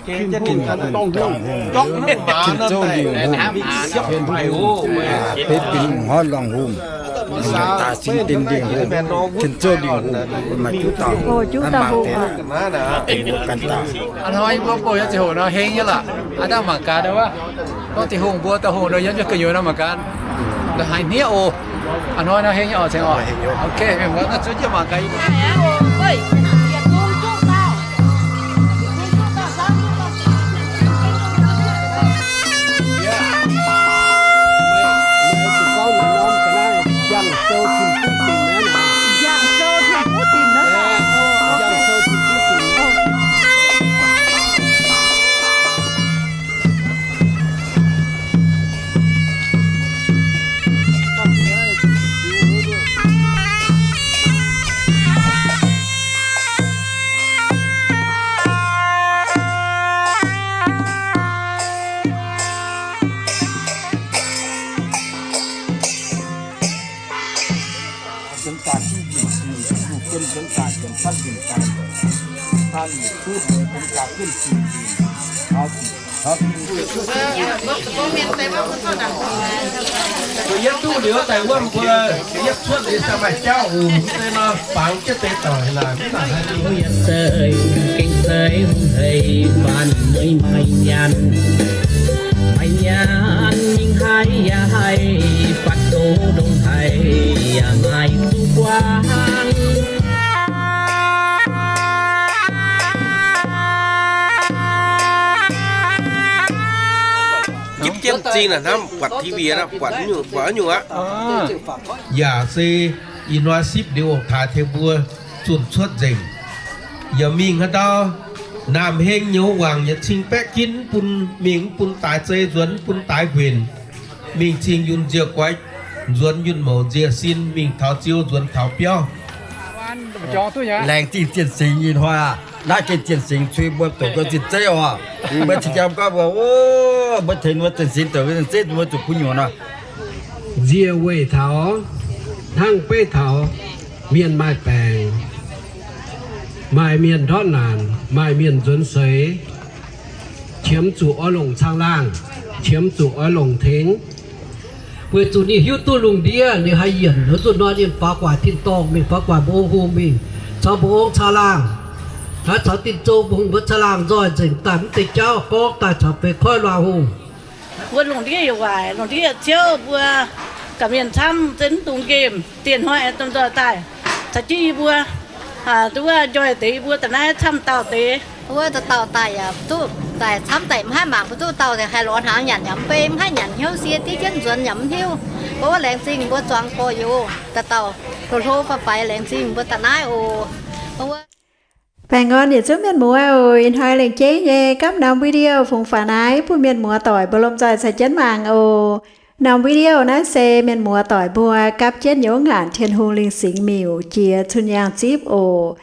Tin-Hungh, tin-Hungh, tin-Hungh, tin-Hungh, tin-Hungh, tin-Hungh, beiv bin lungh hnoi longh hungh, daaih sin din lingh hungh, tin-zoh lingh hungh, maaih juqv dauh, juqv dauh hungh, gan dauh. Hnoi mbuo bouh yiem ziangh hoc nor heng nyei lorqc, aav dangh mangc gaax wuov. Gorngv Tin-Hungh mbuo dauh hungh nor yiem jienv gu'nyuoz nor mangc gaax, haiz hniev oc. Hnoi nor heng nyei oc, ceng oc. Ok, mienh muoz, zuov jienv mangc gaax. Mbuo yietv duqv liuz daaih wuov mbuo yietv cuotv liuz daaih maaih jauv ungc deix nor, bangc jienv deix doic laaix mv baac haaix diuc mv yietv. Gengh zeiv hungh hei faanh meih maaih nyaanh, maaih nyaanh mingh haiz yaac haih, fatv doz ndongc haaix yaac maaih zuqc guangc. Gipv jienv m'zing naaic hnamv buatc T V aqv, buatc nyungc, buatc nyungc aqv. Yaac se ih hnoi sipv liuz ong-taaix tengx mbuo zunh cuotv nzengc. Yaac mingh haaix ndau, naamh heng nyouz wangc yietc cing baeqv ginv mv bun mingh, mv bun daaix zei nzuonx, mv bun daaix nquenc. Mingh cing yunh nziec guaix, nzuonx yunh mouc nziec sin, mingh taux ziou nzuonx taux biauv. Laengz zingh zien singx ih hnoi aqv. Naaiv gengh zien singx cui mbuo doqc gau zien zeiv oc. Mbuo cing jaa gorngv mbuo, o, mbuo tengx mbuo zien singx doqc gau zien zeiv, mbuo zuqc kuv nyuoz nor. Nziec weih taux, hnangv beiv taux, mienh maaih baengc, maaih mienh ndortv naanc, maaih mienh nzuonx seix, qiemx zuqc oix longc caangh laangh, qiemx zuqc oix longc tengx. Weic zuqc ninh hiuv duqv lungh ndiev ninh haih yienc, zuqc nor ninh faaux guaax tin-dorngh mingh, faaux guaax mbuo ong-hungh mingh, caux mbuo ong caangh laangh, caux Tin-Zoh Hungh mbuo caangh laangh nzoih nzengc daaih mv deix jauv gorngv daaih caux feix koiv luangh hungh. Mbuo lungh ndiev yaac waaic, lungh ndiev yaac ciouv, mbuo gaax mienh camv za'gengh mv dungx nqemh, dieh hnoi aengx domh nzoih daaih caux jienv yie mbuo, duqv wuov njoih deix yie mbuo da'naaiv camv dauh deix. Wuov dauh dauh daaih yaac duqv daaih camv daaih mv haih mangc mbuo duqv dauh haih lorz hnaangx nyanc yaac mv bei, mv haih nyanc hnyouv sie, diev jienv nzuonx yaac mv hiuv. Mbuo wuov laengz zingh mbuo zuangx gorx-youz dauh dauh, hlo hlo fai faix laengz zingh mbuo da'naaiv oc. Baengh orn yietc zungv mienh muoz oc. Ih hnoi lengc jeiv nyei gapv norm video fungx faaux naaiv bun mienh muoz doic mbuo lomh nzoih caux jienv mangc oc. Norm video naaiv se mienh muoz doic mbuo gapv jienv nyei wuov ngaanc Tin-Hungh Lingh Singx Miuc jiex Cun Yaangh Zipv oc.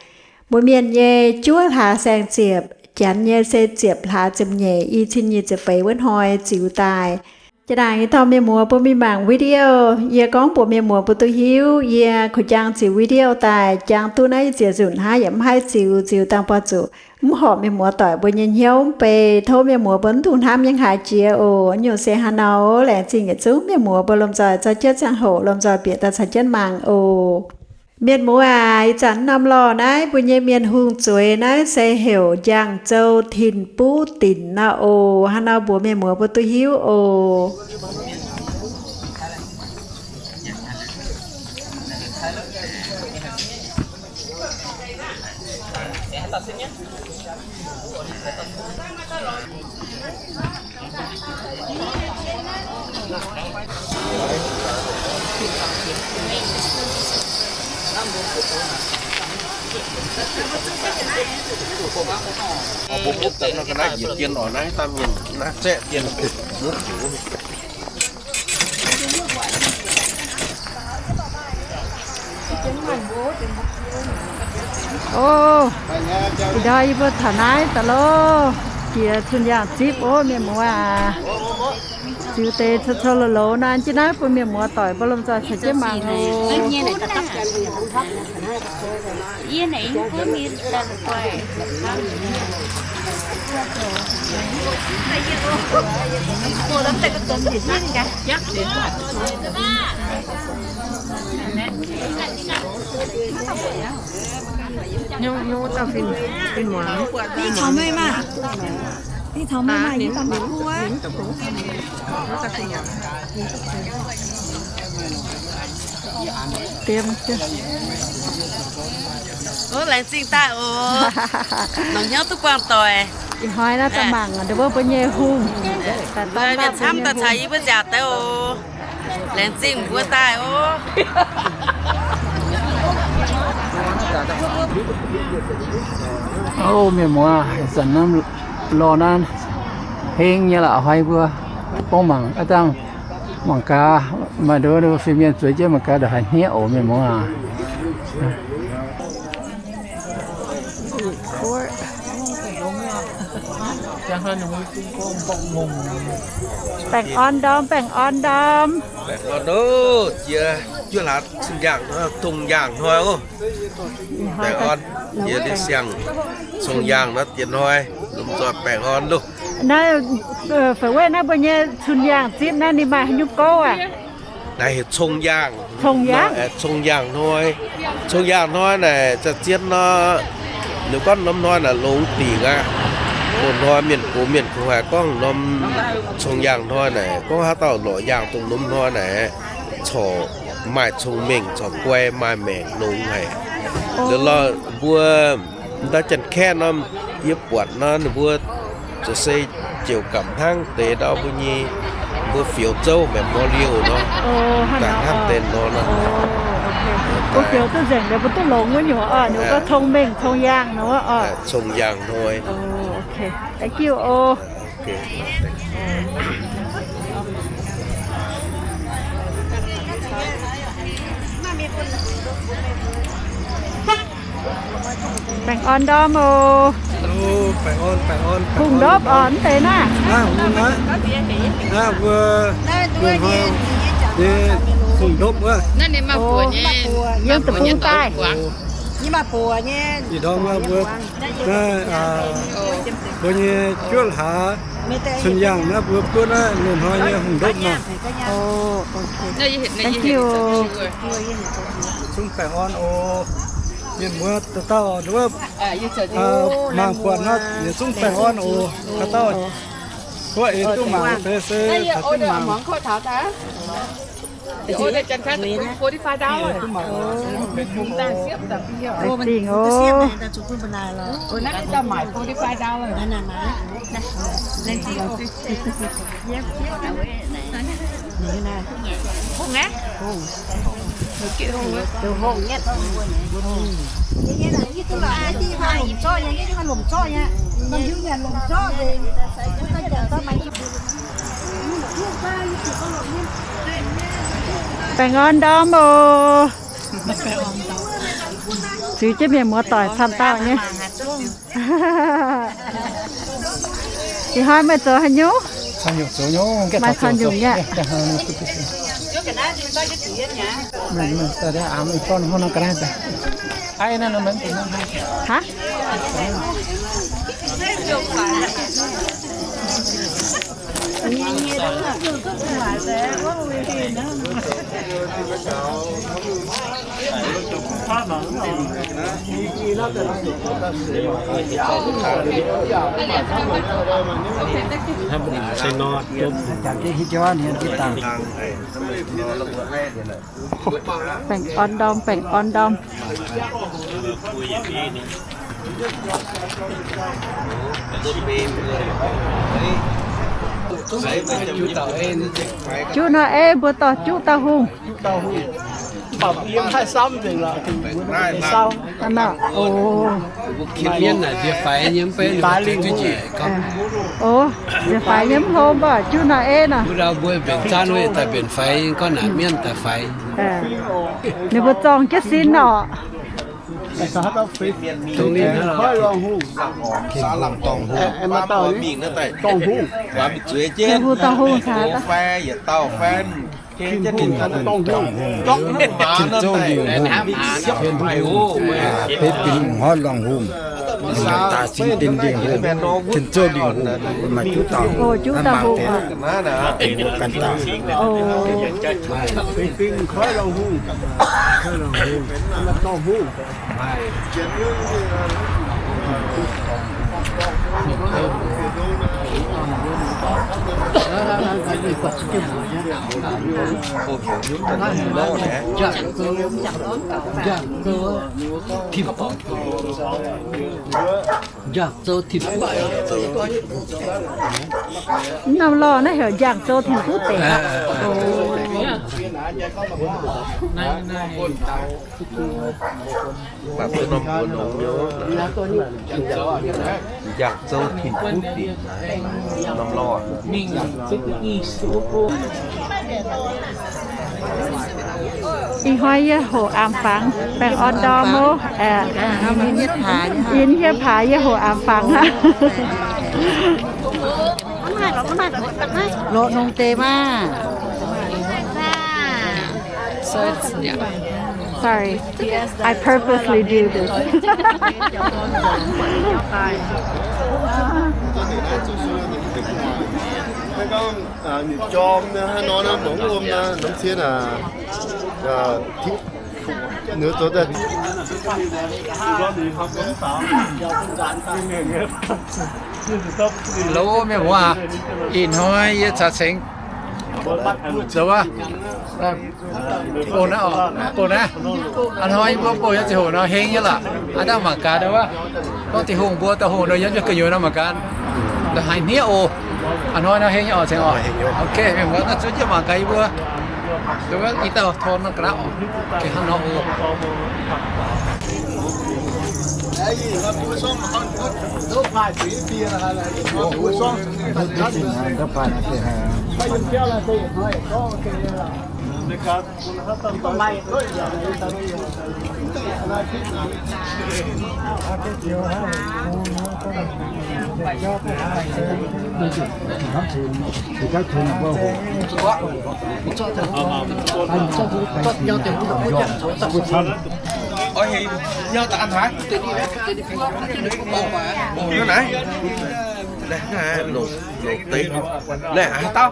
Mbuo mienh nyei juov hlaax saeng-ziepc, janx nyei se ziepc hlaax ziepc nyeic, i cin nyic ziepc feix wuov hnoi ziux daaih. Jaa-ndaangc yie dorh mienh muoz mbuo mingh mangc video. Yie gorngv mbuox mienh muoz mbuo duqv hiuv, yie kuh jangx ziux video daaih, jangx duqv naaiv ih ziex nzunc hnangv yaac mv haih ziux, ziux dangh buatc zuqc mv horpc mienh muoz doic mbuo nyei hnyouv mv bei. Tov mienh muoz mbuo mv dungx hnamv yangh haaix jiex oc. Nyungc se haaix nor, laengz zingh yietc zungv mienh muoz mbuo lomh nzoih zorqv jienv ziangh hoc lomh nzoih bieqc daaih caux jienv mangc oc. Mienh muoz aac, ih zanc norm lorh naaiv mbuo nyei mienh hungh zueiz naaiv se heuc Njang-Zou Tin-Buv Dinc nor oc. Haaix nor mbuox mienh muoz mbuo duqv hiuv oc. Ov, ih ndorm yie mbuo taux naaiv daaih loh, jiex Cun Yaangh Zipv ov, mienh muoz aac. Ziux deix cou-cou loz-loz nor, jienv naaiv bun mienh muoz doic mbuo lomh nzoih caux jienv mangc oc. Ninh caux meih maah. Ninh caux meih maah, yie daaih maiv kuv aqv. Laengz zingh daaih oc. Longc hnyouv duqv buangh doic. Ih hnoi naaiv daaih mangc ninh mbuo mbuo nyei hungh. Mienh camv daaih caux yie mbuo nziaauc deix oc. Laengz zingh mbuo daaih oc. Ov, mienh muoz, ih zanc naaiv lorh naaiv heng nyei lorqc, hnoi mbuo gorngv mangc aqv, dangh mangc gaax, maaih nduov fih mienh zueiz jienv mangc gaax ndongc haaix hniev oc, mienh muoz aac. Baengh orn ndorm, baengh orn ndorm. Baengh orn oc, jiex juov hlaax cun yaangh, dongh yaangh hnoi oc. Baengh orn, jiex liuz siang cong yaangh nor diex hnoi, lomh nzoih baengh orn loh. Naaiv, fai weiv naaiv mbuo nyei cun yaangh zipv naaiv ninh maaih haaix nyungc gouv aqv? Naaiv heuc cong yaangh. Cong yaangh? Cong yaangh hnoi. Cong yaangh hnoi naaic za'gengh nor, ninh gorngv norm hnoi naaic longx dingc aqv. Loz-hnoi mienh gox mienh kungx haiz gorngv norm cong yaangh hnoi naaic, gorngv haaix dauh lorz yaangh dongh norm hnoi naaic, corc maaih cong-mengh, corc guai, maaih maengc longx haic. Liuz lorh mbuo ndau Janx-Kaeqv norm, yie buatc nor ninh mbuo zoux se ziouc gamh hnangv deix ndau mbuo nyei, mbuo fioux zouv memorial nor, gamh hnangv deix nor. Mbuo fioux duqv nzengc liuz mbuo duqv longx wuov nyuoz oc, ninh mbuo gorngv cong-mengh cong-yaangh nor oc. Cong-yaangh hnoi. Thank you oc. Baengh orn ndorm oc. Hungh ndopv oc, mv deix naaiv. Mbuo hungh ndopv wuov, yiem deic-bung daaih. Mbuo nyei juov hlaax cun yaangh naaiv mbuo buov naaiv loz-hnoi nyei hungh ndopv nor. Thank you. Zungv baengh orn oc. Mienh muoz dauh dauh wuov, mangc buatc nor yietc zungv baengh orn oc. Dauh dauh wuov, eix duqv mangc deix se taux duqv mangc. Dingc oc. Baengh orn ndorm oc. Ziux jienv mienh muoz doic camv dauh nyei. Ih hnoi meih zoux haaix nyungc? Maaih caux nyungc nyei. Haav? Baengh orn ndorm, baengh orn ndorm. Juqv nor, ei, mbuo dorh juqv dauh hungh. Hnangv naaic, oc. Oc, nziex faix nyei mv hlo mv baac juqv nor, ei, nor. Mbuo mbenc zaanv wuov daaih mbenc faix, gorngv naaic mienv daaih faix. Ninh mbuo zorng jienv sin oc. Mienh mingh, Mienh mingh, Dorngh Hungh, Dorngh Hungh, Dorngh Hungh, Dorngh Hungh, Dorngh Hungh, Dorngh Hungh, Tin Hungh, Tin Zouv Lingh Hungh, Beiv Binh Lungh Horv Lorngh Hungh, Daaih Singx Dinc Lingh Hungh, Tin Zouv Lingh Hungh, maaih juqv dauh, juqv dauh hungh, ganh dauh. Norm lorh naaiv heuc Njaangc Zou Tin Kuv Deic. Mv baac mbuo norm mbuox nongx nyei, Njaangc Zou Tin Kuv Deic, norm lorh. Ih hnoi yie hoqc aamx fangx, baengh orn ndorm oc. Yie hieh paaix yie hoqc aamx fangx aqv. Loz nongx deix maah. So it's, yeah. Sorry. I purposely do this. Ninh jorm naaiv, hnangv nor naaiv, mangc wuom naaiv, norm cien aac. Lo mienh muoz aac, ih hnoi yie caux cengx zoux wuov. Bouh naaiv oc, bouh naaiv. A'hnoi yie mbuo bouh nyei ziangh hoc nor heng nyei lorqc. Aav dangh mangc gaax wuov. Gorngv Tin-Hungh mbuo dauh hoc nor yiem jienv gu'nyuoz nor mangc gaax. Haiz hniev oc. A'hnoi nor heng nyei oc, cengx oc. Ok, mienh muoz, naaiv zuov jienv mangc gaax yie mbuo. Wuov i dauh torn nor ga'naaiv oc. Hnangv nor oc. Naaiv, haaix dauh?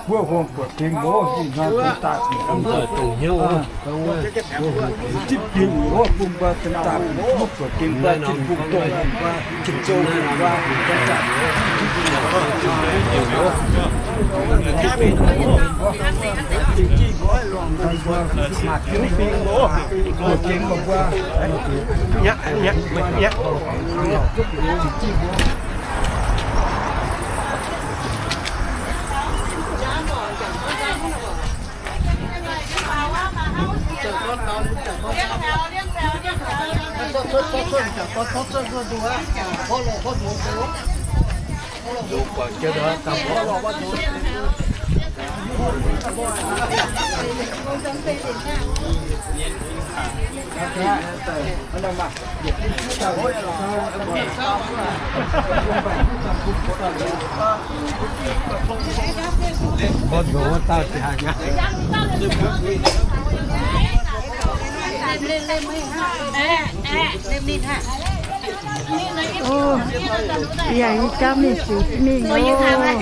Wuov hungh buatc gengh mbuo, ih hnoi daaih dongh hnyouv wuov, zipv jiex wuov bung mbuo daaih, wuov buatc gengh mbuo jiex bung dongh mbuo, jiex zouv mbuo, buatc gengh mbuo, Yangh yie jauv mingh ziux mingh oc.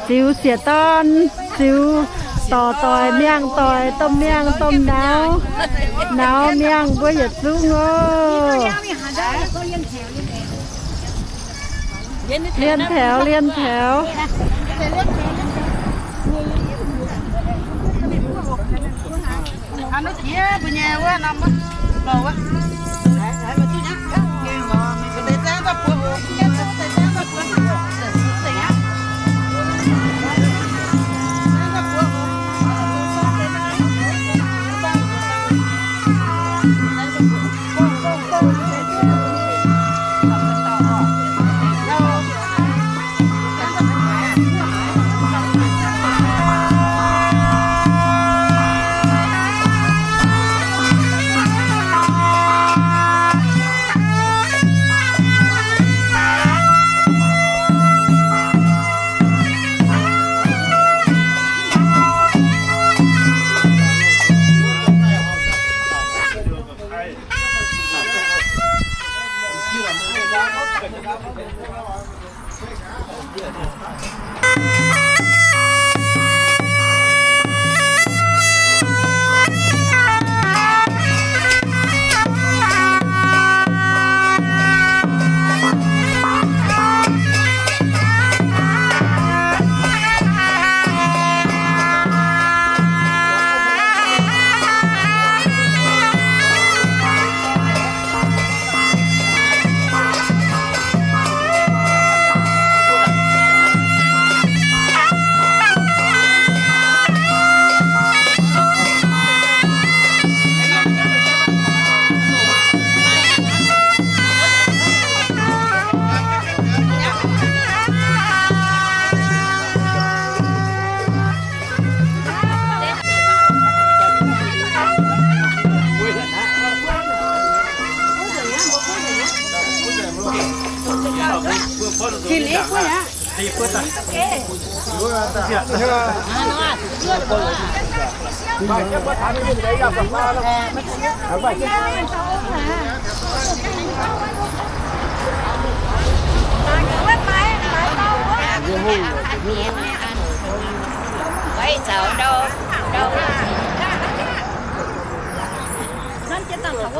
Ziux sieqv dorn, ziux dorc doic, miangh doic, domh miangh, domh nauz, nauz miangh mbuo yietc zungv oc. Liên thảo, liên thảo.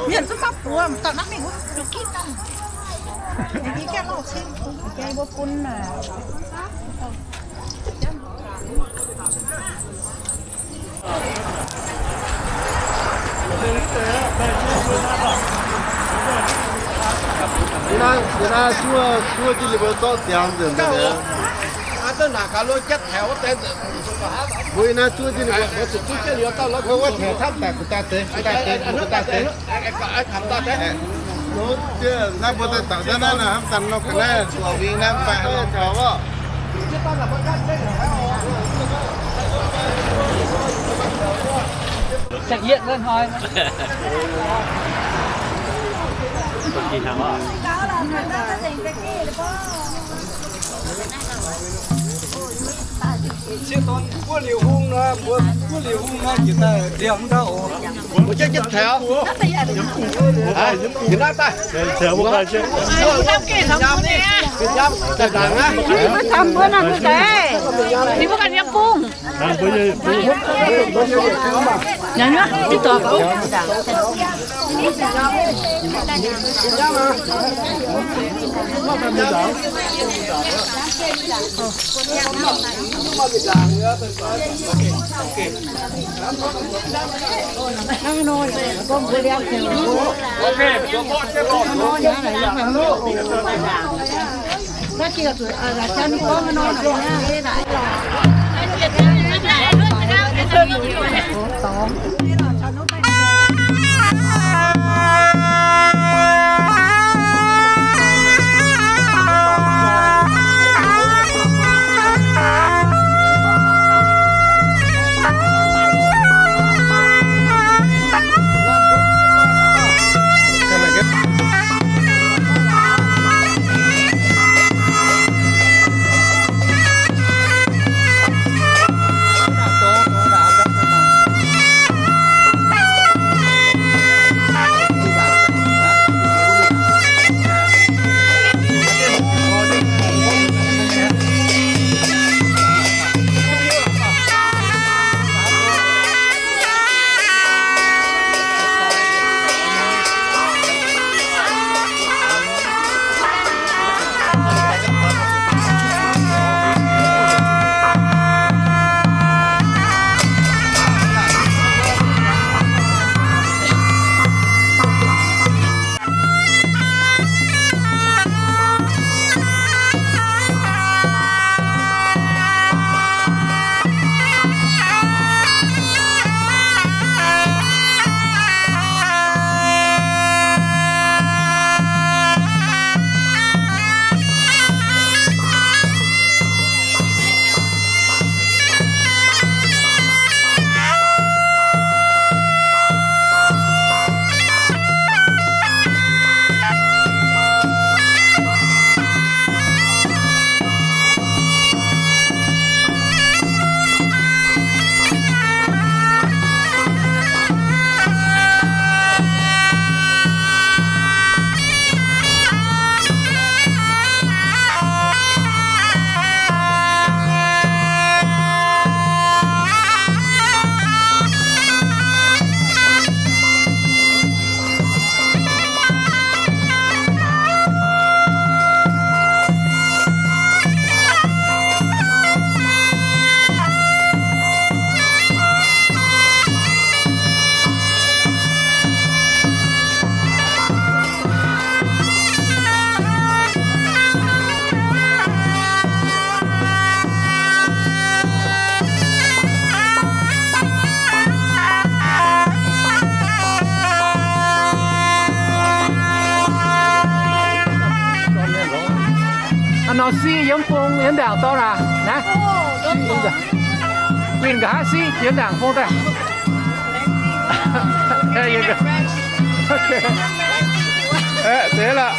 Mienh zungv maiv buoz, mv dauh hnamv mingh wuov, mv giv dangh. Yie gaengh lauh cing, yie mbuo bun naaic. Yie naaiv, yie naaiv zuov, zuov jienv ninh mbuo zorqv ziangx nzengc daaih. Mbuo yie naaiv zuov jienv ninh mbuo, mbuo zuqc zuov jienv liuz dauh lorqc, mbuo wuov tengx camv daaih, gu'daaih deix, gu'daaih deix, gu'daaih deix. Naaiv mbuo daaih taux naaiv naaiv, hnamv daaih nor ga'naaiv, gu'nyuoz mingh naaiv mv baac haaix nor taux oc. Buov liuz hung nor, mbuo buov liuz hung nor, jiex daaih ndiangx ndau oc. Mbuo jienv jienv taux. Jiex naaiv daaih. Daaih ndaangc aqv. Mbuo ganh yiem bung. Siqv yiem bung yiem ndaangc dorngx aac. Naaiv, guinh nqa'haav siqv yiem ndaangc bung daaih. Aeqv, deix lorqc.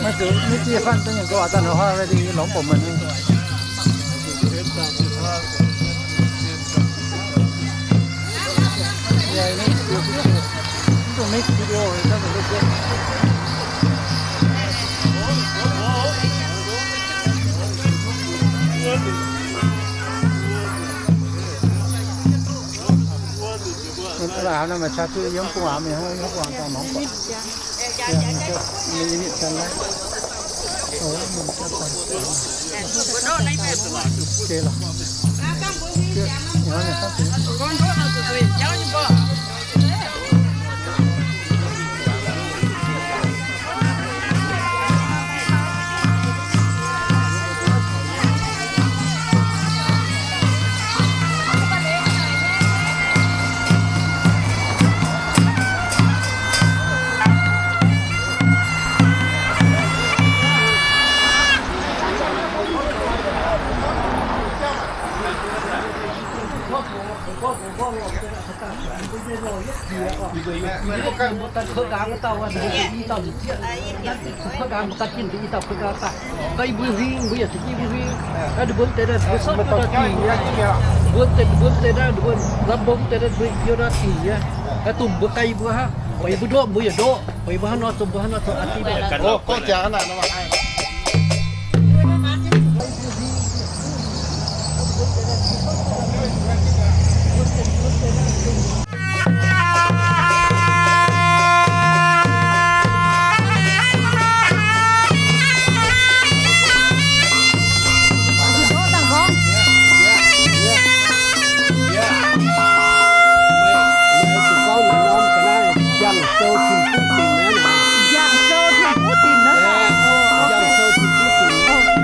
Maiv zuqc maiv zieqv fatv daaih nyungc gouv waac daaih nor hnoi dingc longx bouc meih. Mbuo daaih mbuo daaih mbuo sotv duqv daaih dingc nyei. Mbuo daaih mbuo deix daaih mbuo lamh mbong deix daaih mbuo yiem naaiv dingc nyei. Daaih dongh mbuo gai mbuo hnangv. Baac yie mbuo ndoqv mbuo yaac ndoqv. Baac yie mbuo hnangv nor zoux mbuo hnangv nor zoux aqv. Zou Tin Fuqv Dinc naaiv. Yangh Zou Tin Fuqv Dinc naaiv. Yangh Zou Tin Fuqv Dinc.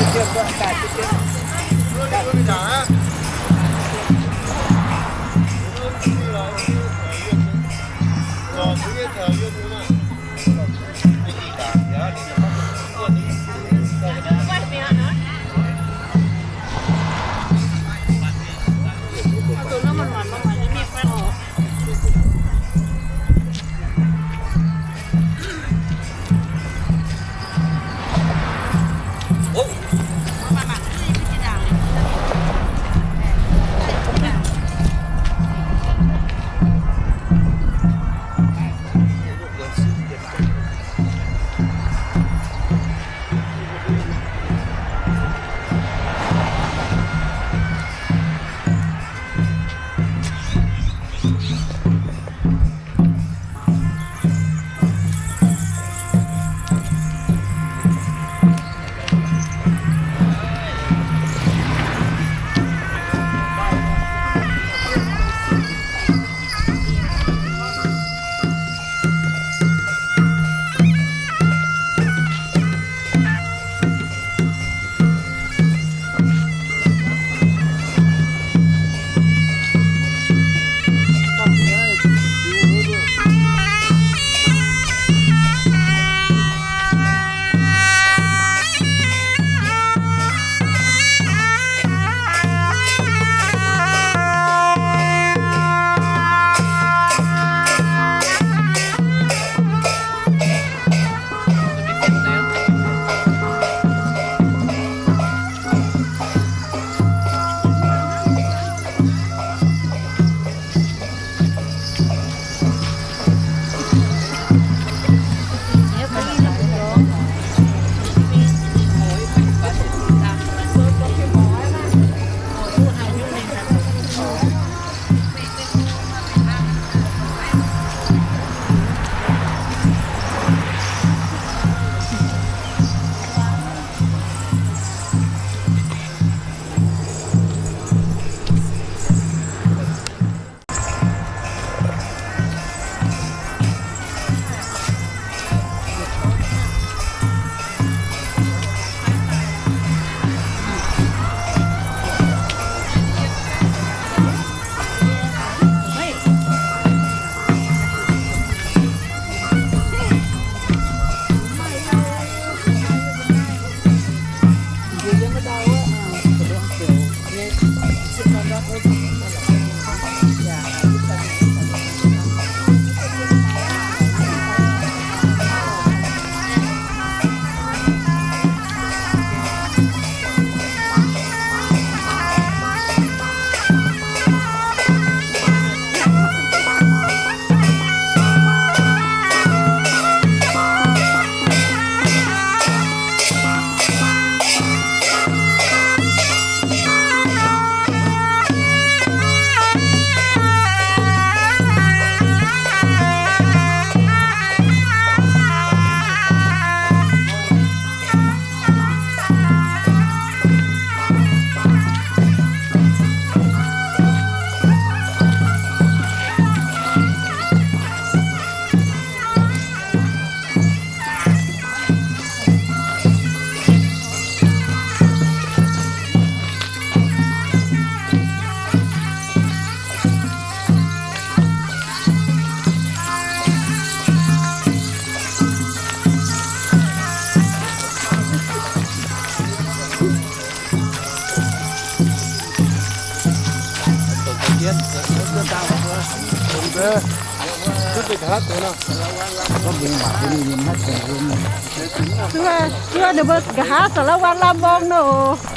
Zuov, zuov ninh mbuo nqa'haav สารวัตร lamh mbong nor.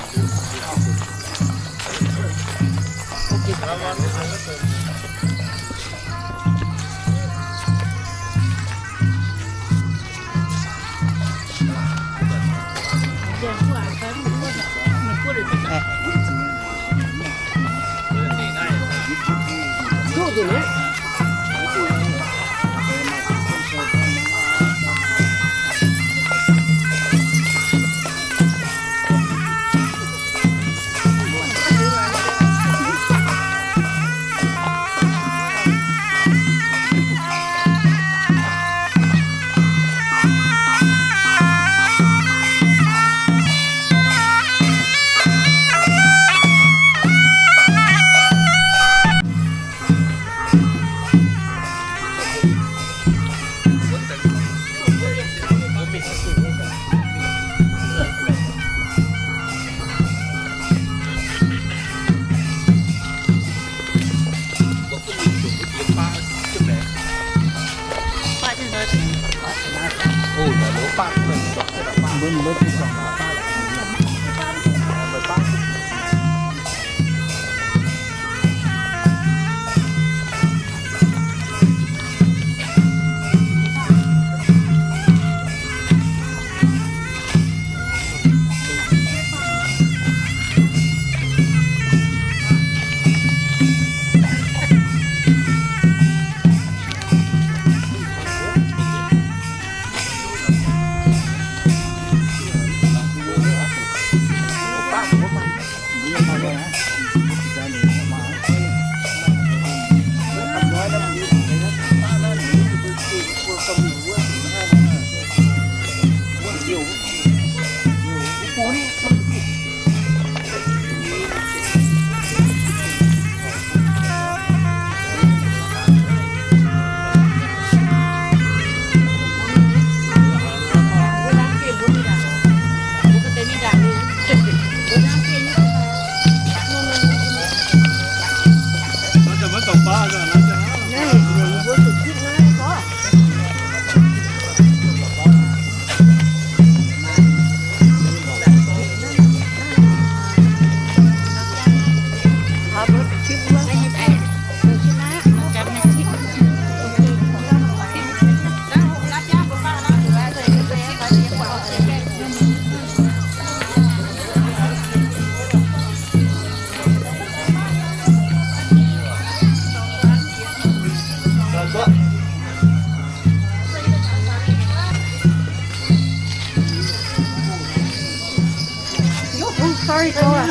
Sorry, Cora.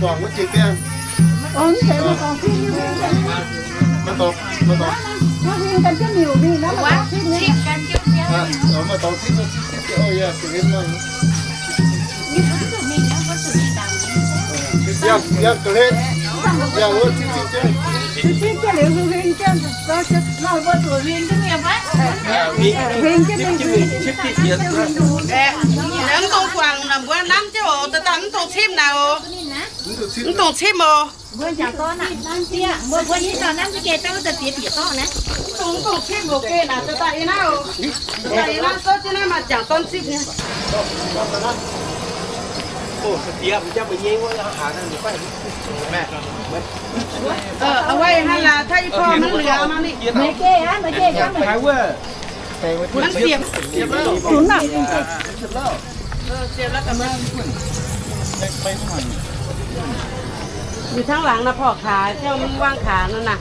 Ov, mv zeiz, maiv dorngx, maiv dorngx. Maiv dorngx, maiv dorngx. Maiv huing ganh jienv miuc mingh nor, maiv dorngx cipv nyei. Maiv dorngx cipv, cipv, cipv, cipv, o, yaac zuqc hlen mv. Yaac, yaac zuqc hlen. Yaac wuov cipv, cipv jienv. Cipv, cipv jienv liuz huing jienv. Huing jienv mingh. Mv dungx guangc naaic, mbuo nanv jienv oc, daaih mv dungx cipv naaic oc. Mv dungx cipv oc. Mbuo jangx dorn aqv, nanv diev, mbuo, mbuo nyei dorn nanv jienv geh, dangh wuov deix bieqc bieqc dorngh naaiv. Mv dungx, mv dungx cipv oc, geh naaic, daaih daaih yie naaiv oc. Daaih yie naaiv, zorqv jienv naaiv maaih jangx dorn cipv nyei. Ov, wuov hnangv laaix, taaih i porv maiv liuz mangc ninh. Meih geh aqv, meih geh aqv. Maiv siepv. Zunc aqv. Liuz tangv laangz naaiv porv kaax, ziouc mv wangv kaax naaiv naaic.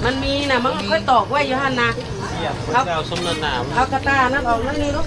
Maiv mingh naaic, maiv kuaaiv dorc wuov, Yo^han naaic. Auv ga'daaih naaiv orqc naaiv ninh loh.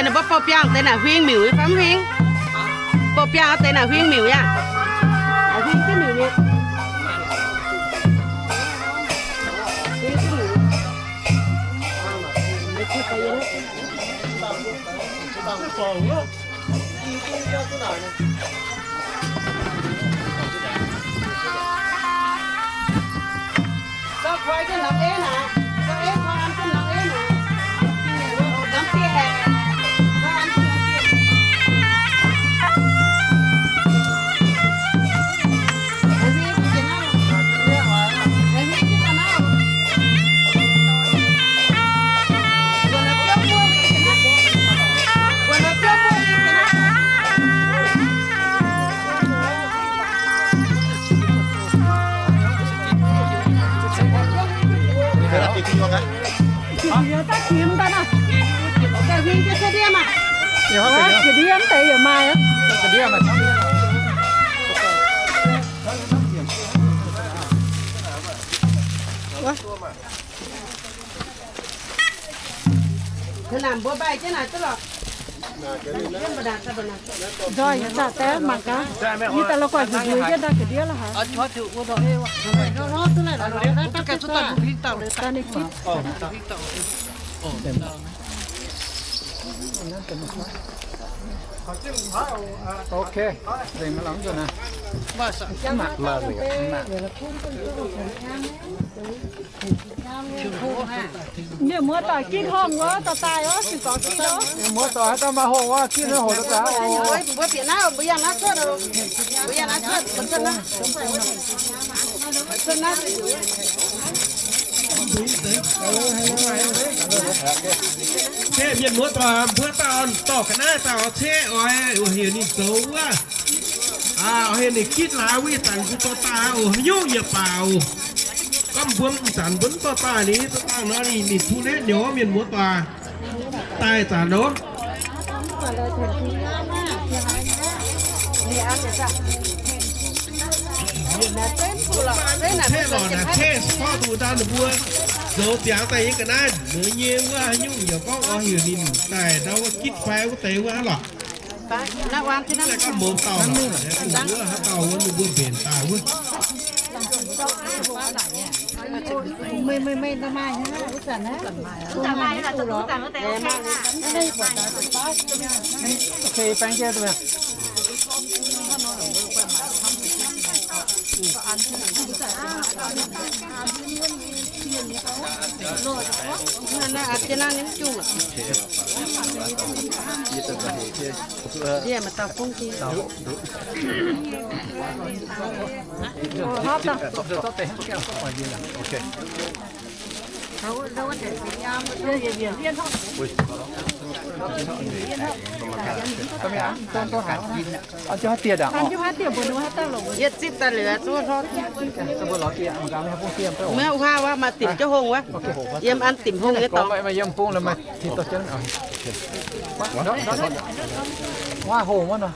Ninh mbuo bouh biangh deix naaic huing miuc fai mv huing? Bouh biangh deix naaic huing miuc yaac. Huing jienv miuc nyei. Nzoi yaac zaqc deix mangc gaax. Yie daaih la'guaih nzueic nzueic jienv daaih ga'ndiev la'haaix. Ok, nzengc maiv lorz nzunc naaiv. Mienh muoz doic gitv hongh wuov, dorh daaih oc, se gorx gitv oc. Mienh muoz doic haaix dauh maaih hongh wuov, gitv hongh dorh daaih oc. Mbuo bieqc naaiv, mbuo yangh naaiv cuotv oc. Mbuo yangh naaiv cuotv, mbuo cuotv naaiv. Cuotv naaiv. Mienh muoz doic, mbuo dauh dorh ga'naaiv dauh oix ceqv oix heuc ninh zoux wuov. Oix heuc ninh gitv laaix wuov, ih zanc mbuo dorh daaih oc, haaix nyungc yaac baac oc. Gorngv mbuo ih zanc mbuo mv dorh daaih, ninh dorh daaih nor, ninh too letv nyouz, mienh muoz doic. Daaih zanc nor. Mienh muoz doic, ceqv lorqc naaic, ceqv se gorngv duqv daaih ninh mbuo zoux ziangx daaih nyei ga'naaiv, ninh nyei wuov haaix nyungc yaac gorngv oix heuc ninh daaih ndau wuov gitv fai wuov deix wuov hnangv lorqc. Naaiv gorngv mouz dauh lorqc, wuov haaix dauh wuov ninh mbuo mbenc daaih wuov. Yietc zipv daaih liuz, maiv huaav wuov, maaih dimc jienv hungh wuov. Yiem an dimc hungh nyei dorngx. Huaav hungh wuov nor.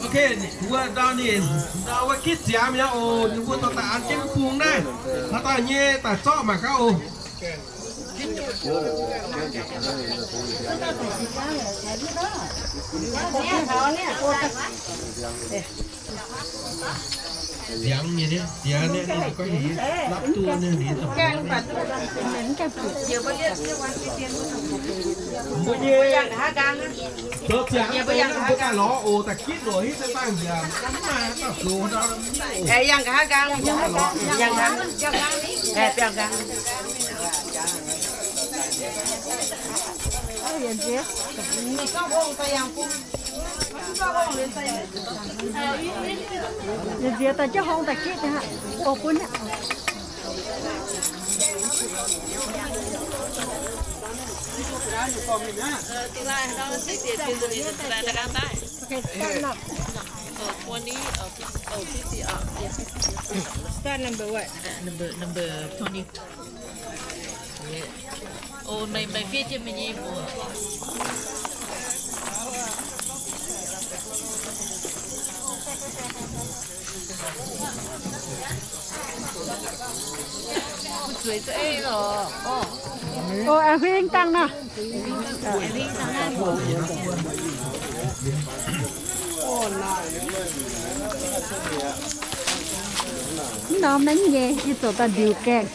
Ok, mbuo ndau ninh ndau wuov gitv ziangx mi'aqv oc. Ninh mbuo dorh daaih an jienv bung naaiv. Haaix dauh nyei daaih zorqv mangc gaax oc. Ziangx nyei, ziangx nyei, gorngv heuc yie lapv duqv nyei, mbuo nyei zoux ziangx nyei, mbuo daaih lorz oc, daaih gitv lorqc, hitv daaih dangh nziaauc, mv maaih haaix dauh zoux ndau. Yangh nqa'haav nqaang, yangh nqa'haav, biangh nqaang. Nziex daaih jienv horngh daaih gitv aqv. Oc, bun aqv. Start number what? Number, number twenty. Oh, maiv, maiv fiev jienv meih nyei mbuox. O, a'hneiv dangh nor. Mv norm naaiv nyei, yie zoux daaih ndiux gaengh.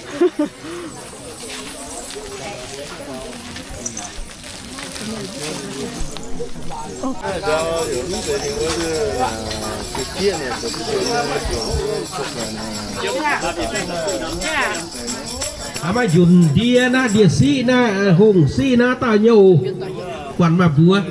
Maaih njunc ndie naaiv, ndie-siqv naaiv, hungh siqv naaiv, dauh nyei oc. Buatc maaih mbuox.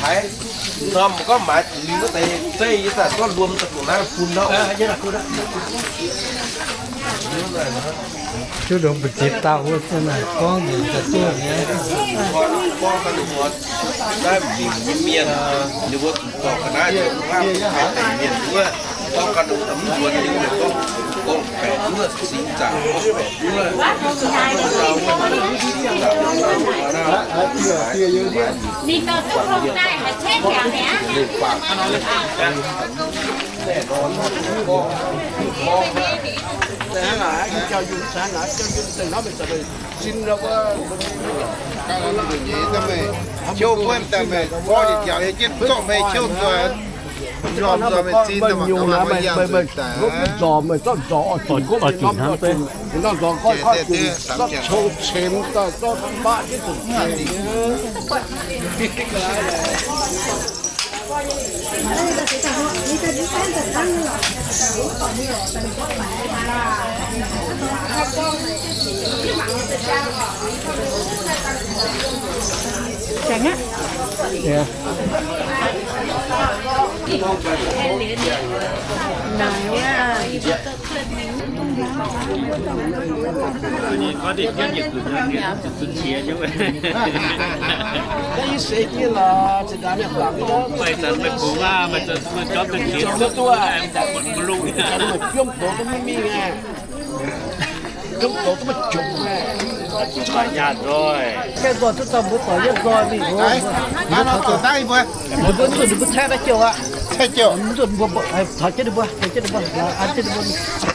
Haiz norm gorngv maaiz zuqc liuz wuov deix zeiv, yie daaih gorngv luom daaih dongh naaiv bun nor. Duqv ndongc mbu'ziex dauh wuov, se naaic gorngv nzengc daaih duqv nyei. Gorngv ganh ninh mbuo naaiv mingh nyei mienh, ninh mbuo zuqc dorh ga'naaiv nzengc, mienh wuov, gorngv ganh ninh mbuo mv nzuonx, ninh mbuo gorngv gorngv baeqc wuov, singx zaangc gorngv baeqc wuov. Ciouv buonv daaih meih gorngv yietc jaux nyei jienv zorqv meih ciouv nzoih, nzormc nzoih meih zinh daaih mangc gaax meih yangh nzuonx daaih. Nzormc meih zorqv nzormc oix zuqc, oix zuqc hnangv deix. Nzormc nzormc gorngv oix zuqc zorqv cou cemx daaih zorqv baqv jienv zuqc. Naaic wuov. Mbuo zuqc ninh mbuo caeqv naaiv jouh aqv. Caeqv jouh. Mbuo zuqc ninh mbuo, taux jienv ninh mbuo, taux jienv ninh mbuo, an jienv ninh mbuo.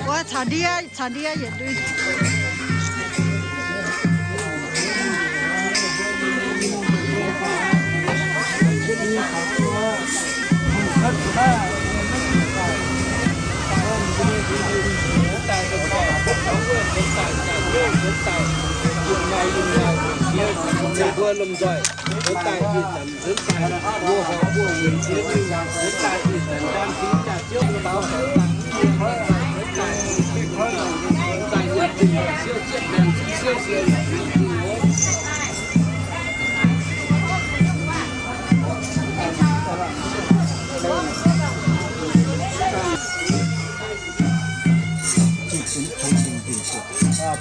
Wuov caux ndiev, caux ndiev yietc ndui.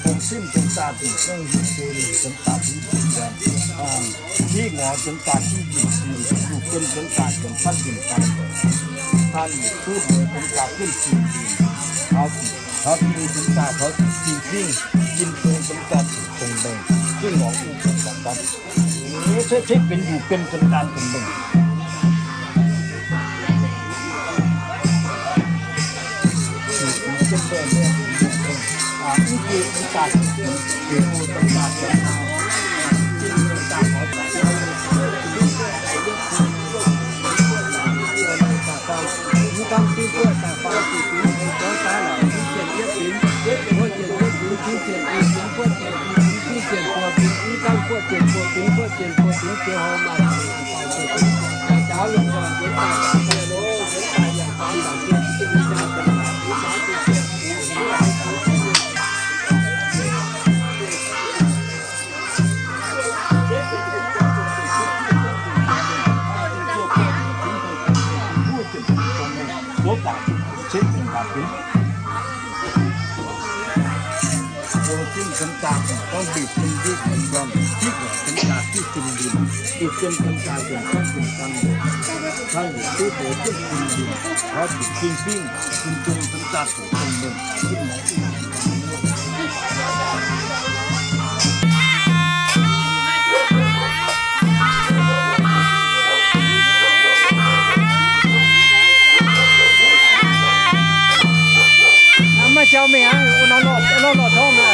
Bung simv benx daaih bingh zong hiuv seix, benx daaih hiuv bingh nzuonx, hiuv ngorc benx daaih hiuv bingh sin, luc ben benx daaih benx fatv bingh daaih, taan yietc duqv mueiz benx daaih gunv sin bingh, taux bingh, taux bingh benx daaih taux sin bingh, sin bingh benx daaih zuqc dongh mengh, hiuv ngorc bingh benx daaih daaih, cuotv cuotv benx luc ben benx daaih dongh mengh. Maiv jauv mingh aqv, nor nor nor tong aqv.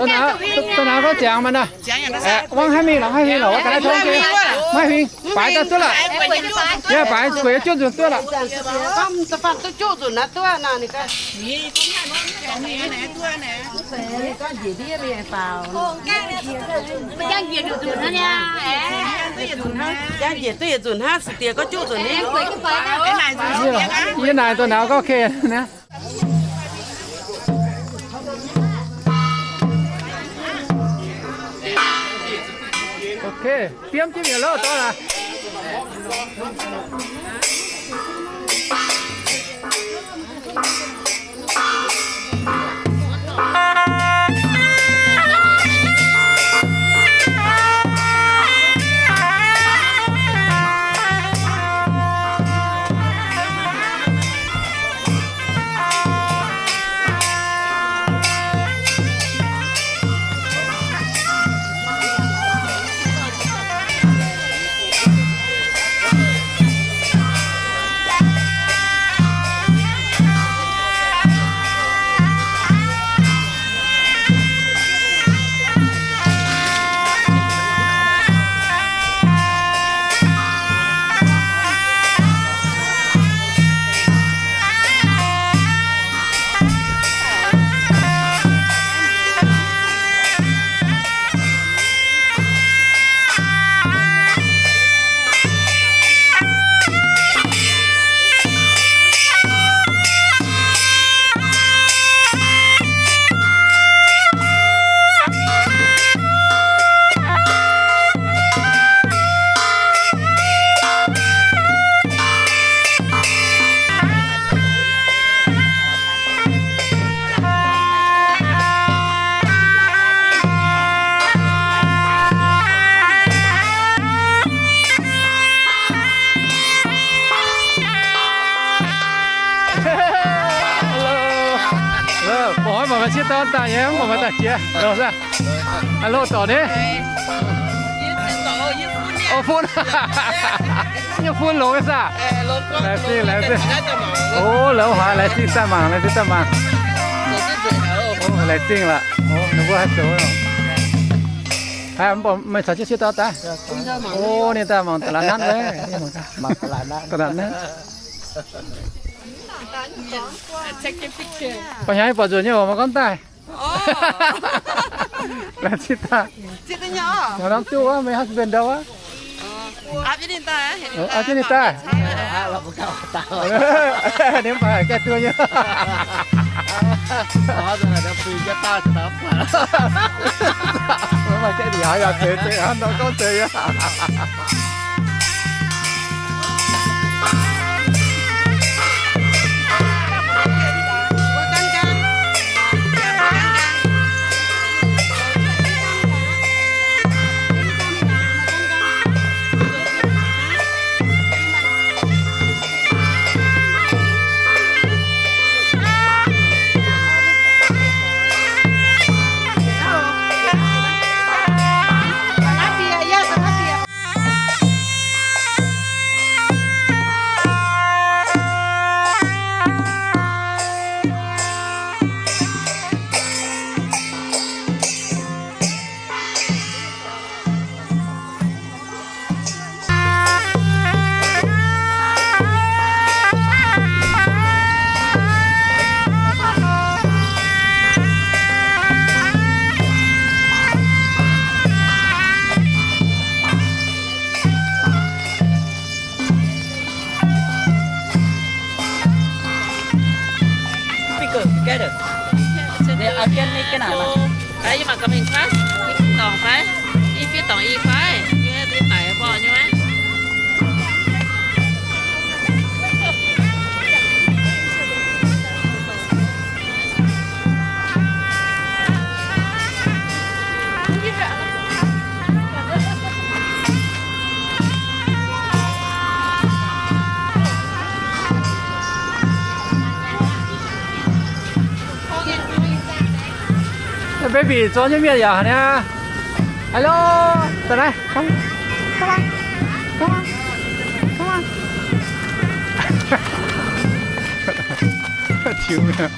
Dongh naaiv, dongh naaiv gorngv ziangx maah naaiv. Wangv haaix mingh lorqc, haaix huingx lorqc, wuov ga'naaiv tong geh. Maiv huingx, baaix daaih duqv lorqc. Yaac baaix gueic juqv nzunc duqv lorqc. Yie naaic dongh naaiv gorngv kei naaiv. Ok, biomv jienv mi'aqv loh, dorh aqv. Hello. Hello. Mbuo oix mangc gaax sieqv dorn daaih nyei, mangc gaax daaih jiex. Hello, sir. Hello, dorc ni? O, fun. Nyei fun longx nyei, sir. Laengz zingh, laengz zingh. O, longx haic, laengz zingh daaih mangc, laengz zingh daaih mangc. O, laengz zingh lorqc. O, ninh mbuo haih zoux. Mv baac meih caux jienv sieqv dauh daaih. O, ninh daaih mangc da'laatc nanv wuov. Da'laatc nanv. Ba'hnyanx buatc nzunc nyei oc, maiv gorngv daaih. Laengz zingh daaih. Norm duqv wuov, meih husband ndau wuov. Aa, jienv ninh daaih. Ninh mv baac gaeqv duqv nyei. Mv baac gaeqv ndiev haaix yaac zeiz, zeiz hnangv nor gorngv zeiz yaac. Speaker together. They again make it. Ih mangc gaax mingh fai? Ih fiev dorngc fai? Ih fiev dorngc ih fai? Yie mbuo daic mborqv nyei. Baby, zorqv nyei mienh yaac haic aqv. Hello, daaih naaiv. Come on. Come on. Come on. Come on. Tiux mienh.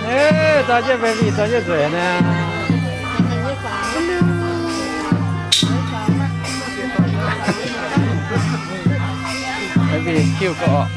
Ê, dau jienv baby, dau jienv nzueic naaiv. Baby cute gorqv.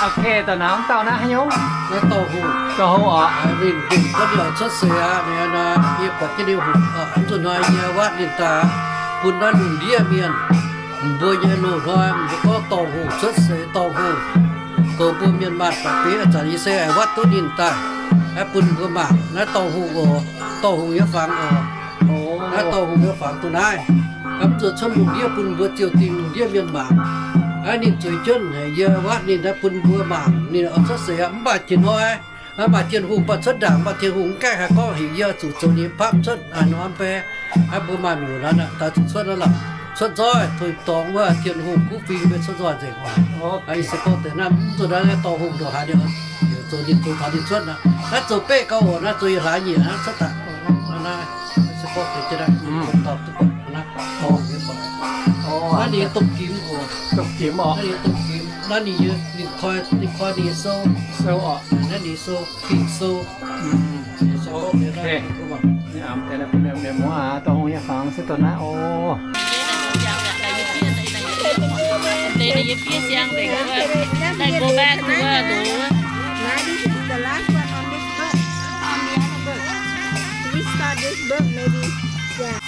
Ok, da'naaiv mv dauh naaiv haaix nyungc? Naaiv dorngh hungh. Dorngh hungh oc. Ninh, ninh guon nyei cuotv seix aqv. Ninh, yie buatc jienv ninh hungh, mv zuqc hnoi yie watv ninh daaih bun naaiv lungh ndiev mienh, mbuo nyei loz-hnoi mbuo gorngv dorngh hungh cuotv seix, dorngh hungh goux mbuo mienh maanh baeqc deix. Ih zanc yie se aengx watv duqv ninh daaih, aeqv, bun mbuo mangc naaiv dorngh hungh oc, dorngh hungh nyei fangx oc. O, Naaiv dorh hungh nyei fangx duqv naaiv. Mv zuqc cuotv lungh ndiev bun mbuo ziouc dingh lungh ndiev mienh mangc. Naaiv ninh zueiz jienv haic, yie waatv ninh naaiv bun mbuo mangc, ninh oix cuotv seix aqv. Mv baac jiex hnoi, mv baac Tin-Hungh baac cuotv ndaangc, mv baac Tin-Hungh mv gaengh haih gorngv heuc yie zuqc zoux ninh nyei papv cuotv haaix norm mv bei. Naaiv mbuo maaih miuc naaiv, daaih zuqc cuotv naaiv lorqc. Cuotv nzoih tuix dorngx wuov, Tin-Hungh kuv fing mbuo cuotv nzoih nzengc oc. Ih se gorngv deix naaiv mv zuqc naaiv dorh hungh ndongc haaix ninh zoux ninh zoux taux ninh cuotv naaiv. Naaiv zoux beqv gauh oc, naaiv zoux yietc hlaax nyiec naaiv cuotv daaih. Naaiv se gorngv deix jienv naaiv, naaiv dorh hungh nyei fangx. Naaiv ninh nyei domh gimx oc. Domh gimx oc. Naaiv ninh domh gimx. Naaiv ninh nyei, ninh koi, ninh koi ninh nyei sou. Sou oc. Naaiv ninh sou, gimx sou. Mienh muoz aac, dorh hungh nyei fangx se dongh naaiv oc. They, they, you feel young, they go, they go back to where they were. Now this is the last one on this boat. On the other boat. We start this boat, maybe. Yeah.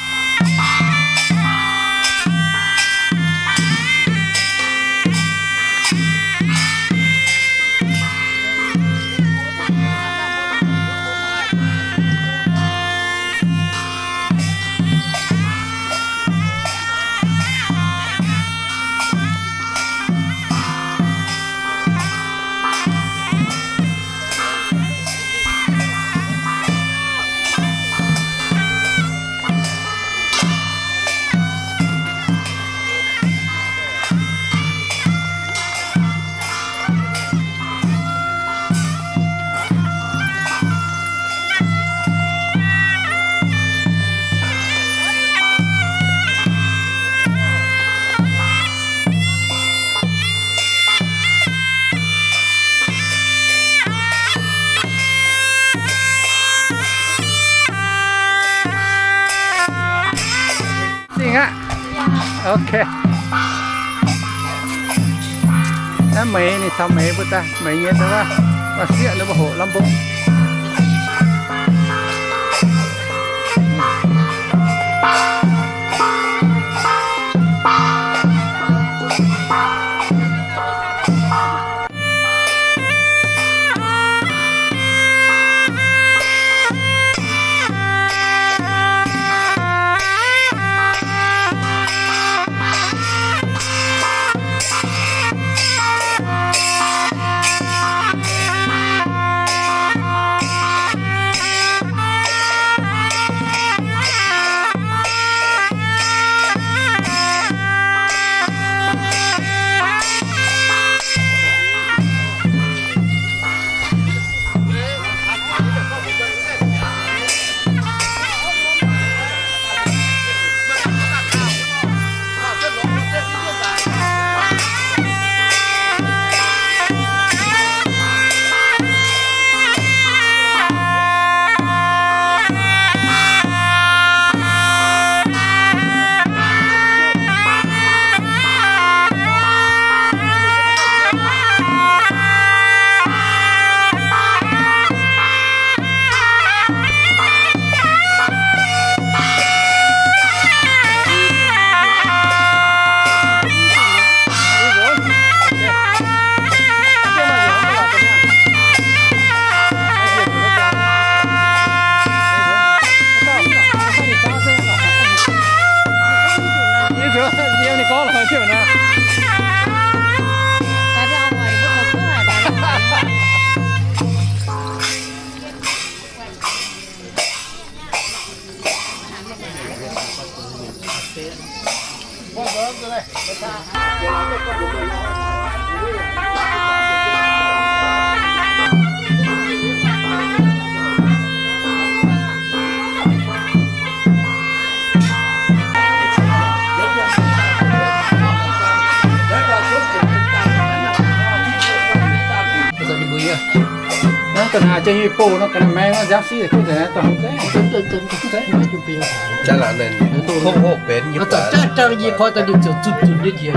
Zingh aqv. Ok. Naaiv meix ninh caux meix mbuo daaih, meix nyei daaih, sieqv ninh mbuo hoqc lamh mbong. Naaiv ga'naaiv jienv nyei bouh nor, ga'naaiv maeng nor, nziaamv siqv duqv nzengc, dongh hmz zeiv. Jaav laangc naaic, hopv hopv benx nyei, jaav jangv nyei koi daaih ninh ziouc zunc zunc nyei njiec.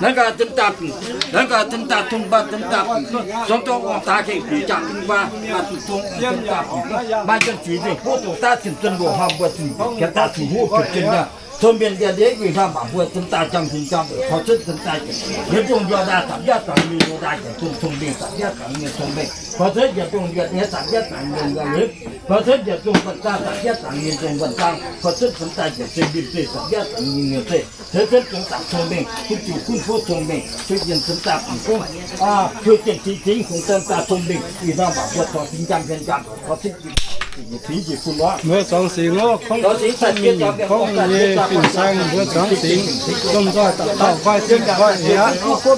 Naaiv gaax zunv daaih bingc, naaiv gaax zunv daaih tong mbaanh, zunv daaih bingc, zunv daaih ong-taaix gengh bingc jaa-bingc mbaanh, maaih zuqc zong zunv daaih bingc, maaih juonh zuiz nzengc, buov doqc daav zinh zunh loz hnoi mbuo zuqc jiex daaih zuqc huv zuqc jienv nyaah. Cong-mengh ndie-ndiev winh hnoi mangc mbuo zunv daaih jangx fingx jangx mbuoqc korv cuotv zunv daaih jiex. Yietc zungv nduov ndaaih dapc yietv dangx mingh nduov ndaaih jiex zungv cong-mengh dapc yietv dangx mingh cong-mengh. Korv cuotv yietc zungv ndie-ndiev dapc yietv dangx mingh ndie-ndiev. Korv cuotv yietc zungv wuonh zaangv dapc yietv dangx mingh zungv wuonh zaangv. Korv cuotv zunv daaih jiex zinh mbiv zeiv dapc yietv dangx mingh mbiv zeiv. Cuotv cuotv zunv daaih cong-mengh, gunv jiu gunv fouv cong-mengh, cuotv yienh zunv daaih bangc gong, aa, cuotv jienv cing cingv kungx zunv daaih cong-mengh, ih hnoi mangc mbuo corc fingx jangx fingx jangx, corc cuotv jiex fingx jiex fun wuov. Mbuo zuangx singx oc, gorngv cing cing mingh gorngv nyei fin-saeng mbuo zuangx singx, lomh nzoih dauh dauh nqoi zinh nqoi hiav,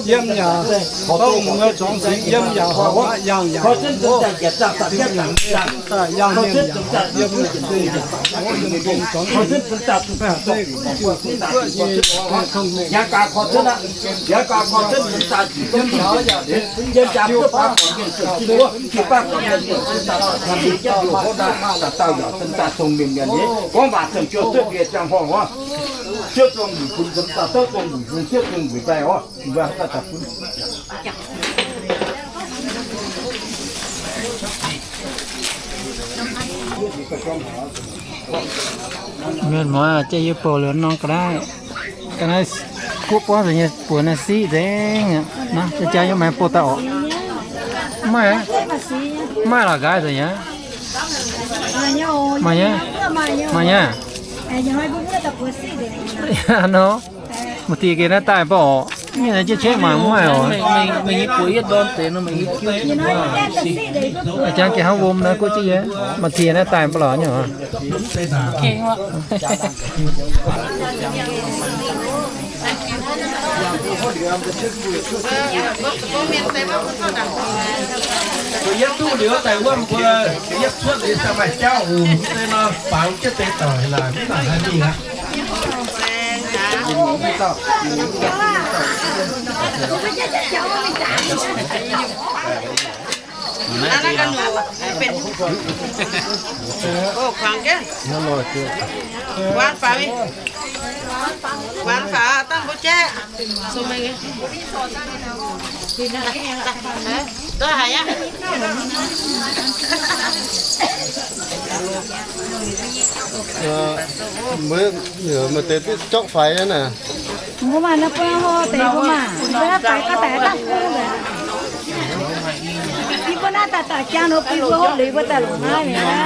yiem yaac gorngv mbuo zuangx singx yiem yaac horpc aqv, yangh yaac horpc, daaih yangh mienh yaac horpc, yiem yaac zuangx zeiv, zuangx zeiv, guv jiu guv guoqv nyei, cong-mengh. Yaac gaax korv cuotv aqv, yaac gaax korv cuotv zunv daaih zuqc yiem yaac, yiem yaac zuqc baav gorqv mienh zuqc zinh wuov, zuqc baav gorqv mienh zuqc zinh daaih, dauh dauh yaac zunv daaih cong-mengh mienh nyei. Gorngv waac ziangh jiu cuotv ndie ziangh horngh wuov, cuotv zong mbuic bun zunv daaih, cuotv zong mbuic bun, cuotv zong mbuic mbaih wuov, mbuo daaih bun. Mienh muoz, jiex yie bouh liuz nor ga'naaiv, ga'naaiv guoqv buangv nzengc nyei, buoz naaiv siqv nzengc. Naaiv jaa yie maaih bouh daaih orqc. Mv maaih, mv maaih lorqc nqaaix nzengc aqv. Maaih nyei, maaih nyei. Nor, maaih tih geh naaiv daaih mv baac orqc. Nyei naaiv jiex qiex mangc mv maaih orqc. Jangx geh hnangv wuom naaiv guoqv jienv yie, maaih tih naaiv daaih mv baac lorqc nyei orqc. Mbuo yietv duqv liuz daaih wuov mbuo yietv cuotv liuz daaih maaih jauv ungc deix nor, bangc jienv deix doic laaix mv baac haih mingh aqv. Kuangx jienv. Kuangx faaux, kuangx faaux, dangh mbuo jaiv. Mbuo maaih deix duqv jorngv faix aqv naaic. Mbuo maaih naaiv buo hlo deix mbuo maaih, mbuo naaiv faix gauh daaih dangh kuv daaih. Yie mbuo naaiv daaih daaih jangx nor bun mbuo hopv liuz mbuo daaih longc naaiv mi'aqv.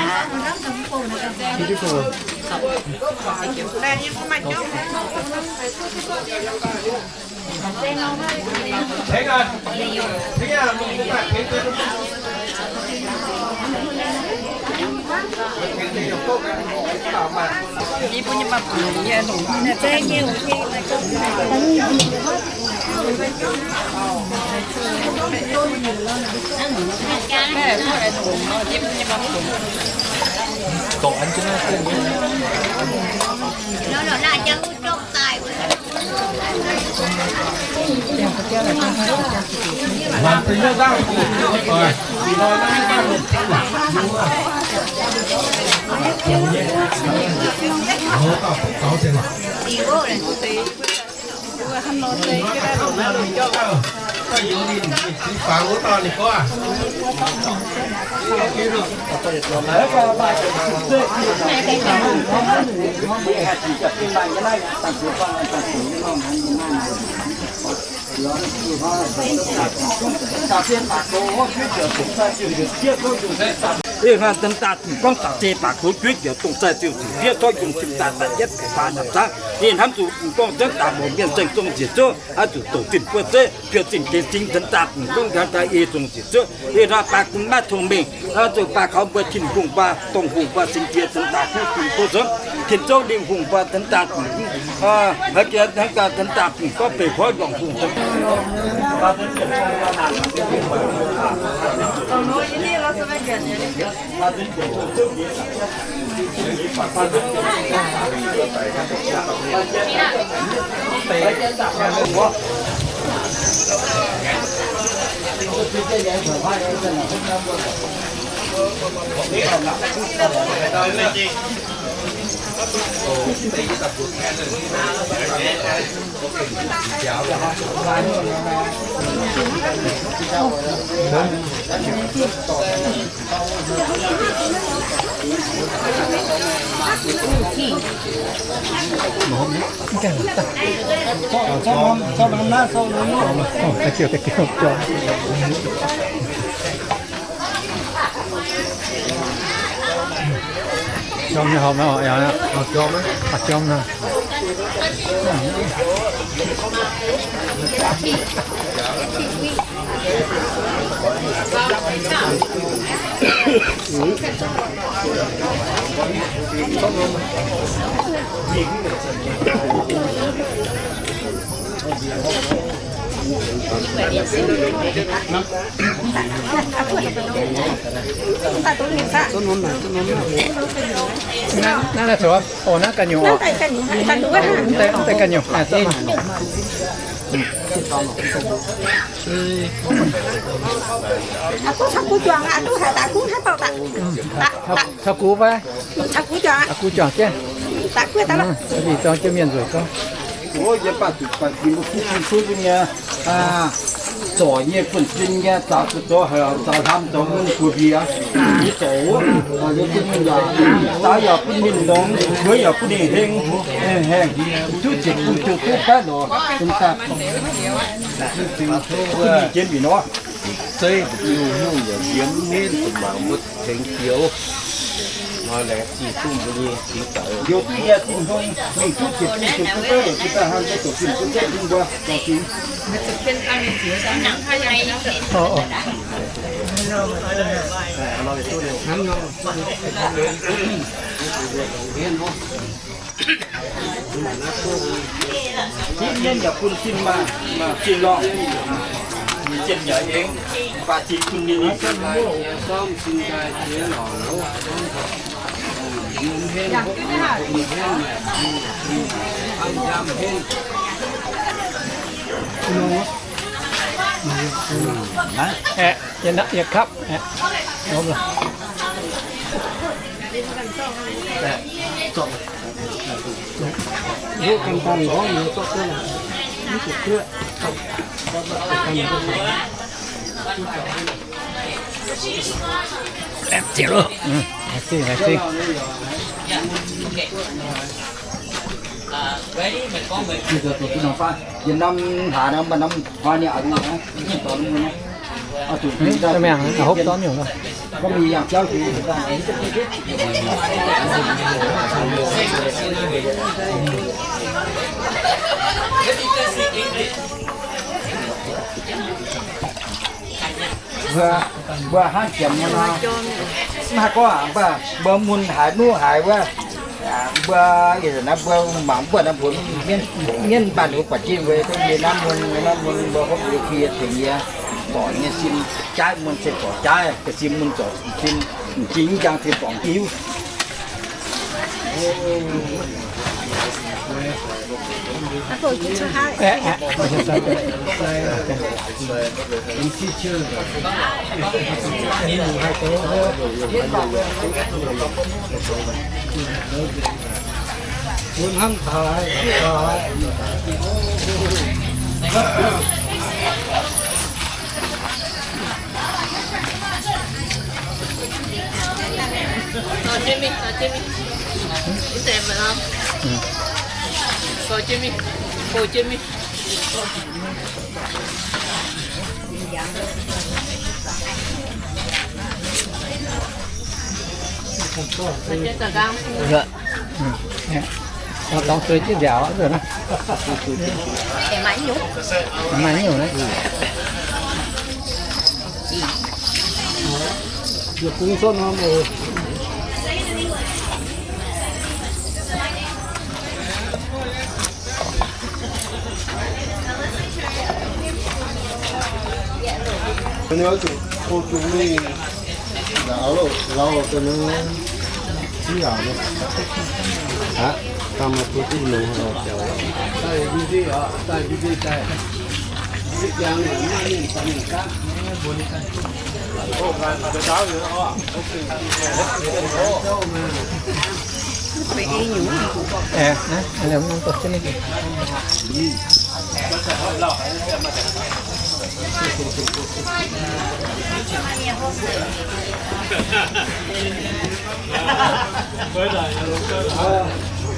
Ih hnoi deix daaih dungx gorngv da'zei baac gox jueiv njoux dongh zaih ziouc ziouc fiev tov yungh cim daaih daaih yietv baaix nzangc zangv. Ih hnamv zuqc dungx gorngv nzuonx daaih mbuox mienh zengc zong njiec zuov, oix zuqc douc zinh buov zeiv, biouv zinh geix zingx nzuonx daaih dungx gorngv nqanx daaih ei zong njiec zuov. Ih hnoi baac gunv maiv tongx mengh, oix zuqc baac kaux mbuo tin hungh baac, dongh hungh baac singx diex nzuonx daaih kuv dungx buov nzuonx, tin zouv lingh hungh baac nzuonx daaih dungx, haiz jiex hnangv gaax nzuonx daaih dungx gorngv beic mbuo longc hungh Jom nyei horpc nor, horpc jom nor. Naaiv, naaiv zoux, o, naaiv ganh nyungc oc. Mv deix ganh nyungc. Caux gux fai? Caux gux juangc jienv. Ninh zorng jienv mienh nzueic gorngv. Zorc nyei buonv-sin nyei, zaux zoux zoux, zaux hlamv zoux mun guoqv mbiauz, zoux wuov, daaih yaac bun ninh longx, wuov yaac bun ninh heng, haengh, duqv ziepc bung ziouc duqv baeqv lorz, bun ninh jienv mingh nor. Zeiv mbu'ziex hnyouv yaac nziemx henv, mangc mbuo tengx fioux. Nor laengz zingh duqv mbuo nyei cingx daaih. Liuz duqv yie zingh hngongx mingh duqv ziepc bung ziouc duqv baeqv lorz, duqv daaih hnangv, duqv ziepc bung ziouc duqv baeqv lorz. Zipv mienv yaac bun sin maah, sin lorngh, zienh yaac aengx baac zipv bun ninh. Aeqv, yietc kapv, aeqv, Yietc norm hlaax nor, maaih norm hnoi ninh aqc nor, mv dorh norm mun nor. Hopv zorqv nyungc nor. Mbuo, mbuo hnangv jiex nor, mv haih gorngv aqc, mbuo, mbuo mun haiz nuqv haiz wuov, mbuo, naaiv mbuo mangc mbuo naaiv mbuo mienv, mienv mbaanh wuov buatc jienv mbuo duqv nyei naaiv mun, naaiv mun mbuo hopv yie fiev tengx yie, borqc nyei sin jaaiv mun se borqc jaaiv, ga'sie mun zorc sin, m'jing njang se borqc diuv. Dorng suei jienv nziaauc nor. Maaih nyungc naaiv.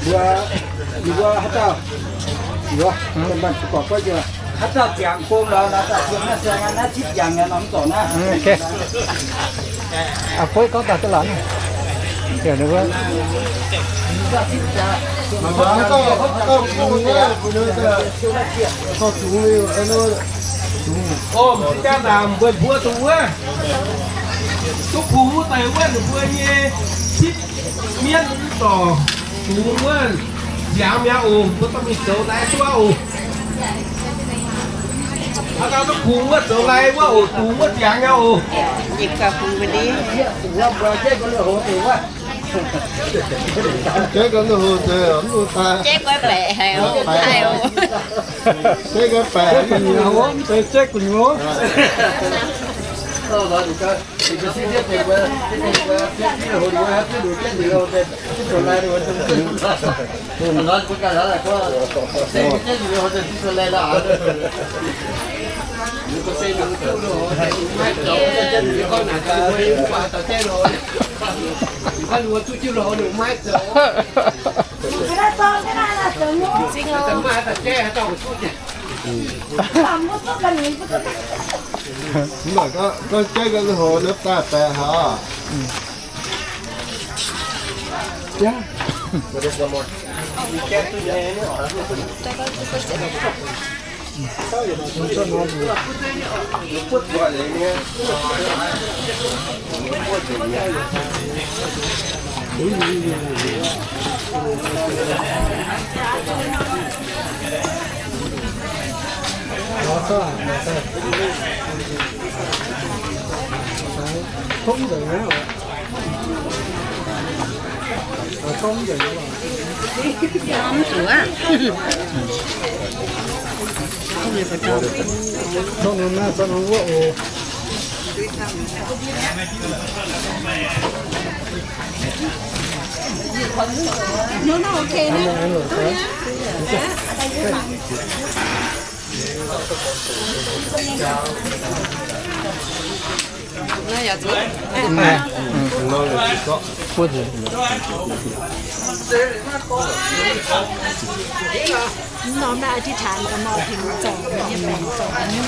Mbuo, mbuo haaix dauh, mbuo, haaix dauh ziangx gong lorz, haaix dauh ziangx naaiv, ziangx naaiv norm zorc naaiv. Aa, bueix gorngv daaih duqv laangz. Ov, mbuo jaa naamh mbuo mbuo dongh wuov, duqv kungx wuov deix wuov, ninh mbuo nyei cipv mienv dorc dungz wuov nziaamv mi'aqv oc. Mbuo dorh mingh zoux lai duqv oc. Hnangv naaiv duqv kungx wuov zoux lai wuov oc, dungz wuov nziaamv mi'aqv oc. Mv baac gorngv jaiv gau, hov nopv daaih baeqc haaix. Norm naaiv อธิษฐาน ga'maah tin zorc nyei baengc zorc nyei.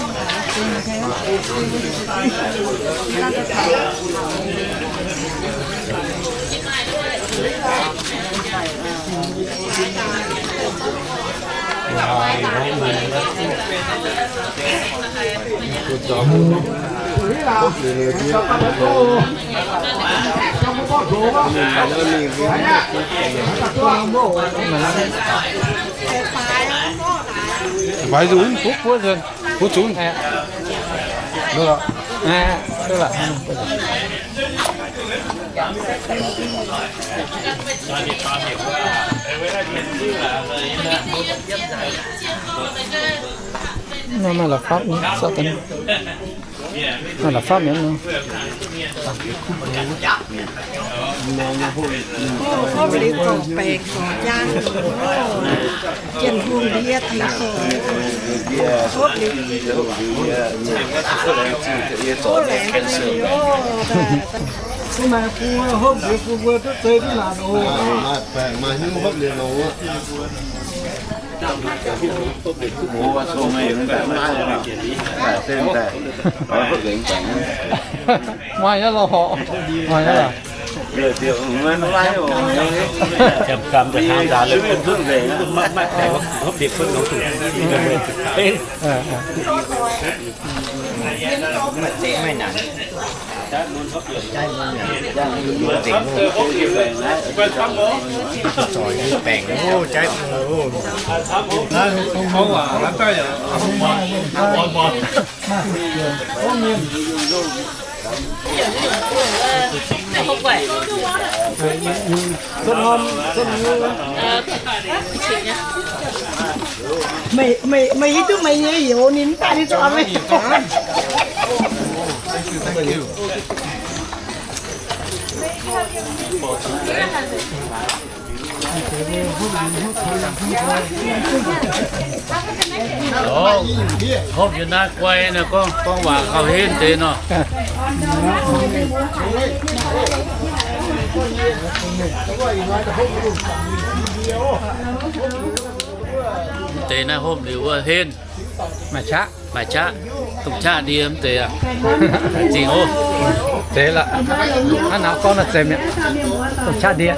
Baaix nzunc, butv, butv nzunc, butv zunc. Duqv lorqc. Duqv lorqc. Naaiv maaih la'fapv nyei, maaih la'fapv nyei nor. Hopv liuz gorngv baengh gorngv jang, Janx-Hungh ndiev tengx gorngv. Hopv liuz, hopv liuz, maaih bung hopv liuz bung mbuo duqv zei duqv laatc oc. Maaih baengc maaih hnyouv hopv liuz longx aqv. Maaih nyei lorqc. Maaih nyei lorqc. Meih, meih, meih hiuv duqv meih nyei youz ninh mv daaih ninh zorc meih. Hopv yiem naaiv guai naaiv gorngv, gorngv waac gauh henv deix nor. Deix naaiv hopv liuz wuov henv. Maaih qaqv, maaih qaqv, dongh qaqv ndie mv deix aqv. Zingh oc. Deix la'hnangv nor gorngv nor zemx mi'aqv. Dongh qaqv ndie.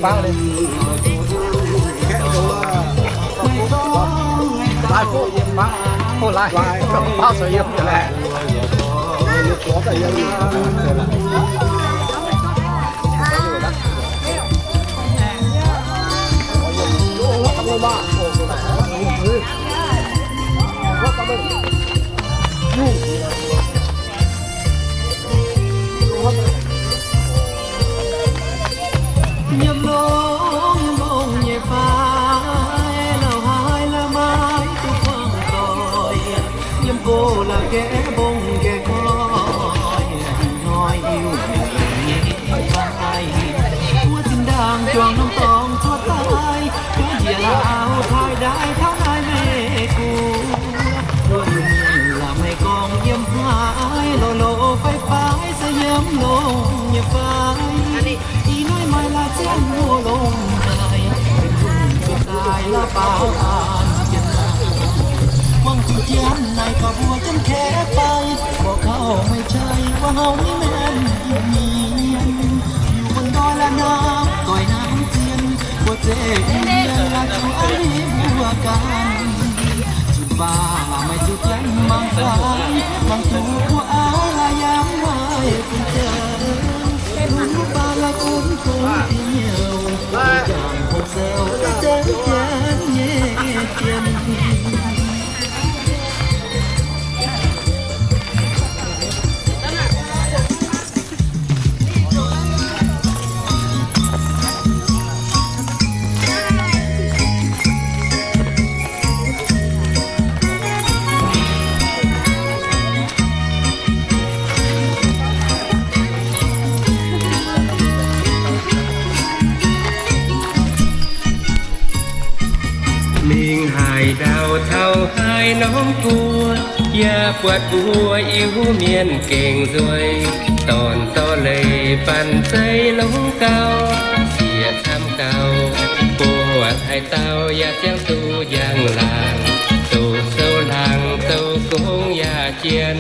Baauv, baauv, baauv, baauv, baauv, Yiem longx, yiem longx nyei fai, lauh haaix la'maih duqv buangh doic. Yiem gox la'gaengh mbong gaengh goiv, hnoi Iu-Mienh nyei fai, wuov zinh ndaangc juangc norm dorngx cuotv daaih, jiex lauh taaih ndaaih taux naaiv Meiv Guoqv. Wuov Iu-Mienh la'maih gorngv yiem haaix, loz-loz faix-faix se yiem longx nyei fai. Ih hnoi maaih laaix ziangh mbuo longx haic, benx zunh zuqc daaih la'baaux an jienv. Buangh zuqc jienv naaic gauh mbuo jienv kaeqv fai, mbuo gauh meih jai wuov hauv nyei mienh, Iu-Mienh, Iu-Mienh, Iu-Mienh ndoi la'naaiv doic hnangv zien, mbuo zeiv Iu-Mienh la'zuqc a'hneiv mbuo ganh. Zuqc baac la'maih zuqc jienv mangc fai, mangc duqv mbuo aav la'yangh maaih fun-ziangx. Mbuo baac la'gunv bungx dinh nyouh, mbuo jangx hopv sou daaih zengv jienv nyei jien. Mingh haaix ndau taux haaix norm guoqv, yaac buatc mbuo Iu-Mienh gengh nzueic. Dorn-dorn leiz-baan zeiv longx gauh, sieqv camv gauh, buatc haaix dauh yaac ziangh duqv njang-laangc, doqc sou hlang zoux gong yaac jien.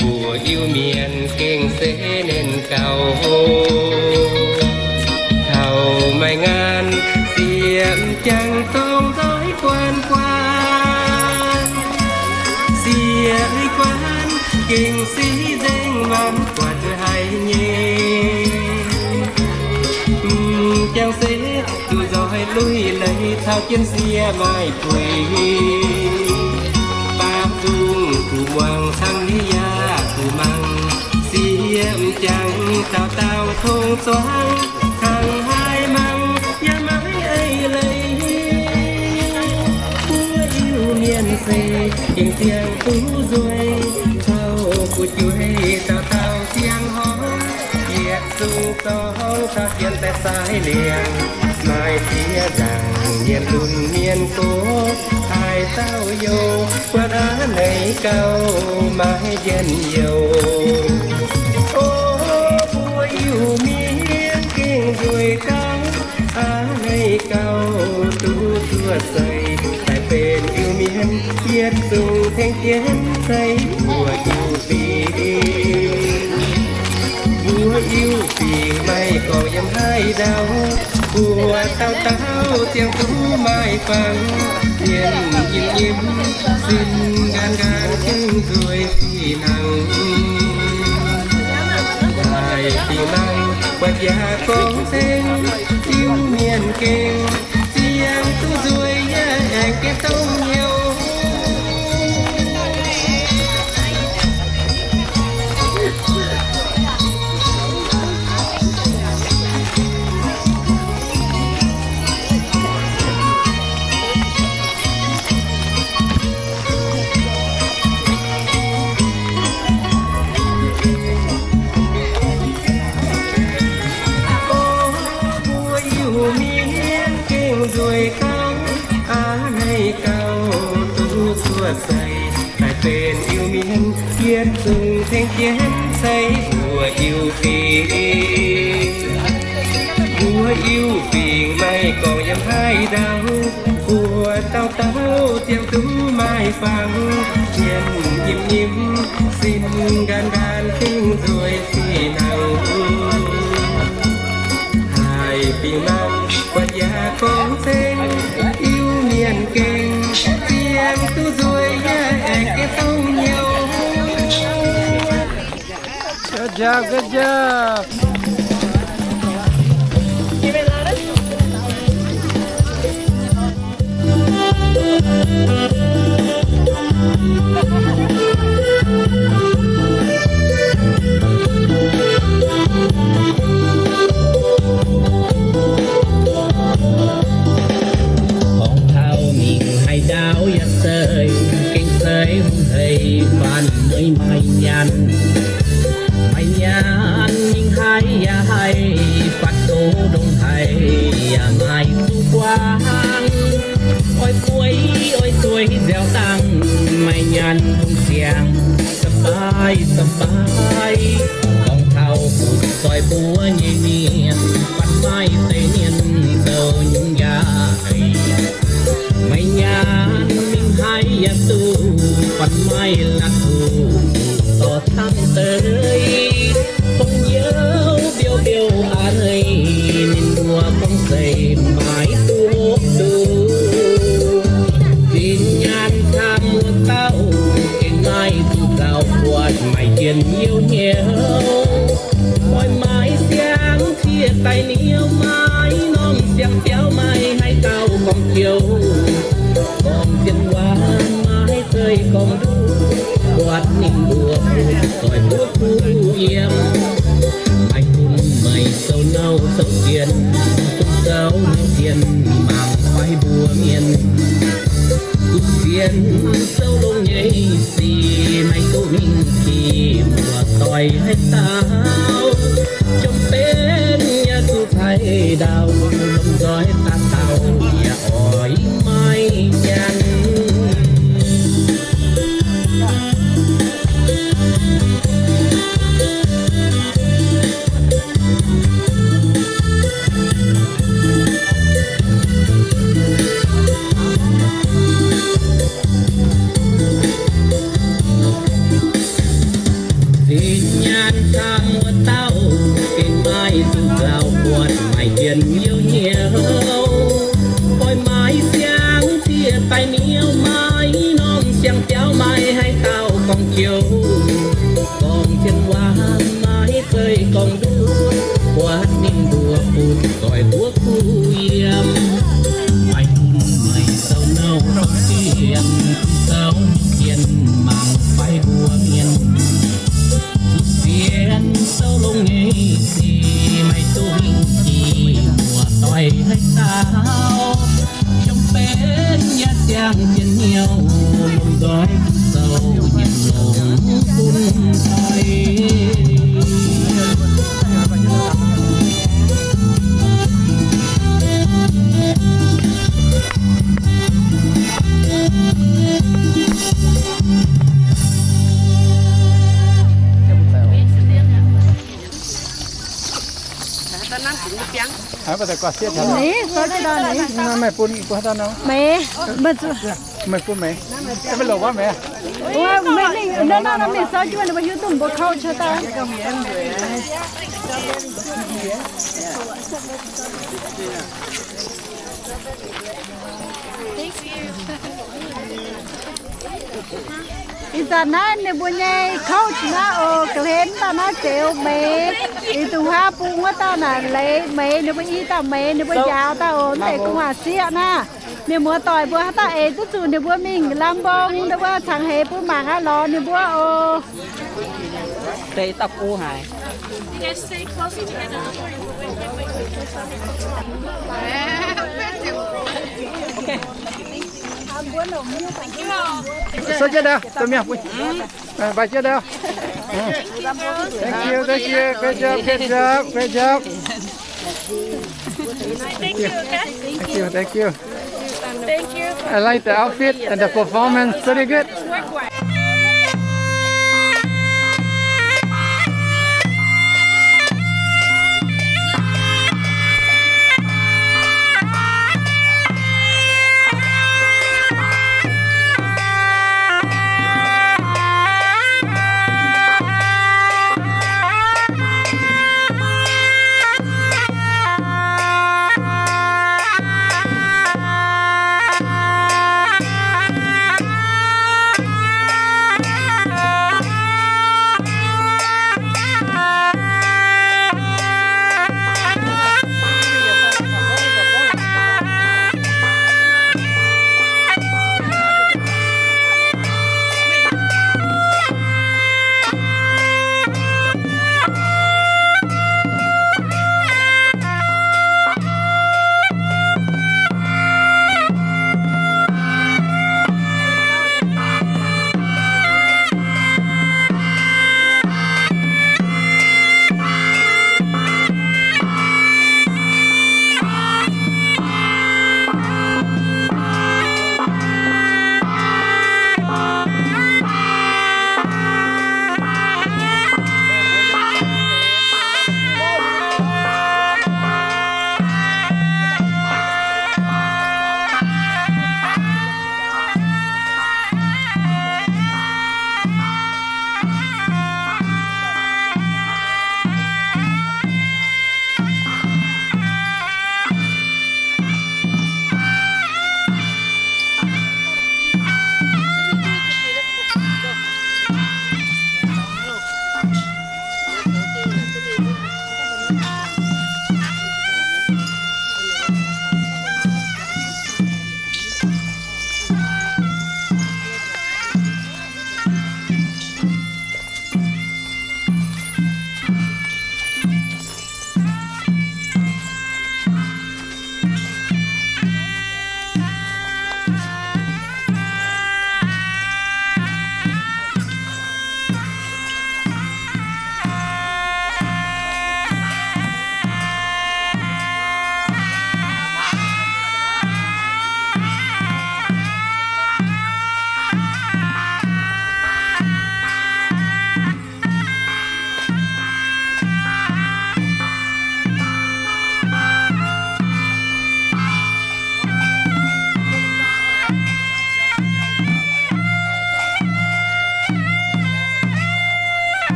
Mbuo Iu-Mienh gengh se nernh gauh. Taux maaih ngaanc sieqv m'jangc dorng nzoih guaan guaan, sieqv guaan gengh se nzengc maanc guatc nzueic haic nyei. M'jangc se duqv nzoih lui leiz caux jienv sieqv maaih buic, baac zungv kuv muangx cangv nyei yaac kuv mangc. Sieqv m'jangc dauh dauh tong zuangx, hnangv haaix mangc yaac maiv eix leiz. Mbuo Iu-Mienh se gengh ziangh duqv nzueic, caux fu'jueiv dauh dauh ziangh horngz, yietc zungv dorngx caux jienv daaih sai liangx. Maaih ziex nzaangc mienh lunx mienh gox, haaix dauh youh buatc a'hneiv gauh maiv njien-youh. O mbuo Iu-Mienh gengh nzueic gauh, a'hneiv gauh duqv zuoqv seix, daaih benx Iu-Mienh yietc zungv tengx jienv ceix mbuo Iu-Fingx. Mbuo Iu-Fingx maiv gorngv yiem haaix ndau, mbuo dauh dauh ziangh duqv maaih fangx, mienh nyim-nyim, sin nqaanx-nqaanx, gengh nzueic fih hnangv. Haih fingx mangc buatc yaac gorngv ceng, Iu-Mienh gengh ziangh duqv nzueic yaac aengx gengh dongh hnyouv. O mbuo Iu-Mienh gengh nzueic gauh, a'hneiv gauh duqv zuoqv seix, daaih benx Iu-Mienh yietc zungv tengx jienv ceix mbuo Iu-Fingx. Mbuo Iu-Fingx maiv gorngv yiem haaix ndau, mbuo dauh dauh ziangh duqv maaih fangx, mienh nyim-nyim, sin nqaanx-nqaanx, gengh nzueic fih hnangv. Haih fingx mangc Good job, good job. Gorngv taux mingh haaix ndau yaac seix, gengh seix hungh hec faanh mbuo maaih nyaanh. Maaih nyaanh mingh haaix yaac haih, fatv gox ndongc haaix yaac maaih zuqc guangc. Oix bueix oix zueiz nziaaux dangh, maaih nyaanh dongh ziangx สบาย สบาย. Gorngv taux butv-zoih mbuo nyei mienh, fatv maaih deix mienh zoux nyungc yaac Meih nyaanh mingh haaix yaac duqv, fatv maaih la'kuqv dorh camv deix. Dongh youh mbiouh mbiouh a'hneiv, ninh mbuo gorngv zeiz maiv duqv hopv duqv. Zinh nyaanh camv wuov dauh, gengh maaih duqv nzauh buatc maaih jien youh hnyouv. Oix maaiz siang zieqc daaih niouv, maaiz norm siang-biauv maaih haaix dauh gorngv jouh, gorngv zien waac maaih zeiz gorngv nduqc, buatc ninh mbuo butv-zoih mbuo kuv yiem. Maaih bun meih zoux nouh zoux zien, bun zoux nouh zien mangc fai mbuo mienh. Zuqc sienx sou longx nyei sic, maiv duqv mingh kih muoz-doic haaix dauh. Jomc benx yaac zuqc cai ndau, lomh nzoih daaih taux yaac oix maiv nyanc. Zinh nyaanh camv wuov dauh, gengh maaih duqv nzauh buatc maaih jien youh hnyouv. Oix maaiz siang zieqc daaih niouv, maaiz norm siang-biauv maaih haaix dauh gorngv jouh, gorngv zien waac maaih zeiz gorngv nduqc, buatc ninh mbuo butv-zoih mbuo kuv yiem. Maaih bun meih zoux nouh zoux zien, zoux zien mangc fai mbuo mienh. Zuqc sienx sou longx nyei sic, maiv duqv mingh kih muoz-doic haaix dauh. Jomc benx yaac ziangh jienv hnyouv, lomh nzoih duqv zoux nyanc longx bun doic. Meih, meih bun, meih bun meih. Meih mingh, no, no, no, mingh sou jienv, ninh mbuo hiuv duqv mbuo culture daaih. Ih zanc naaiv ninh mbuo nyei coach naaiv oc, ga'hlen dauh naaiv Zeux Meix. Ih dungz huaav bung wuov dauh naaic Leiz Meix, ninh mbuo i dauh Meix, ninh mbuo njaaux dauh oc, mv deix gu'nguaaz-sieqv naaiv. Mienh muoz-doic mbuo haaix dauh eix duqv zuqc ninh mbuo mingh lamh mbong, ninh mbuo cangx heix bun mangc aqv lorz ninh mbuo oc. Thank you, thank you. Great job, great job, great job. Thank you, okay? Thank you, thank you. Thank you. I like the outfit and the performance. Pretty good.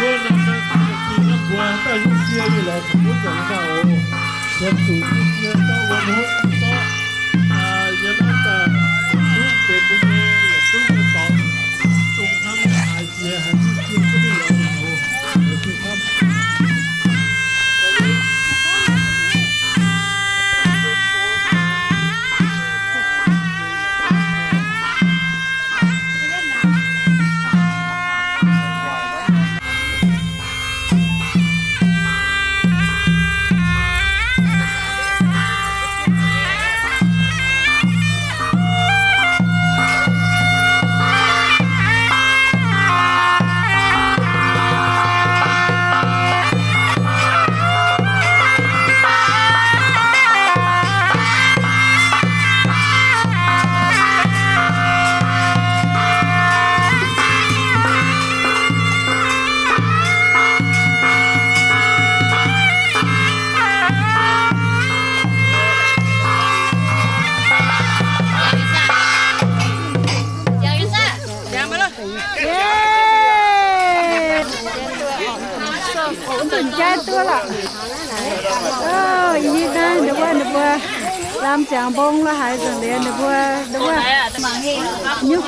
Yie mbuo jai duqv lorqc. Ih hnoi naaiv ninh mbuo, ninh mbuo lamh ziangx mbong lo haaix zanc liuz ninh mbuo, ninh mbuo nyungc,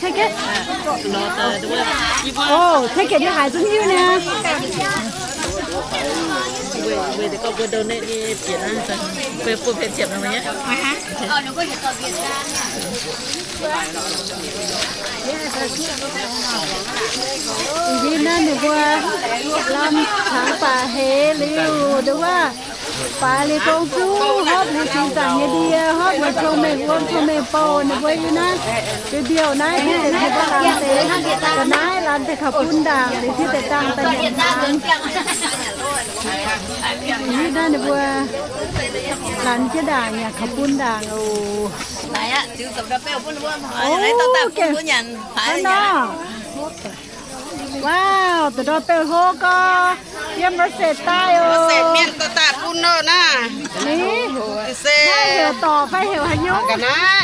take it. Oh, take it, haaix zanc hiuv niaa. Ih hnoi naaiv ninh mbuo lamh cangx baac heix liuz, nduov, baaix liuz gong zuqv, hopv liuz singx zaangc nyei ndie, hopv liuz cong-mengh wuom cong-mengh bouh. Ninh mbuo ih naaiv, biouv-biouv naaiv, ninh mbuo lamh deix, ga'naaiv lamh deix kaux bun ndaangc, liuz ziex deix dangh daaih nyanc hnaangx. Ih naaiv ninh mbuo lamh jienv ndaangc, nyanc kaux bun ndaangc oc. Wow, da'ndorm beuh hlo gorx, yiem Merced daaih oc. Merced mienh dorh daaih bun oc naaiv. Naaiv heuc dorc fai heuc haaix nyungc?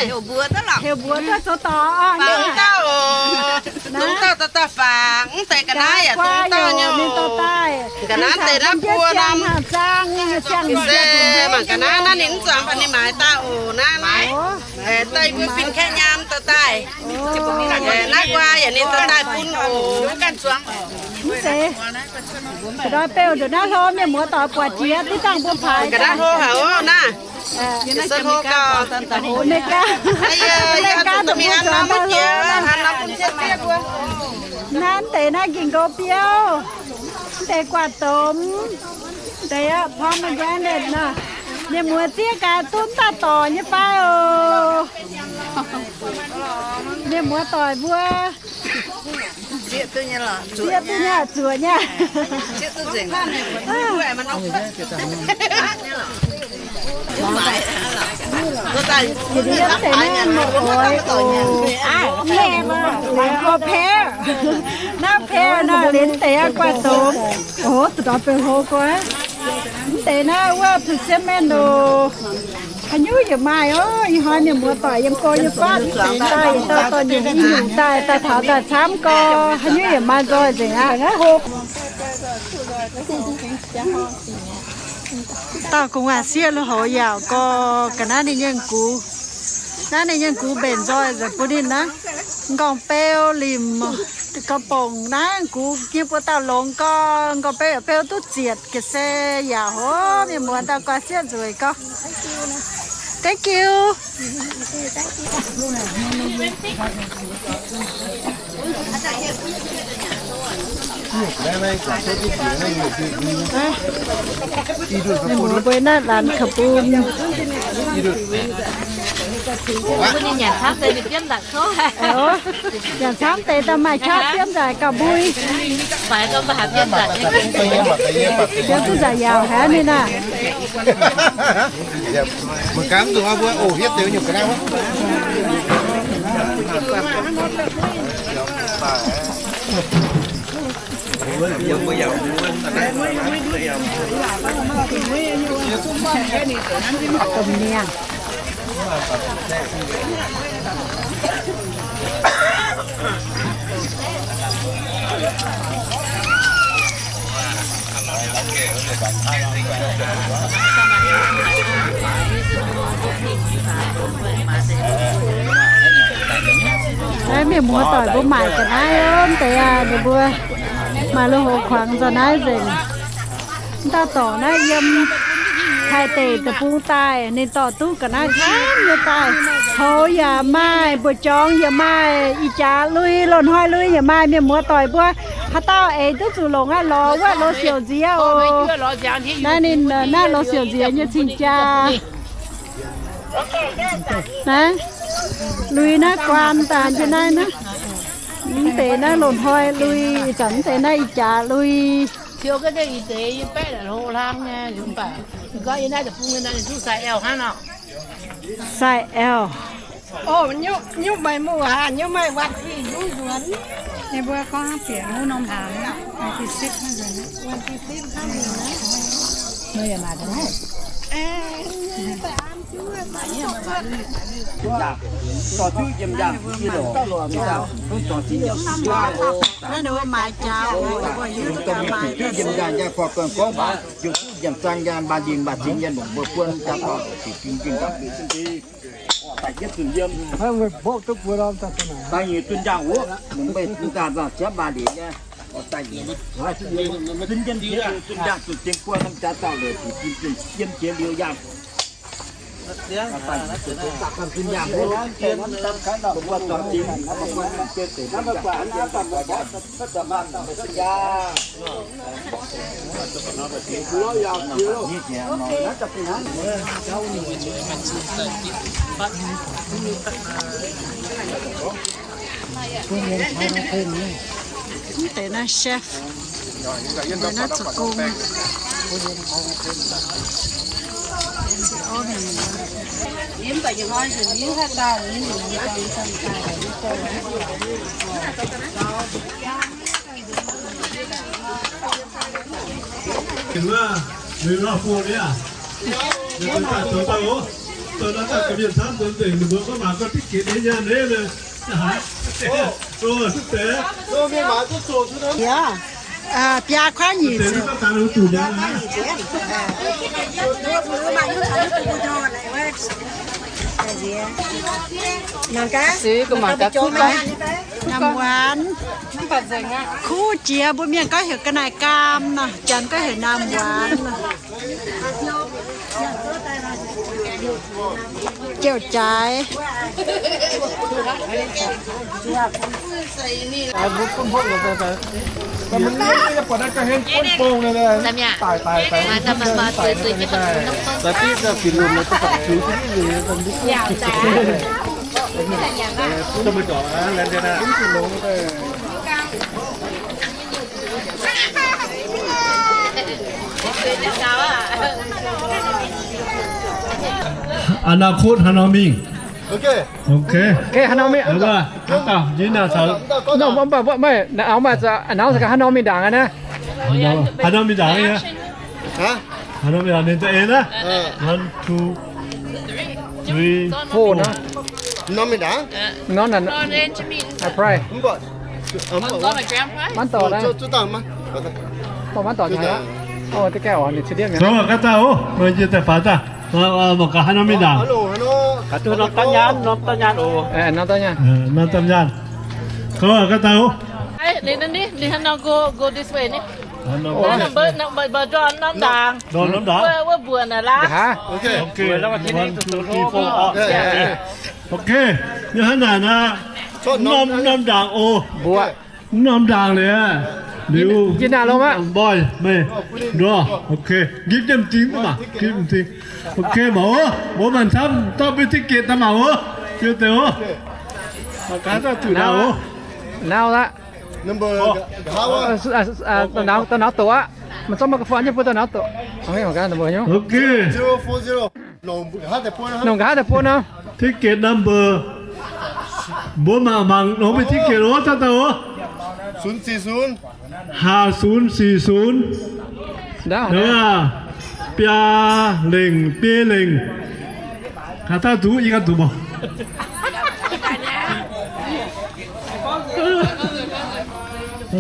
Heuc mbuox duqv zoux dorc oc. Mv dauh oc. Mv dauh dorh daaih fangx, mv deix ga'naaiv yaac dongh dauh nyei oc. Ga'naaiv deix naaiv buo norm. Mangc ga'naaiv naaiv ninh mv zuangx baac ninh maaiz daaih oc naaiv. Daaih mbuo fin-kaeqv nyaam dorh daaih. Naaiv guaa yaac ninh dorh daaih bun oc. Mv zeiz, ndoih beu ndoih naaiv hlo, mienh muoz doic buatc jiex duqv dangh mbuo paaix. Ga'naaiv hlo haic oc naaiv. Mv deix naaiv ging-nqou biouv, mv deix guaax domx, mv deix pomegranate nor. Mienh muoz zieqv gaax duqv daaih dorc nyei fai oc. Mienh muoz doic mbuo zieqv duqv nyei, zuoqc nyei. Mv deix naaiv mv oix oc. Naaiv pear nor, liuz mv deix aqv guaax domx. Oc, da'ndorm beu hlo guaax. Mv deix naaiv wuov persimmon oc. Haaix nyungc yaac maaih oc. Ih hnoi mienh muoz doic yiem go yiem fatv daaih, daaih dorh nyungc i nyungc daaih, daaih taux daaih camv go, haaix nyungc yaac maaih nzoih nzengc aqv. Dauh gu'nguaaz-sieqv lui-houx yaauc go, ga'naaiv ninh nyei gux, naaiv ninh nyei gux mbenc nzoih nzengc bun ninh naaiv. M'nqorngv beu limc, ga'bongc naaiv gux nyei buoz dauh longx go, m'nqorngv beu yaac beu duqv zietc ga'sie yaauc hov, mienh muoz dauh guaax sieqv nzueic go. Thank you. Mienh muoz mbuo naaiv laanh kaux bun. Nyanc camv deix daaih maaih qaqv biomv nzaic gauh mbui. Biomv duqv nzaic yaauc haic ninh aah. Domh mienh. Naaiv mienh muoz doic mbuo maaic ga'naaiv ov, deix aac, ninh mbuo maaic lui-houx kuangx nzengc naaiv nzengc. Dauh dorc naaiv yiem Taiv deic-bung daaih, ninh dorh duqv ga'naaiv camv nyei daaih. Hoz yaac maaih, mbu'jorngx yaac maaih, ih jaax lui, loz-hnoi lui yaac maaih. Mienh muoz doic mbuo, haaix dauh eix duqv zuqc longc aqv, lorz wuov lorz siouc nziex oc. Naaiv ninh naaiv lorz siouc nziex nyei cing-jaa. Naaiv lui naaiv guaan daaih nyei naaiv naaiv. Mv deix naaiv loz-hnoi lui, ih zanc mv deix naaiv ih jaax lui. Sai L. Nyungc meih muoc haaix, nyungc meih วันที่ hnyouv nzuonx. Ninh mbuo gorngv bieqc hnyouv norm hnaangx, วันที่สิบ hnangv nzuonx. วันที่สิบ hnangv nzuonx. Meih yaac maaic daaih. Naaiv ninh mbuo maaiz jaax oc, mbuo hiuv duqv gaax maaiz jaax se. Mv deix naaiv chef, mv deix naaiv zoux gong, Biaa kuaaiv nyic ziepc. Mangc gaax, naamh waanx. Kuv jiex mbuo mienh gorngv heuc ga'naaiv gaam nor, janx gorngv heuc naamh waanx nor. Jauv-jaaix. Aa, naaiv kuv haaix nor mingh? Ok. Ok, haaix nor mingh? Nor, mv baac mv maaih, aa, nor mingh ndaangc aqv naaiv. Haaix nor mingh ndaangc aqv? Haaix nor mingh ndaangc? Ninh da'eix naaiv. One, two, three, four. Nor mingh ndaangc? Nor, nor, nor, I pray. Mv baac mv dorh naaiv. Mv baac mv dorh naaiv. Ov, deix gaax oc, ninh cien ndiev mi'aqv. Gaax daaih oc, meih njiec daaih faaux daaih. Mangc gaax haaix nor mingh ndaangc. Norm daaih nyaanh, norm daaih nyaanh oc. Norm daaih nyaanh. Gaax daaih oc. Ninh haaix nor go, go this way ni. Norm ndaangc. Norm ndaangc. Wuov mbuoqc naaic laav. Ok, one, two, three, four. Ok, yie hnangv naaic nor. Norm, norm ndaangc oc. Mbuoqc. Norm ndaangc liuz, liuz, yie naaic longx aqv. Mboih, meih, nduov, ok, gipv jienv m'zing duqv mangc, gipv m'zing. Ok, mangc oc, mbuo mangc camv, dauh mbuo ticket daaih mangc oc, jiu deix oc. Mangc gaax dauh zuqc naaic oc. Naaiv aqv. Dauh nauz doqc aqv. Mangc zorqv microphone nyei mbuo dauh nauz doqc. Ok. Nongc nqa'haav deix bun nor. Ticket number. Mbuo mangc mangc nor mbuo ticket oc, dauh dauh oc. Sunv sic sunv. Haah sunv sic sunv. Biaa lengc biei lengc. Haaix dauh duqv, yie ganh duqv mangc.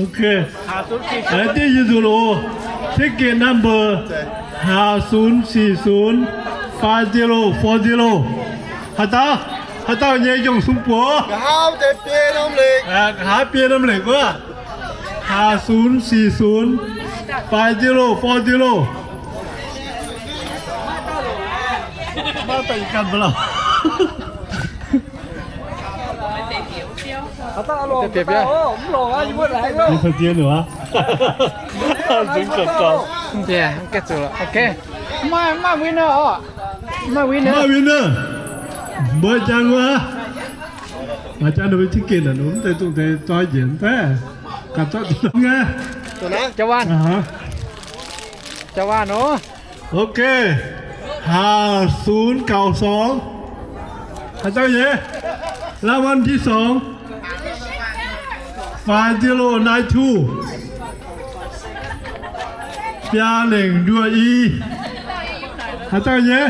Ok. Div yie nzunc oc. Ticket number ห้าศูนย์สี่ศูนย์ five zero four zero. Haaix dauh, haaix dauh nyei njongh sung buoz? Nqa'haav biei norm lengc wuov. ห้าศูนย์สี่ศูนย์ five zero four zero. Maiv daaih ganh mv lauh. Yie fai zien nor. Zungv gauh gauh. Ok. Maaih, maaih winner oc. Maaih winner. Maaih winner. Mbuo jangx wuov. Maaih jangx ninh mbuo ticket naaic, ninh mbuo deix dongh deix zoi njiec mv deix. Ganh zorqv deix nor nyei. Jauv waanh. Jauv waanh oc. Ok. ห้าศูนย์เก้าสอง. Haaix dauh nyei? รางวัลที่สอง five zero nine two. Biaa lengc nduoh i. Haaix dauh nyei?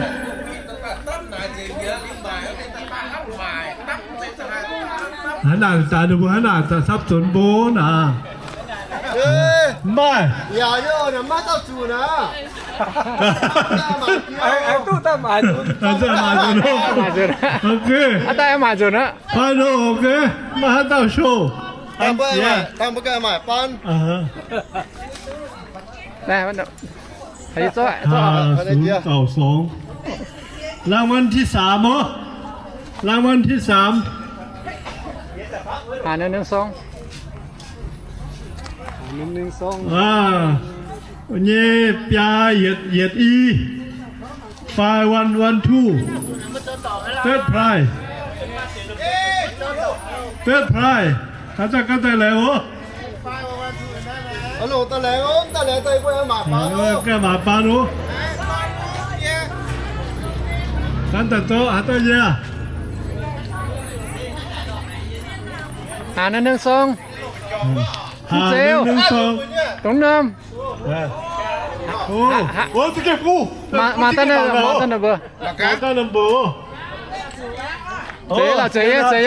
Hnangv naaic daaih ninh mbuo hnangv naaic daaih sapv zuonx mbuo naaic. Mv maaih. Ok. Final, ok. Maiv haaix dauh show. ห้าศูนย์เก้าสอง. รางวัลที่สาม โอ้ รางวัลที่สาม อ่า nyei biaa yietc yietc i. Five one one two. Third prize. Third prize. Ganh daaih, ganh daaih laengz oc. Ganh maaic baan oc. Ganh daaih zoux haaix dauh nyei? Haaix ninh song? Haaix ninh song? Dongh norm. Maaih daaih number. Zeix lorqc, zeix, zeix,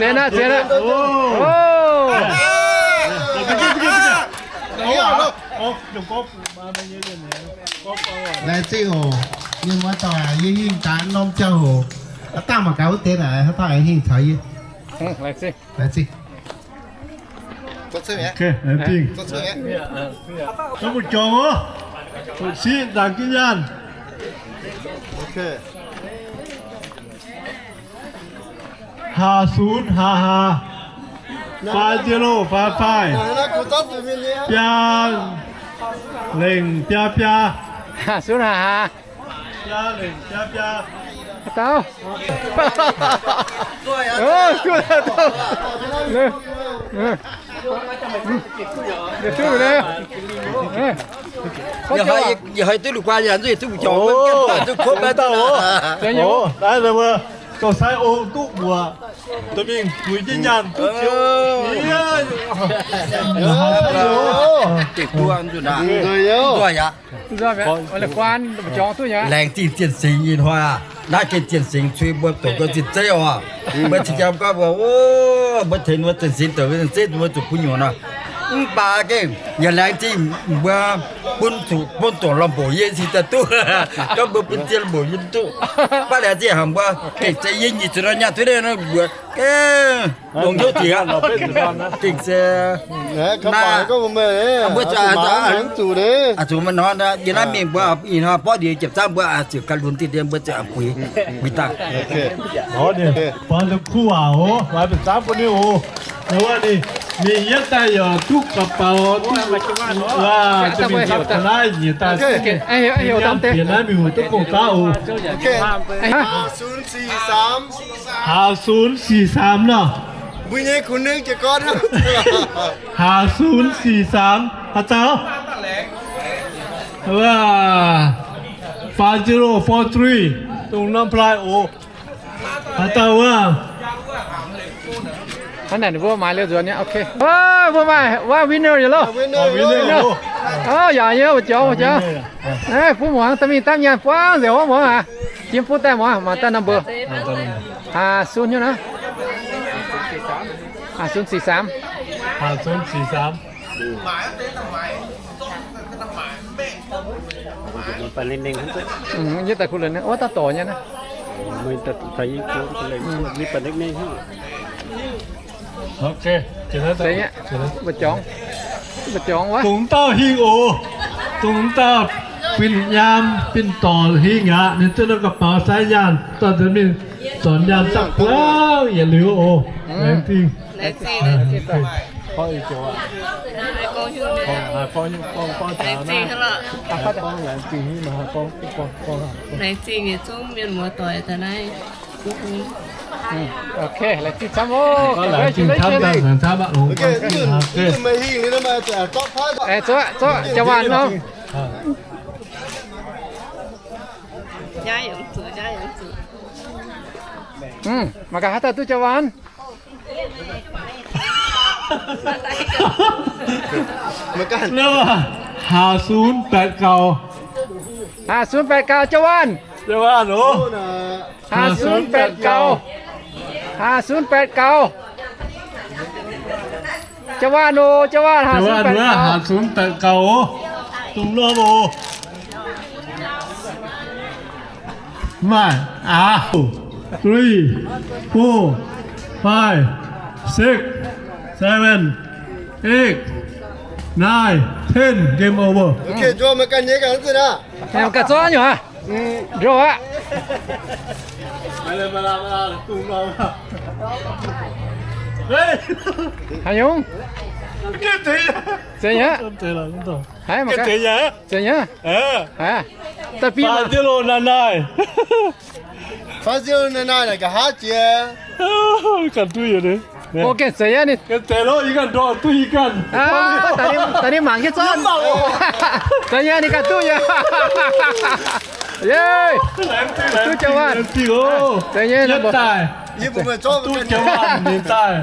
zeix naaiv, zeix naaiv. Laengz zingh oc. Mienh muoz-doic, yie hingh gaax norm ziangh hoc, dangh mangc gaax wuov deix naaic, haaix dauh aengx hingh caux yie. Laengz zingh. Mbuo jorngx oc. Siqv nzaangc jienv nyaanh. Haaix zunv haaix haaix, five zero five five, biaa lengc biaa biaa. Haaix zunv haaix haaix. Biaa lengc biaa biaa. Dauh. Yietc haih duqv lungh guaan yaac duqv mbu'jorngx, duqv kouv maiv dauh. Naaiv mbuo dorh sai ong duqv mbuoqc, dorh mingh puix jienv nyaanh duqv ziouc. Laengz zingh Zien Singx nyei hnoi aac. Naaiv gengh Zien Singx cui mbuo doqc gau zinh zeiv oc. Mbuo cing jaa gorngv mbuo, o, mbuo tengx mbuo Zien Singx doqc zinh zeiv mbuo zuqc bun nyungc nor. Mv baac gengh yaac laengz zingh mbuo bun zuqc bun dongc lomh mboc yie cingx daaih duqv. Gorngv mbuo bun zien lomh mboc yie duqv. Mv baac laengz zingh haic mbuo gengh se yie nyic zuqc nor nyaanh duqv deix nor mbuox gengh longx hnyouv dingc aqv. Gengh se mbuo zuqc zuqc maiv hnoi yie naaiv mingh mbuo ih hnoi borqv ndie jiepc zaangv mbuo ziouc gan lunx diqv ndie mbuo ziouc buix buix dangh. Buangh duqv kuv waac oc, maaih ba'zangv bun ninh oc. Ninh wuov ninh mingh yietv daaih yaac duqv ga'baux, duqv waac, duqv mingh ziepc ga'naaiv nyiec daaih, bieqc naaiv mingh duqv gong-gaav oc. Haaix zunv sic saamx nor. Mbuo nyei kuh nengv jiez gorn. Haaix zunv sic saamx, haaix dauh? Five zero four three, dongh norm plai oc. Haaix dauh wuov? Hnangv naaic ninh mbuo maaiz liuz nzuonx nyei, ok. Mbuo maaih wuov winner yaac loh. Yaac nyei, wuov jauv, wuov jauv. Bun muangx daaih mingh dapv nyaanh buangv nzengc wuov muangx aac. Jiem bun daaih muangx, mangc daaih number. Haaix zunv nyei naaiv? Haaix zunv sic saamx. Haaix zunv sic saamx. Wuov daaih dorc nyei naaiv. Mbu'jorngx, mbu'jorngx wuov. Dongh dauh hingh oc. Dongh dauh fin-nyaam fin-dorc hingh aqv. Ninh duqv norm ga'baux sai nyaanh, dorh nzengc mingh zornc nyaanh dapv buangv yietc liuz oc. Laengz zingh. Laengz zingh yietc zungv mienh muoz-doic daaih naaiv. Ok, laengz zingh camv oc. Zuov, zuov, jauv waanc nor. Mangc gaax haaix dauh duqv jauv waanc. Haaix sunv baetc gauh. Haaix sunv baetc gauh, jauv waanc. Haaix sunv baetc gauh. Haaix sunv baetc gauh. Jauv waanc oc, jauv waanc, haaix sunv baetc gauh. Haaix sunv baetc gauh oc. Dongh norm oc. Maaih aqv. Three, four, five, six, seven, eight, nine, ten. Game over. Ganh zorqv nyungc aqv. Nduov aqv. Haaix nyungc? Zeiz nyei. Haiz mangc gaax. Zeiz nyei. Da'bieqc five zero nine nine. Five zero nine nine naaic nqa'haav jiex. Ganh duqv yie. Mbuo gengh zeiz nyei. Gengh zeiz loh, yie ganh ndorm duqv yie ganh. Daaih ninh mangc jienv zorqv. Zeiz nyei, ninh ganh duqv yie. Yie duqv jauv waanc. Zeiz nyei, duqv jauv waanc ninh daaih.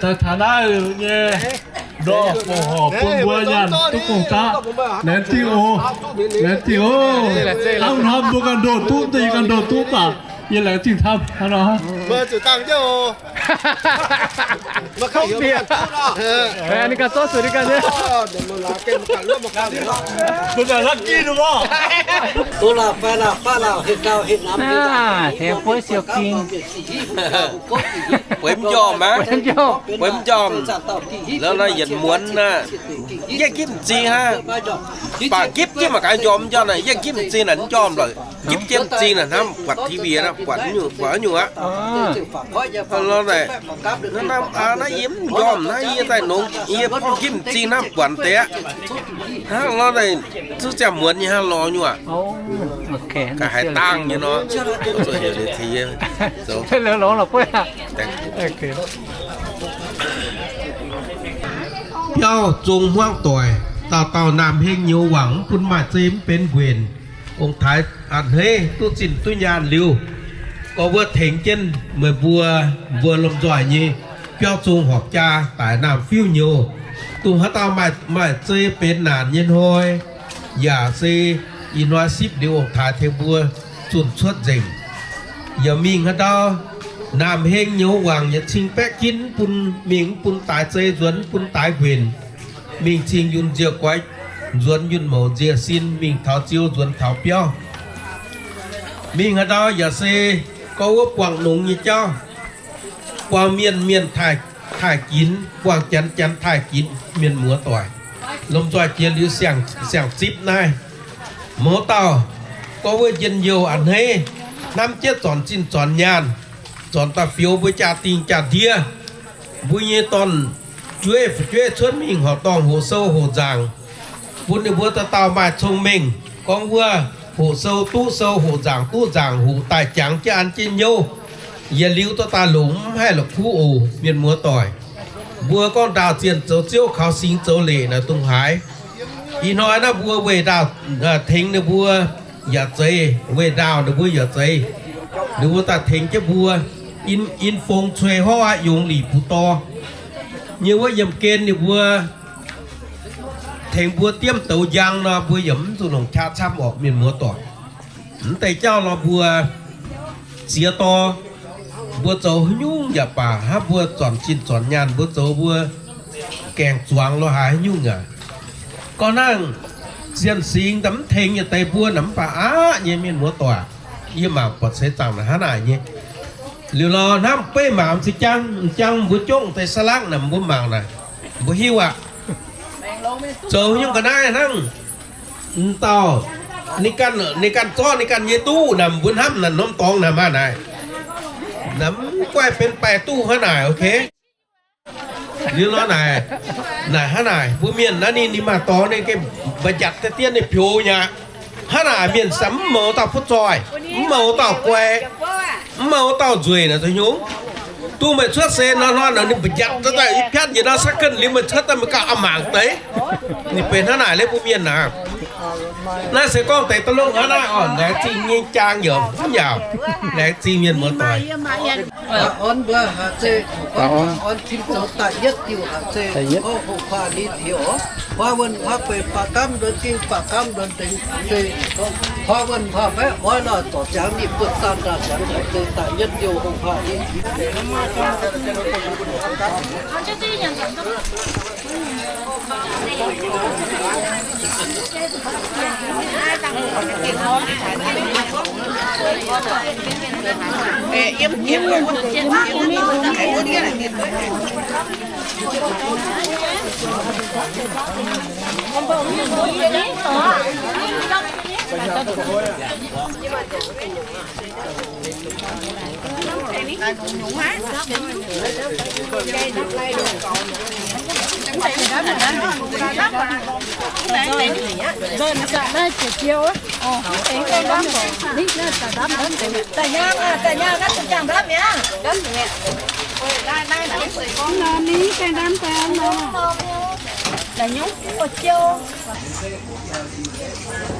Taux naaiv nyei ndorm, horpc bun mbuo nyaanh duqv gong-daqv. Laengz zingh oc. Laengz zingh oc. Hnangv nor mbuo ganh ndoh duqv, yie ganh ndoh duqv baac yie laengz zingh camv. Ninh ganh zorqv zuqc ninh ganh nyei. Mbuo ganh lucky duqv mbuo. Tengx buov siou ging. Bueix mv njormh aqv. Bueix mv njormh. Lorqc, naaiv yietc muonz naaiv, yie gipv m'zing hnangv. Baac gipv jienv mangc gaax njormh mv njormh naaiv, yie gipv m'zing naaic mv njormh lorqc. Gipv jienv m'zing naaic hnamv buatc T V naaiv, buatc nyungc, buatc nyungc aqv. Lorqc, naaiv yie mv njormh naaiv, yie daaih nongx, yie gipv m'zing hnamv buatc deix aqv. Hnangv lorqc, naaiv zuqc ziangh muonz nyei hnangv lorqc nyungc aqv. Ga'haaix dangh nyei nor. Biauv zong hmuangv doic, dauh dauh naamh heng nyouz wangc, mv bun maaih zei mv benx nquenc. Ong-taaix a'hneiv duqv zinh duqv nyaanh liuz, gorngv wuov tengx jienv meih mbuo, mbuo lomh nzoih nyei biauv zong horpc jaa daic naamh fiuv nyouz. Dongh haaix dauh maaih, maaih zei benx naanc nyei hnoi, yaac se ih hnoi sipv liuz ong-taaix tengx mbuo zunh cuotv nzengc. Yaac mingh haaix ndau, naamh heng nyouz wangc yaac cing baeqv ginv mv bun mingh, mv bun daaix zei nzuonx, mv bun daaix nquenc. Mingh cing yunh nziec goix, nzuonx yunh mouc nziec sin, mingh taux ziou nzuonx taux biauv. Mingh haaix ndau yaac se gorngv wuov buangh nongx nyei jauv, buangh mienh mienh taaih ginx, buangh janx janx taaih ginx, mienh muoz doic. Lomh nzoih jiex liuz siang-zipv naaiv, mouz dauh gorngv wuov njien-youh a'hneiv, hnamv jienv zornc zinh zornc nyaanh, zornc daaih fioux mbuo jaa-dingh jaa-ndiev, mbuo nyei dorn-jueiv fu'jueiv cuotv mingh horqc dorngh hoqc sou hoqc nzaangc, bun ninh mbuo dauh dauh maaih cong-mengh gorngv wuov hoqc sou duqv sou, hoqc nzaangc duqv nzaangc, hoqc daaih jangx jienv an jienv hnyouv. Yietc liuz dorh daaih longc mv haih la'kuqv oc, mienh muoz doic. Mbuo gorngv ndaauh zienh zoux ziouv, kaux singx zoux leic naaic dongh haaix. Ih hnoi naaiv mbuo weih ndaauh tengx ninh mbuo yaac zeiz, weih ndaauh ninh mbuo yaac zeiz. Ninh mbuo daaih tengx jienv mbuo, in fong cuei horv aqv, yungz lih bux dorh nyei wuov yiemh gen ninh mbuo tengx mbuo diemv douz njang nor, mbuo yaac mv zuqc longc qaqv camv orqc, mienh muoz doic. Mv deix jauv nor mbuo ziex dorh, mbuo zoux haaix nyungc yaac baac, hnangv mbuo zornc zinh zornc nyaanh, mbuo zoux mbuo gaengh zuangx lo haaix nyungc aac, gorngv hnangv Sienh singx daaih mv tengx yietc deix mbuo naaic mv baac aqv nyei mienh muoz doic, yie mangc buatc seix zaangc naaic hnangv naaic nyei. Liuz lorz hnamv beiv maanc m'zing jang, m'jang mbuo jongv deix sa'langv naaic mbuo mangc naaic, mbuo hiuv aqv. Zoux nyungc ga'naaiv hnangv, dauh ninh ganh, ninh ganh zorqv ninh ganh nyei duqv naaic mbuo hnamv naaic norm dorngx naaic maah naaic, naaic mv guaih benx baeqc duqv hnangv naaic, ok. Liuz nor naaic, naaic hnangv naaic mbuo mienh naaiv ninh, ninh maaih dorngx ninh gengh mbu'ziex deix dien ninh pioux nyei aqv. Hnangv naaic mienh samx mv mouz dauh butv zoih, mv mouz dauh guai, mv mouz dauh nzueic naaic zoux hnyungv. Duqv meih cuotv seix nor hnoi naaic ninh mbu'ziex deix daaih ih piatv njiec nor saqv kenv liuz meih cuotv daaih meih gauh a'maangc deix. Ninh benx hnangv naaic leiz mbuo mienh naaic. Naaiv se gorngv deix da'longh hnangv naaiv orqc, laengz zingh nyei jaang yaac mv yaac, laengz zingh mienh muoz doic. Orn mbuo haaix zeiz, orn tim zoux da'yietv diuh haaix zeiz, hoqc hoqc kuaah li tioux, huaav wuonh huaav beic baac gamv nzuonx ging, baac gamv nzuonx dengx zeiz, huaav wuonh huaav baeqv oix lorh zorc ziangx ninh buonh zaanh ndaa ziangx haaix zeiz da'yietv diuh hoqc kuaah li tioux.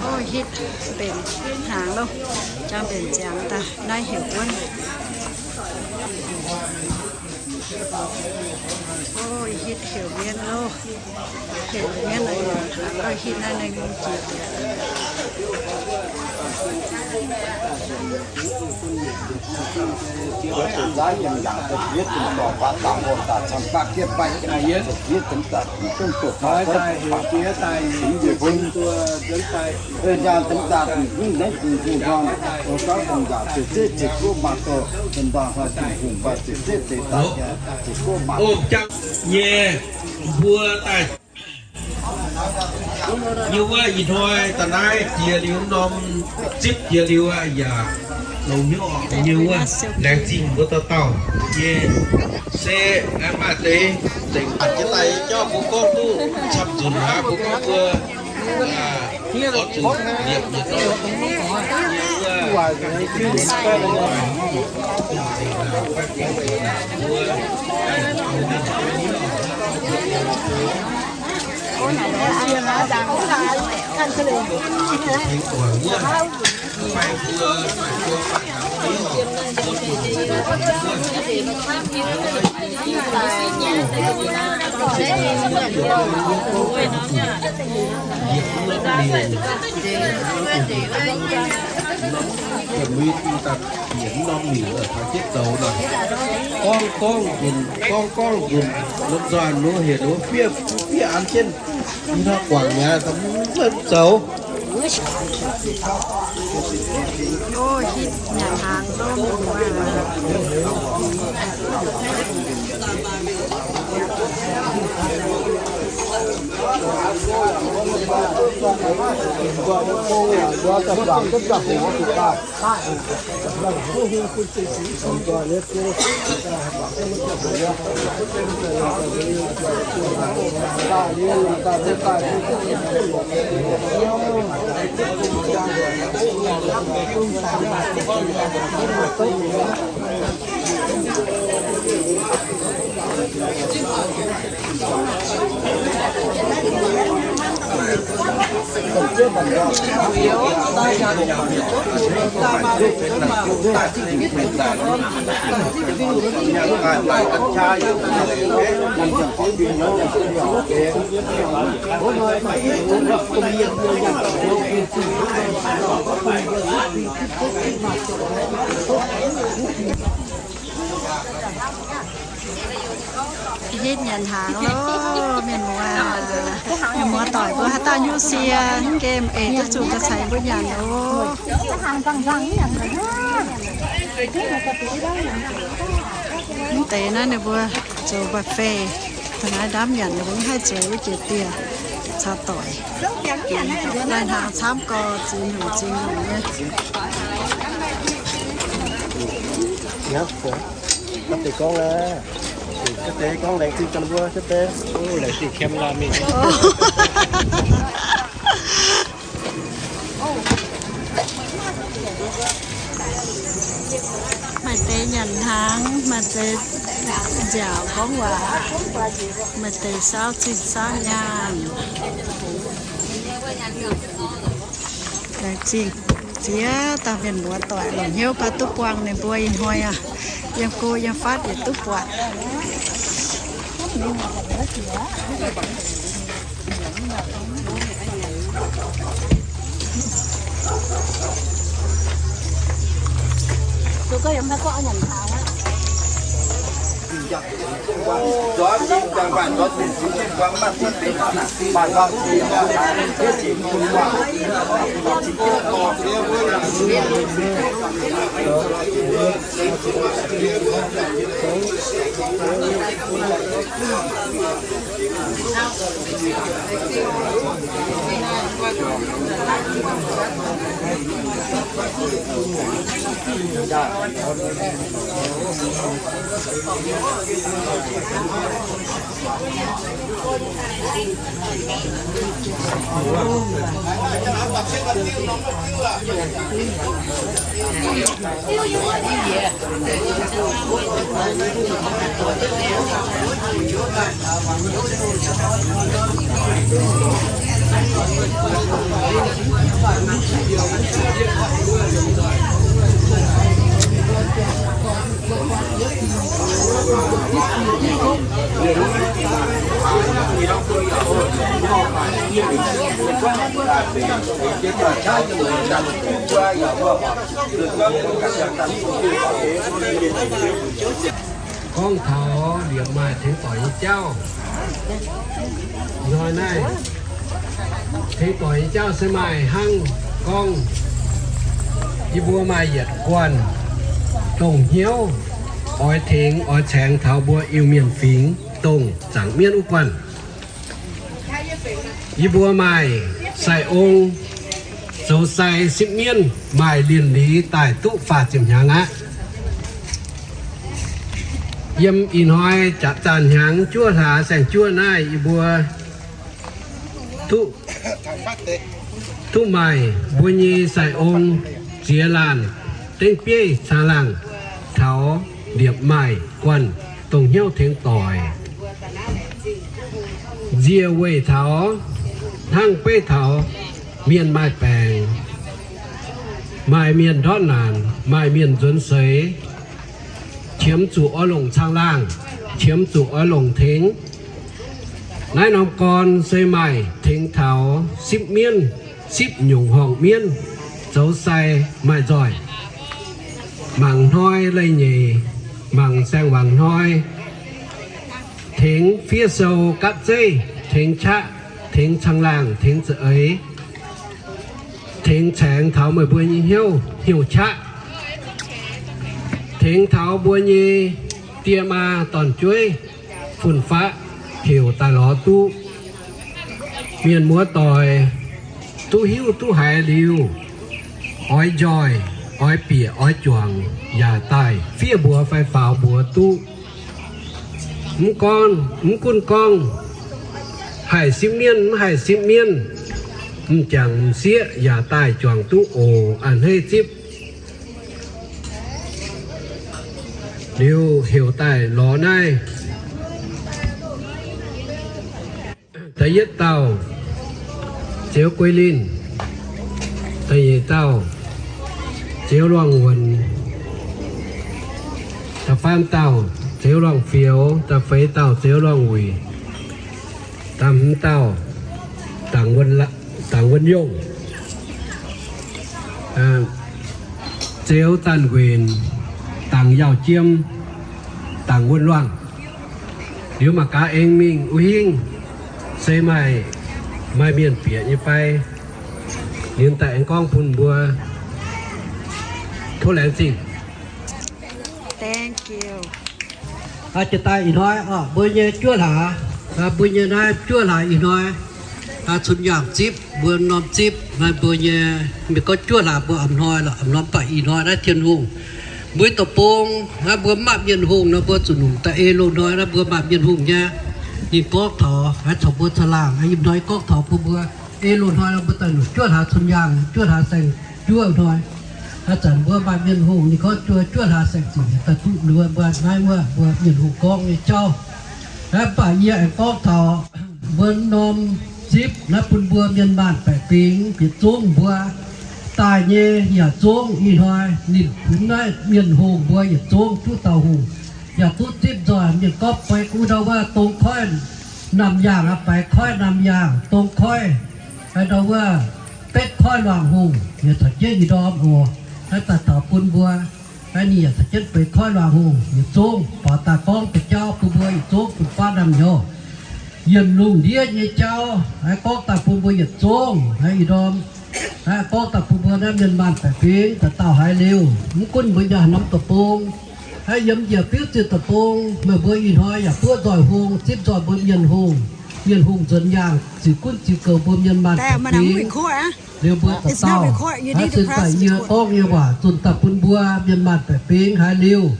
Ov, hitv mbenc hnaangx loh, jangx mbenc ziangx daaih naaiv heuc wuonv. Ov, hitv heuc mienv loh, heuc mienv loh, hitv naaiv ninh mungv jiex. Ov, jangx nyei mbuo daaih. Yie wuov ih hnoi da'naaiv jiex liuz norm zipv jiex liuz yaac longx hnyouv oc. Yie wuov laengz zingh mbuo dauh dauh nyei se maaih deix zengc jienv daaih jauv mbuo gorngv duqv camv nzunc aqv. Mbuo gorngv mbuo oix zuqc liepc nyei dorngx. Yie wuov Gorngv gorngv nzunc, gorngv gorngv nzunc, lomh nzoih nor heuc ninh fiev, fiev an jienv, ninh nor guangc mi'aqv, mv zoux. Hitv nyanc hnaangx loh, mienh muoz. Mienh muoz doic mbuo haaix dauh nyungc sie, mv nqemh eix duqv zuqc ga'ceix mbuo nyanc loh. Mv deix naaiv ninh mbuo zoux buffet, taux naaiv ndamv nyanc ninh mbuo mv haih zoux wuov jiex dieh caux doic. Lai-hnaangx camv gorx ziex nyungc ziex nyungc nyei. Ga'deix gorngv aqv. Ga'deix gorngv laengz zingh ganh mbuo, ga'deix. Laengz zingh camera mingh. Maaih deix nyanc hnaangx, maaih deix nziaauc gorngv waac, maaih deix saauv zinh saauv nyaanh. Laengz zingh ziex dauh mienh muoz doic, longc hnyouv baac duqv buangh ninh mbuo ih hnoi aqv. Yiem go yiem fatv yietc duqv buatc. Gorngv taux liepc maaih tengx doic nyei jauv. Hnoi naaiv tengx doic nyei jauv se maaih hnangv gorngv, yie mbuo maaih yietc guanh dongh hnyouv oix tengx oix caengx taux mbuo Iu-Mienh fingx dongh zaangc mienv wuov guanh. Yie mbuo maaih sai-ong zoux sai sipv mienv maaih lienh liz daaih duqv faah ziepc hnyangx aqv. Yiem ih hnoi jaax zaanh hnyangx juov hlaax saeng-juov naaiv yie mbuo duqv, duqv maaih mbuo nyei sai-ong ziex laanh dengv bieiv caangh laangh taux liepc maaih guanh dongh hnyouv tengx doic. Nzie weih taux hnangv beiv taux mienh maaih baengc, maaih mienh ndortv naanc, maaih mienh nzuonx seix, qiemx zuqc oix longc caangh laangh, qiemx zuqc oix longc tengx. Naaiv norm gorn se maaih tengx taux sipv mienv, sipv nyungc horngc mienv zoux sai maaih nzoih. Mangc hnoi leih nyeic, mangc saeng-wangc hnoi, tengx fiev sou gapv zeiv, tengx qaqv, tengx caangh laangh, tengx za'eix, tengx caengx taux meih mbuo nyei hnyouv hnyouv qaqv, tengx taux mbuo nyei die maa dorn-jueiv fun-faqv heuc daaih lorz duqv. Mienh muoz doic duqv hiuv duqv haiz liuz, oix njoih, oix bieqc, oix juangc yaac daaih fiev mbuox fai faaux mbuox duqv. Mv gorngv, mv gunv gorngv haih sipv mienv mv haih sipv mienv, m'jangc m'sieqv yaac daaih juangc duqv oc. A'hneiv zipv liuz heuc daaih lorz naaiv. Da'yietv dauh Ziouv Guei Linh, da'nyeic dauh Ziouv Luangh Wuonx, da'faam dauh Ziouv Luangh Fioux, da'feix dauh Ziouv Luangh Wuic, da'hmz dauh Dangc Wuonh Yongh, Ziouv Zanh Nquenc, Dangc Yauh Jiem, Dangc Wuonh Luangh. Liuz mangc gaax aengx mingh wuov hingv se maaih, maaih mienh bieqc nyei fai? Ninh daaih aengx gorngv bun mbuo. Tov laengz zingh. Aa, jiex daaih ih hnoi mbuo nyei juov hlaax, mbuo nyei naaiv juov hlaax ih hnoi, cun yaangh zipv, mbuo norm zipv, mbuo nyei, mienh gorngv juov hlaax mbuo a'hnoi lorqc, a'hnoi mv baac ih hnoi naaiv Tin-Hungh, mbuo deic-bung, mbuo mv maaih mienh hungh nor, mbuo zuqc nungx daaih ei loz-hnoi naaiv mbuo maaih mienh hungh nyei. Ninh gorngv taux, caux mbuo caangh laangh, ih hnoi gorngv taux bun mbuo, ei loz-hnoi nor mbuo daaih nungx juov hlaax cun yaangh, juov hlaax saeng-juov hnoi. Ih zanc mbuo maaih mienh hungh, ninh gorngv juov, juov hlaax saeng-zuqc daaih duqv mbuo, mbuo naaiv wuov mbuo mienh hungh gorngv nyei jauv. Mv baac yie aengx gorngv taux mbuo norm zipv naaiv bun mbuo mienh maanh baeqc fingx yietc zungv mbuo daaih nyei yaac zungv ih hnoi ninh bun naaiv mienh hungh mbuo yietc zungv duqv dauh hungh, yaac duqv zipv nzoih mienh gorngv beiv gu ndau wuov dong koiv naamh yaangh aqv, baaix koiv naamh yaangh, dong koiv, ndau wuov betv koiv luangh hungh, yaac caux jienv ih ndorm oc. Naaiv daaih taux bun mbuo, naaiv ninh yaac caux jienv beiv koiv luangh hungh yietc zungv, baaux daaih gorngv deix jauv bun mbuo yietc zungv fun-faqv naamh nyouz. Yienh lungh ndiev nyei jauv, naaiv gorngv daaih bun mbuo yietc zungv, naaiv ih ndorm, naaiv gorngv daaih bun mbuo naaiv mienh maanh baeqc fingx dauh dauh haiz liuz, mv gunv mbuo yaac haaix norm deic-bung, naaiv yiem njiec fiuv ziepc deic-bung, meih mbuo ih hnoi yaac buov nzoih hung, zipv nzoih mbuo mienh hungh, mienh hungh nzuonx yaangh ziux gunv ziux goux mbuo mienh maanh baeqc fingx. Liuz mbuo dauh dauh, naaiv se daaih yie gorngv nyei waac zunh daaih bun mbuo mienh maanh baeqc fingx haiz liuz,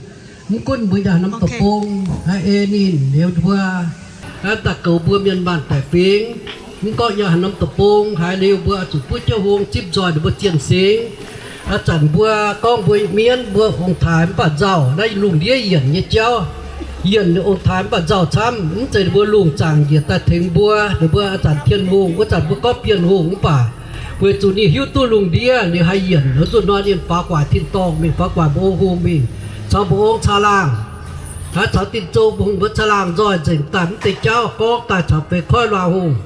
mv gunv mbuo yaac haaix norm deic-bung, naaiv ei ninh liuz mbuo, naaiv daaih goux mbuo mienh maanh baeqc fingx, mv gorngv yaac haaix norm deic-bung haiz liuz mbuo zuqc buov jienv hung zipv nzoih ninh mbuo zienh singx. Ih zanc mbuo gorngv mbuo mienv mbuo ong-taaix mv baac nzauh, naaiv lungh ndiev yienc nyei jauv. Yienc ong-taaix mv baac nzauh camv, mv zeiz ninh mbuo lungh zaangc njiec daaih tengx mbuo. Ninh mbuo ih zanc Tin-Hungh, wuov zanc mbuo gorngv Bienh Hungh mv baac weic zuqc ninh hiuv duqv lungh ndiev, ninh haih yienc, wuov nzunc nor ninh faaux guaax tin-dorngh mingh, faaux guaax mbuo hungh mingh, caux mbuo ong caangh laangh, naaiv caux Tin-Hungh mbuo caangh laangh nzoih nzengc daaih mv deix jauv gorngv daaih caux beiv koiv luangh hungh.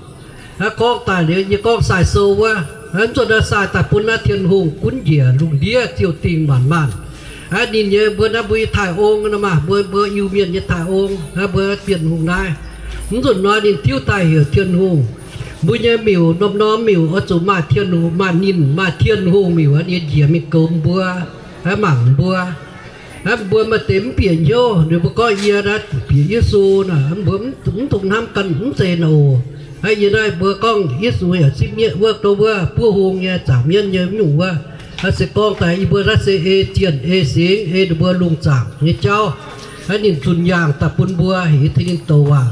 Naaiv gorngv daaih liuz yie gorngv sai sou wuov, naaiv nzuonx naaiv sai daaih bun naaiv Tin-Hungh gunv njiec lungh ndiev ziouc dingh maanc maanh. Naaiv ninh nyei mbuo naaiv mbuo nyei taaix-ong nor maah, mbuo, mbuo Iu-Mienh nyei taaix-ong, naaiv mbuo Bienh Hungh naaiv. Mv nzunc nor ninh tiuv daaih heuc Tin-Hungh. Mbuo nyei miuc, norm-norm miuc oix zuqc maaih Tin-Hungh, maaih ninh, maaih Tin-Hungh miuc, ninh njiec mingh goux mbuo, naaiv mangc mbuo. Naaiv mbuo maaih deix mv bieqc hnyouv, ninh mbuo gorngv yie naaiv bieqc Yesu nor, mbuo mv dungx hnamv ganh mv zeiz nor oc. Naaiv yie naaiv mbuo gorngv Yesu yaac zipv mienv wuov, dongh wuov buov hung nyei, zaangc mienv nyei, mv nyungc wuov. Naaiv se gorngv daaih yie mbuo naaiv se ei zienh ei singx, ei ninh mbuo lungh zaangc nyei jauv. Naaiv ninh zunh yaangh daaih bun mbuo, heuc tengx ninh douc waac.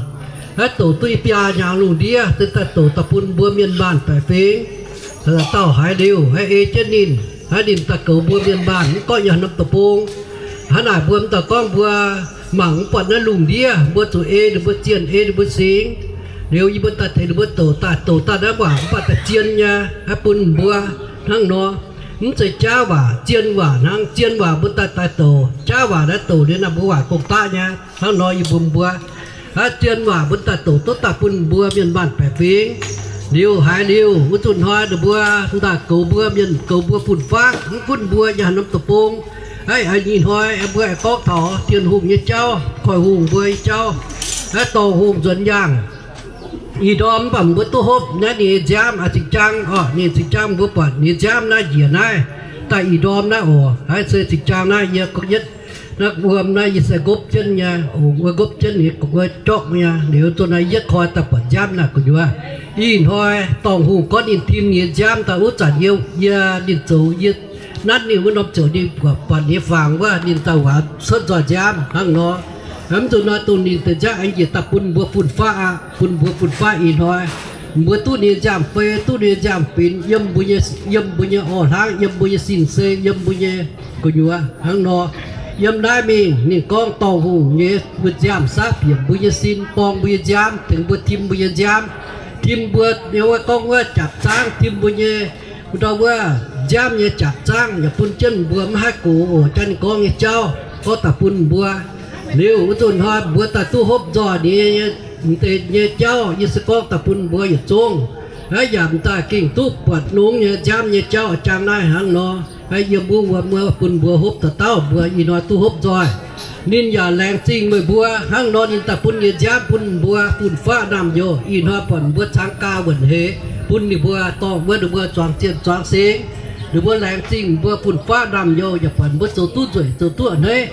Naaiv douc duqv i biaa hnyangx lungh ndiev, se daaih douc daaih bun mbuo mienh maanh baeqc fingx dauh dauh haiz liuz, naaiv ei jienv ninh, naaiv ninh daaih goux mbuo mienh maanh, mv gorngv yaac haaix norm deic-bung. Hnangv naaic mbuo mv daaih gorngv mbuo mangc mv buatc naaiv lungh ndiev, mbuo zuqc ei ninh mbuo zienh, ei ninh mbuo singx. Liuz yie mbuo daaih tengx ninh mbuo douc daaih, douc daaih naaiv waac mv baac daaih zien nyei, naaiv bun mbuo hnangv nor. Mv zeiz jaav waac, zien waac hnangv. Zien waac mbuo daaih daaih douc, jaav waac naaiv douc liuz naaiv mbuo waac gong-daqv nyei. Hnangv nor yie mbuo mbuo naaiv zien waac mbuo daaih douc duqv daaih bun mbuo mienh maanh baeqc fingx. Liuz haiz liuz wuov zunh hnoi ninh mbuo daaih goux mbuo mienh, goux mbuo fun-faqv, mv gunv mbuo yaac haaix norm deic-bung. Naaiv ih hnoi mbuo aengx gorngv taux Tin-Hungh nyei jauv, koiv-hungh mbuo nyei jauv. Naaiv dorngh hungh nzuonx yaangh ih ndorm mv baac mbuo duqv hopv naaiv ninh nyei nziaamv, aa, zingh jaang oc, ninh zingh jaang mbuo buatc ninh nziaamv naaiv njiec naaiv daaih ih ndorm naaiv oc. Naaiv se zingh jaang naaiv yie gorngv yietv naaiv wuom naaiv yie se ngopv jienv nyei, wuov ngopv jienv ninh gorngv wuov jorqv nyei. Liuz zunh naaiv yietv koi daaih buatc nziaamv naaiv gu'nyuoz. Ih hnoi dorngh hungh gorngv ninh tim nyei nziaamv daaih wuov zanc yie, yie ninh zoux, yie nanv ninh wuov norm ziouc ninh buatc, buatc ninh nyei fangx wuov ninh daaih waac cuotv nzoih nziaamv hnangv nor. Mv zuqc nor dongh ninh deix nziaamv aengx njiec daaih bun mbuo fun-faqv aqv, bun mbuo fun-faqv ih hnoi. Mbuo duqv ninh nyei nziaamv-fei, duqv ninh nyei nziaamv-benx, yiem mbuo nyei, yiem mbuo nyei orn-hlangv, yiem mbuo nyei sin-sei, yiem mbuo nyei gu'nyuoz hnangv nor. Yiem naaiv mingh ninh gorngv dorngh hungh nyei mbuo nziaamv saav bieqc mbuo nyei sin, borng mbuo nyei nziaamv, tengx mbuo tim mbuo nyei nziaamv, tim mbuo nyei wuov gorngv wuov jaapc zaangv, tim mbuo nyei ndau wuov nziaamv nyei jaapc zaangv yaac bun jienv mbuo mv haih gox oc. Jang ninh gorngv nyei jauv gorngv daaih bun mbuo. Liuz wuov zunh hnoi mbuo daaih duqv hopv nzoih ninh nyei, m'deix nyei jauv yie se gorngv daaih bun mbuo yietc zungv. Naaiv yaac m'daaih gengh duqv buatc nungx nyei nziaamv nyei jauv jang naaiv hnangv nor. Naaiv yiem wuov wuom wuov bun mbuo hopv dauh dauh, mbuo ih hnoi duqv hopv nzoih. Ninh yaac laengz zingh meih mbuo. Hnangv nor ninh daaih bun nyei nziaamv bun mbuo fun-faqv naamh nyouz. Ih hnoi buatc mbuo cangx gaax wuonc heix, bun ninh mbuo dorh wuov ninh mbuo zuangx zienh zuangx singx. Ninh mbuo laengz zingh mbuo fun-faqv naamh nyouz, yaac buatc mbuo zoux duqv nzueic zoux duqv a'hneiv,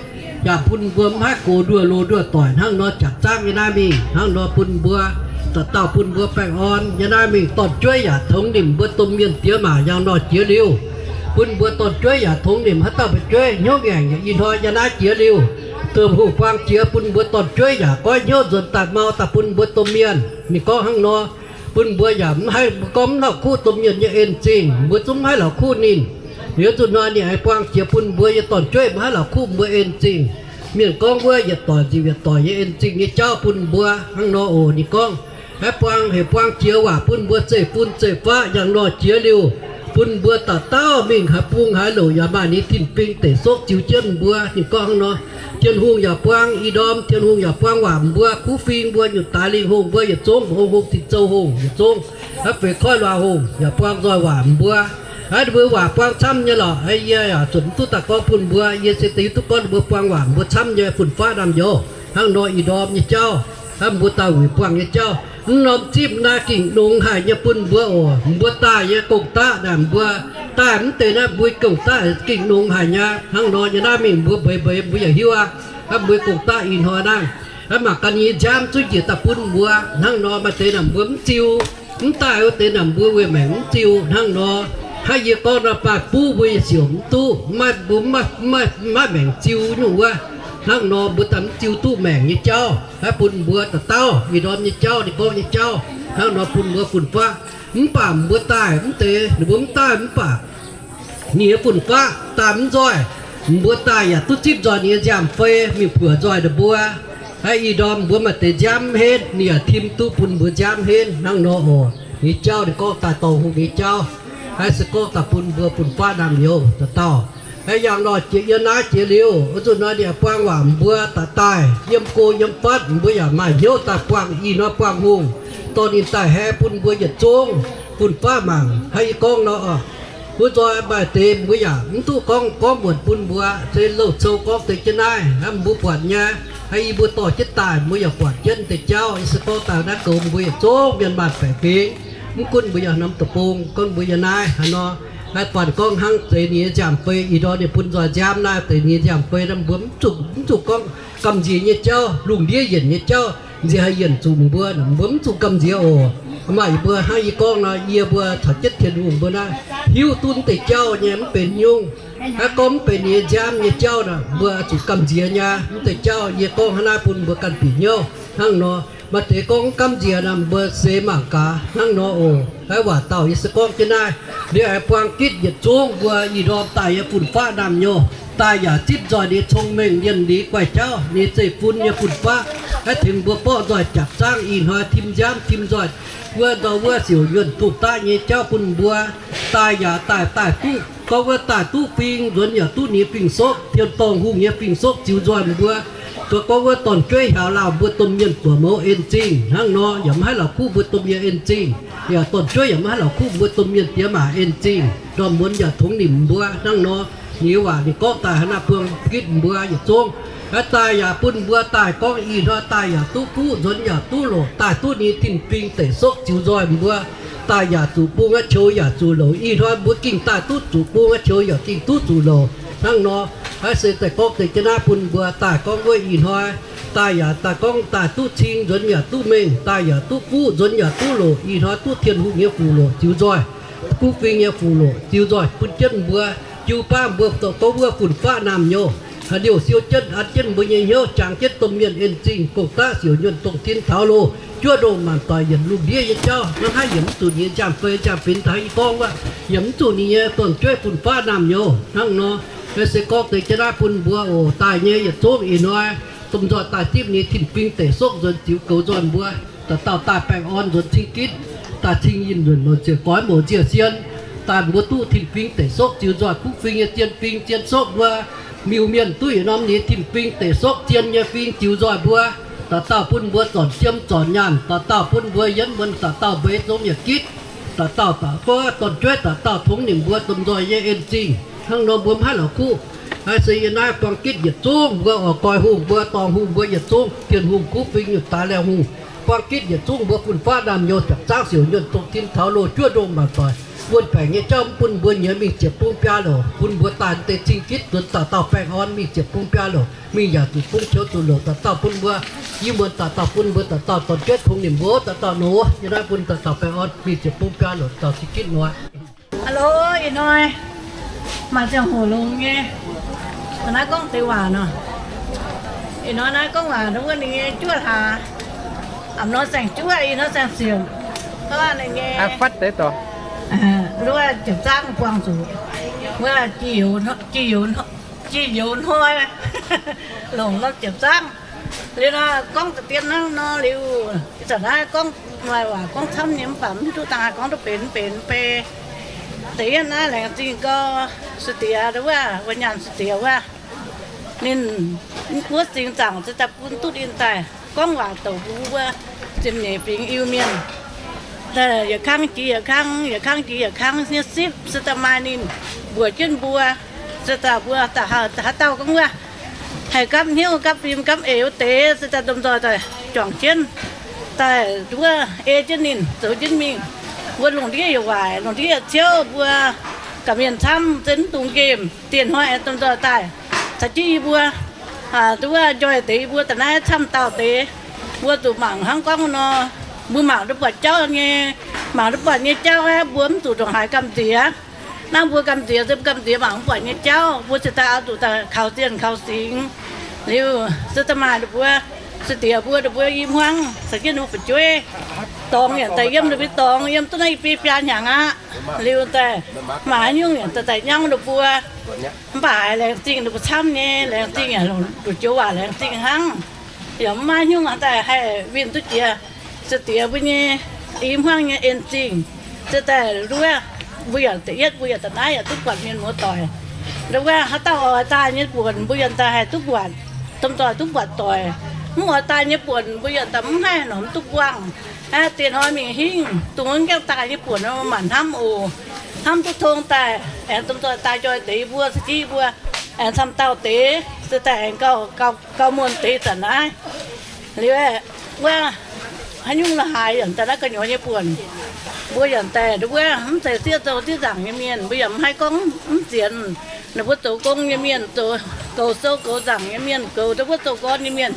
yaac bun mbuo mv haih gox nduoh loz nduoh doic. Hnangv nor jaax zaangv nyei naaiv mingh, hnangv nor bun mbuo dauh dauh bun mbuo baengh orn nyei naaiv mingh. Dorn-jueiv yaac tongx nimc mbuo domh mienh diex maac yangh nor jiex liuz, bun mbuo dorn-jueiv yaac tongx nimc haaix dauh fu'jueiv hnyouv ngaengc yaac ih hnoi nyei naaiv jiex liuz, domh hungh buang jiex bun mbuo dorn-jueiv yaac goiv hnyouv nzuonx daaih mau daaih bun mbuo domh mienh. Ninh gorngv hnangv nor, bun mbuo yaac mv haih, mbuo gorngv mv la'kuqv domh mienh nyei en zingh, mbuo zungv mv haih la'kuqv ninh. Liuz zuqc hnoi ninh aengx buang jiex bun mbuo nyei dorn-jueiv mv haih la'kuqv mbuo en zingh. Mienh gorngv wuov yietc doic nzipc yietc doic nyei en zingh nyei jauv bun mbuo hnangv nor oc. Ninh gorngv, haaix buang hec buang jiex waac bun mbuo zeiv-fun zeiv-faqv yangh nor jiex liuz, bun mbuo dauh dauh mingh haaix bung haaix louc yaac maaih ninh tin-fing deic sokv ziux jienv mbuo. Ninh gorngv hnangv nor, Tin-Hungh yaac buang ih ndorm, Tin-Hungh yaac buang waac mbuo, kuv fing mbuo, nyutc daaix lingh hungh mbuo yietc zungv, mba'ong hungh, tin-zou hungh yietc zungv, haaix feix koiv luaax hungh yaac buang nzoih waac mbuo. Aav, ninh mbuo waac buang camv nyei lorqc. Aa, yie yaac zuqc mv duqv daaih gorngv bun mbuo. Yie se da'yietv duqv gorngv ninh mbuo buang waac mbuo camv nyei fun-faqv naamh nyouz. Hnangv nor ih ndorm nyei jauv, hnangv mbuo dauh wuic buangh nyei jauv, mv norm zipv naaiv gengh nongx haic nyei bun mbuo oc. Mbuo daaih nyei gong-daqv naaic, mbuo daaih mv deix naaiv mbuo gong-daqv gengh nongx haic nyei. Hnangv nor nyei naaiv mingh mbuo mbeix mbeix mbuo yaac hiuv aqv. Hnangv mbuo gong-daqv ih hnoi naaiv, hnangv mangc gaax ninh nyei nziaamv zunv njiec daaih bun mbuo. Hnangv nor maaih deix naaic mbuo mv ziux, mv daaih wuov deix naaic mbuo wuov maengc mv ziux. Hnangv nor, hnangv yie gorngv nor, maaih buv mbuo nyei siouc mv duqv, maiv, mbuo maiv, maiv, maiv maengc ziux nyungc wuov. Hnangv nor mbuo daaih mv ziux duqv maengc nyei jauv. Hnangv bun mbuo dauh dauh ih ndorm nyei jauv, ninh gorngv nyei jauv, hnangv nor bun mbuo fun-faqv. Mv baac mbuo daaih mv deix, ninh mbuo mv daaih mv baac ninh nyei fun-faqv daaih mv nzoih, mbuo daaih yaac duqv zipv nzoih ninh nyei nziaamv-fei mingh buoqc nzoih ninh mbuo. Hnangv ih ndorm mbuo maaih deix nziaamv henv, ninh yaac tim duqv bun mbuo nziaamv henv. Hnangv nor oc. Ninh nyei jauv ninh gorngv daaih dorh hungh nyei jauv, hnangv se gorngv daaih bun mbuo fun-faqv naamh nyouz dauh dauh. Hnangv yangh nor jiex yiem naaiv jiex liuz, wuov zuqc nor ninh buang waac mbuo daaih daaih yiem go yiem fatv, mbuo yaac maaih hnyouv daaih buangh ih hnoi buangh hungh, dorh ninh daaih haih bun mbuo yietc zungv fun-faqv mangc. Hnangv yie gorngv nor, wuov nzoih maaih deix mbuo yaac mv duqv gorngv, gorngv muonc bun mbuo, se louh cou gorngv deix jienv naaiv, hnangv mbuo buatc nyei. Hnangv yie mbuo dorh jienv daaih mbuo yaac buatc jienv deix jauv. Yie se gorngv daaih naaiv goux mbuo yietc zungv mienh maanh baeqc fingx, mv gunv mbuo yiem norm deic-bung, gunv mbuo yiem naaiv haaix nor. Hnangv baac gorngv hnangv deix ninh nyei nziaamv-fei ih ndorm ninh bun nzoih nziaamv naaiv deix ninh nyei nziaamv-fei naaiv, mbuo mv zuqc, mv zuqc gorngv gamh nziex nyei jauv, lungh ndiev yienc nyei jauv, nziex haaix yienc zuqc mbuo, mbuo mv zuqc gamh nziex oc. Maaih mbuo hnangv yie gorngv nor, yie mbuo caux jienv Tin-Hungh mbuo naaiv hiuv duqv deix jauv nyei mv benx nyungc. Hnangv gorngv mv benx ninh nyei nziaamv nyei jauv naaic, mbuo zuqc gamh nziex nyei mv deix jauv. Yie gorngv hnangv naaiv bun mbuo ganh bieqc hnyouv. Hnangv nor, maaih deix gorngv mv gamh nziex naaic, mbuo seix mangc gaax hnangv nor oc. Hnangv waac dauh yie se gorngv jienv naaiv, liuz aengx buang gitv yietc zungv mbuo ih ndorm daaih nyei fun-faqv naamh nyouz, daaih yaac zipv nzoih ninh nyei cong-mengh, mienh nyei guai jauv, ninh nyei zeiv-fun nyei fun-faqv, haih tengx mbuo borqv nzoih jaapc zaangv ih hnoi tim nziaamv tim nzoih wuov ndau wuov siouc yuonh dongh daqv nyei jauv bun mbuo. Daaih yaac daaih, daaih duqv, gorngv wuov daaih duqv fing, nzuonx yaac duqv ninh nyei fing-soqv, tien dorngh hungh nyei fing-soqv ziux nzoih mbuo. Gorngv wuov dorn-jueiv hiaaux lauh mbuo domh mienh buoqc mouz en zingh hnangv nor, yaac mv haih la'kuqv mbuo domh mienh en zingh. Yaac dorn-jueiv yaac mv haih la'kuqv mbuo domh mienh diex maac en zingh. Ndorm-muonz yaac tongx nimc mbuo hnangv nor. Ninh nyei waac ninh gorngv daaih hnangv naaiv buang gitv mbuo yietc zungv. Aa, daaih yaac bun mbuo daaih gorngv ih hnoi daaih yaac duqv fuqv, nzuonx yaac duqv loc, daaih duqv ninh tin-fing deic sokv ziux nzoih mbuo. Daaih yaac zuqc bung aqv, qoux yaac zuqc louc. Ih hnoi mbuo gengh daaih duqv zuqc bung aqv, qoux yaac gengh duqv zuqc louc. Hnangv nor, aa, se daaih gorngv deix jienv naaiv bun mbuo daaih gorngv wuov ih hnoi daaih yaac daaih gorngv daaih duqv cing, nzuonx yaac duqv mengh, daaih yaac duqv fuqv, nzuonx yaac duqv loc. Ih hnoi duqv Tin-Hungh nyei fuqv loc ziux nzoih, kuv fing nyei fuqv loc ziux nzoih bun jienv mbuo, jiu baav mbuo zoux gorngv wuov fun-faqv naamh nyouz. Haaix liouh siou jienv an jienv mbuo nyei hnyouv, jangx jienv domh mienh en zingh, gong-daqv siouc nyuonh dongh tin taux loh, juov ndongh maanc doic yienc lungh ndiev nyei jauv. Hnangv naaiv yietc mv zuqc ninh nyei nziaamv-fei nziaamv-fingx taux yie gorngv wuov, yietc mv zuqc ninh nyei dorn-jueiv fun-faqv naamh nyouz. Hnangv nor, se gorngv deix jienv naaiv bun mbuo oc. Daaih nyei yietc zungv ih hnoi, domh nzoih daaih zipv ninh tin-fing deic sokv nzuonx ziux goux nzoih mbuo. Dauh dauh daaih baengh orn nzuonx cing gitv, daaih cing yinh nzuonx mouz ziec goix mouz nziec sien. Daaih mbuo duqv tin-fing deic sokv ziux nzoih, kuv fing nyei zien fing zien sokv mbuo. Miuc-mienh duqv yietc norm ninh tin-fing deic sokv zien nyei fing ziux nzoih mbuo. Dauh dauh bun mbuo zornc jiem zornc nyaanh, dauh dauh bun mbuo yienv muonz, dauh dauh mbeix zong yietc gitv. Dauh dauh daaih gorngv dorn-jueiv dauh dauh tongx nimc mbuo domh nzoih nyei en zingh. Hnangv nor mbuo mv haih la'kuqv. Naaiv se yie naaiv buang gitv yietc zungv mbuo oix goix hungh mbuo, dorngc hungh mbuo yietc zungv, Tin-Hungh kuv fing nyutc daaih liangh hungh, buang gitv yietc zungv mbuo fun-faqv naamh nyouz, biapc zaangv siouc nyuonh, dongh tin taux loz juov ndongh maanc doic, wuon baengc nyei jauv mv bun mbuo nyiex, mingh ziepc bung biaa louc, bun mbuo daaih deix cing gitv, nzuonx dauh dauh baengh orn, mingh ziepc bung biaa louc, mingh yaac zuqc bung qiou zuqc louc, dauh dauh bun mbuo yie muonz, dauh dauh bun mbuo, dauh dauh dorn-jueiv tongx nimc mbuo, dauh dauh nor, yie naaiv bun dauh dauh baengh orn, mingh ziepc bung biaa louc, dauh cing gitv noic. Alo, ih hnoi maaih ziangh hoc longx nyei. Naaiv gorngv deix waac nor, ih hnoi naaiv gorngv waac wuov ninh nyei juov hlaax, a'hnoi saeng-juov, ih hnoi saeng-siec, ninh nyei fatv deix dorh, wuov ziepc zaangv buangh zuqc, wuov jiex youz hnoi longc norm ziepc zaangv. Liuz nor gorngv da'dien hnangv nor liuz, ih zanc naaiv gorngv maaih waac gorngv camv nyei mv baac mv hiuv duqv dangh haih gorngv duqv benx benx bei. Da'yietv naaiv laengz zingh gau, se diex wuov, wuov nyaanh se diex wuov, ninh wuov singx zaangc se daaih bun duqv ninh daaih gorngv waac douc mbuo wuov ziepc nyeic fingx Iu-Mienh. Yietc kangv jiex yietc kangv, yietc kangv jiex yietc kangv nyei sipv se daaih maaih ninh mbuoqc jienv mbuo, se daaih mbuo daaih haaix dauh gorngv wuov haih gapv hnyouv gapv fim gapv eix wuov deix se daaih domh nzoih daaih juangc jienv, daaih wuov ei jienv ninh zoux jienv mingh. Mbuo lungh ndiev yaac waaic, lungh ndiev yaac ciouv, mbuo gorqv-mienh camv se mv dungx nqemh. Dieh hnoi aengx domh nzoih daaih caux jienv yie mbuo, wuov njoih deix yie mbuo da'naaiv camv dauh deix, mbuo zuqc mangc hnangv gorngv nor, mbuo mangc duqv buatc jauv nyei, mangc duqv buatc nyei jauv aeqv, mbuo mv zuqc ndongc haaix gamh nziex. Naaiv mbuo gamh nziex se mbuo gamh nziex mangc mv buatc nyei jauv, mbuo ziouc daaih oix zuqc daaih kaux zienh kaux singx. Liuz se daaih maaih ninh mbuo, se diex mbuo, ninh mbuo i hmuangv caux jienv ninh mbuo fu'jueiv dorngx yaac daaih yiem ninh mbuo dorngx, yiem duqv naaiv i biei biaa hnyangx aqv. Liuz daaih maaih haaix nyungc yaac daaih daaih nyauv ninh mbuo. Mv baac haiz laengz zingh ninh mbuo camv nyei, laengz zingh yaac longc nduqc joux waac laengz zingh hnangv. Yaac mv maaih haaix nyungc daaih haih winh duqv jiex se diex mbuo nyei i hmuangv nyei en zingh. Se daaih nduov, mbuo yaac da'yietv, mbuo yaac da'naaiv yaac duqv buatc mienh muoz doic. Nduov haaix dauh oix daaih nyei buonc mbuo yaac daaih haih duqv buatc, domh nzoih duqv buatc doic. Mv oix daaih nyei buonc mbuo yaac daaih mv haih norm duqv buangh. Aa, dieh hnoi mingh hingh, dongh mv gaengh daaih nyei buonc maanc hnamv oc. Hnamv duqv tong daaih, aengx domh nzoih daaih njoih deix mbuo, se jiv mbuo, aengx camv dauh deix, se daaih aengx gauh, gauh muonh deix zanc naaiv. Liuz, wuov, haaix nyungc la'haaix yaac daaih naaiv gu'nyuoz nyei buonc. Mbuo yaac daaih, wuov, mv zeiz sieqv zoux sieqv nzaangc nyei mienh, mbuo yaac mv haih gorngv mv sienx. Ninh mbuo zoux gong nyei mienh, zoux goux sou goux nzaangc nyei mienh, goux wuov zoux gorn nyei mienh,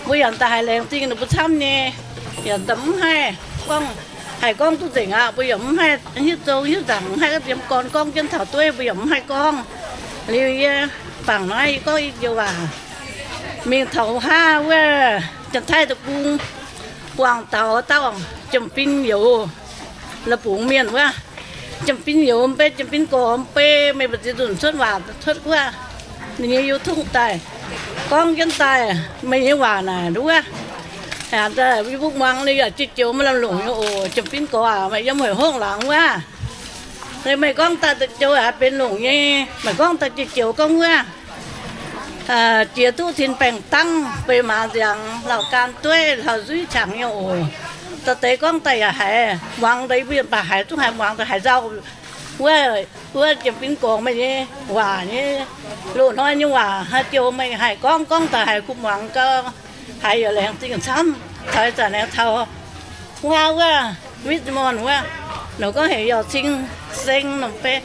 mbuo yaac daaih haiz laengz zingh ninh mbuo camv nyei. Yaac daaih mv haih gorngv, haih gorngv duqv nzengc aqv. Mbuo yaac mv haih hiuv zoux hiuv nzaangc, mv haih yiem gorn gorngv jienv taux dueiv, mbuo yaac mv haih gorngv. Liuz yie bangc naaiv yie gorngv i joux waac. Mingh taux haav wuov Janx-Taiv deic-bung, buangh taux dauh Jiem Fin Youz, la'bungx mienh wuov. Jiem Fin Youz mv bei, Jiem Fin Gorx mv bei, meih mbu'ziex nzunc cuotv waac cuotv wuov, ninh nyei YouTube daaih gorngv jienv daaih meih nyei waac naaic nduov. Aa, yie mbuo muangx liuz yaac jiex joux maaih lamh longc nyei oc. Jiem Fin Gorx aac, meih yiem Hueic Hongh laangz wuov, meih gorngv daaih joux aac benx longc nyei. Meih gorngv daaih jiex joux gorngv wuov, jiex duqv tin baengh dangv, feix maaz nziangx, lauh gaam dueiv, hlauv-nzuih qangx nyei oc. Da'deix gorngv daaih yaac haiz muangx deix, mbuo yaac baac haiz duqv haiz muangx daaih haiz nzauh wuov, wuov Jiem Fin Gorx meih nyei waac nyei, loz-hnoi nyei waac haaix joux meih haih gorngv, gorngv daaih haiz kuh muangx gau, haiz yaac laengz zingh camv. Taux ih zanc aengx taux wuov, wuov Witc Morn wuov, ninh gorngv heuc Yauh Cing Seng nor fai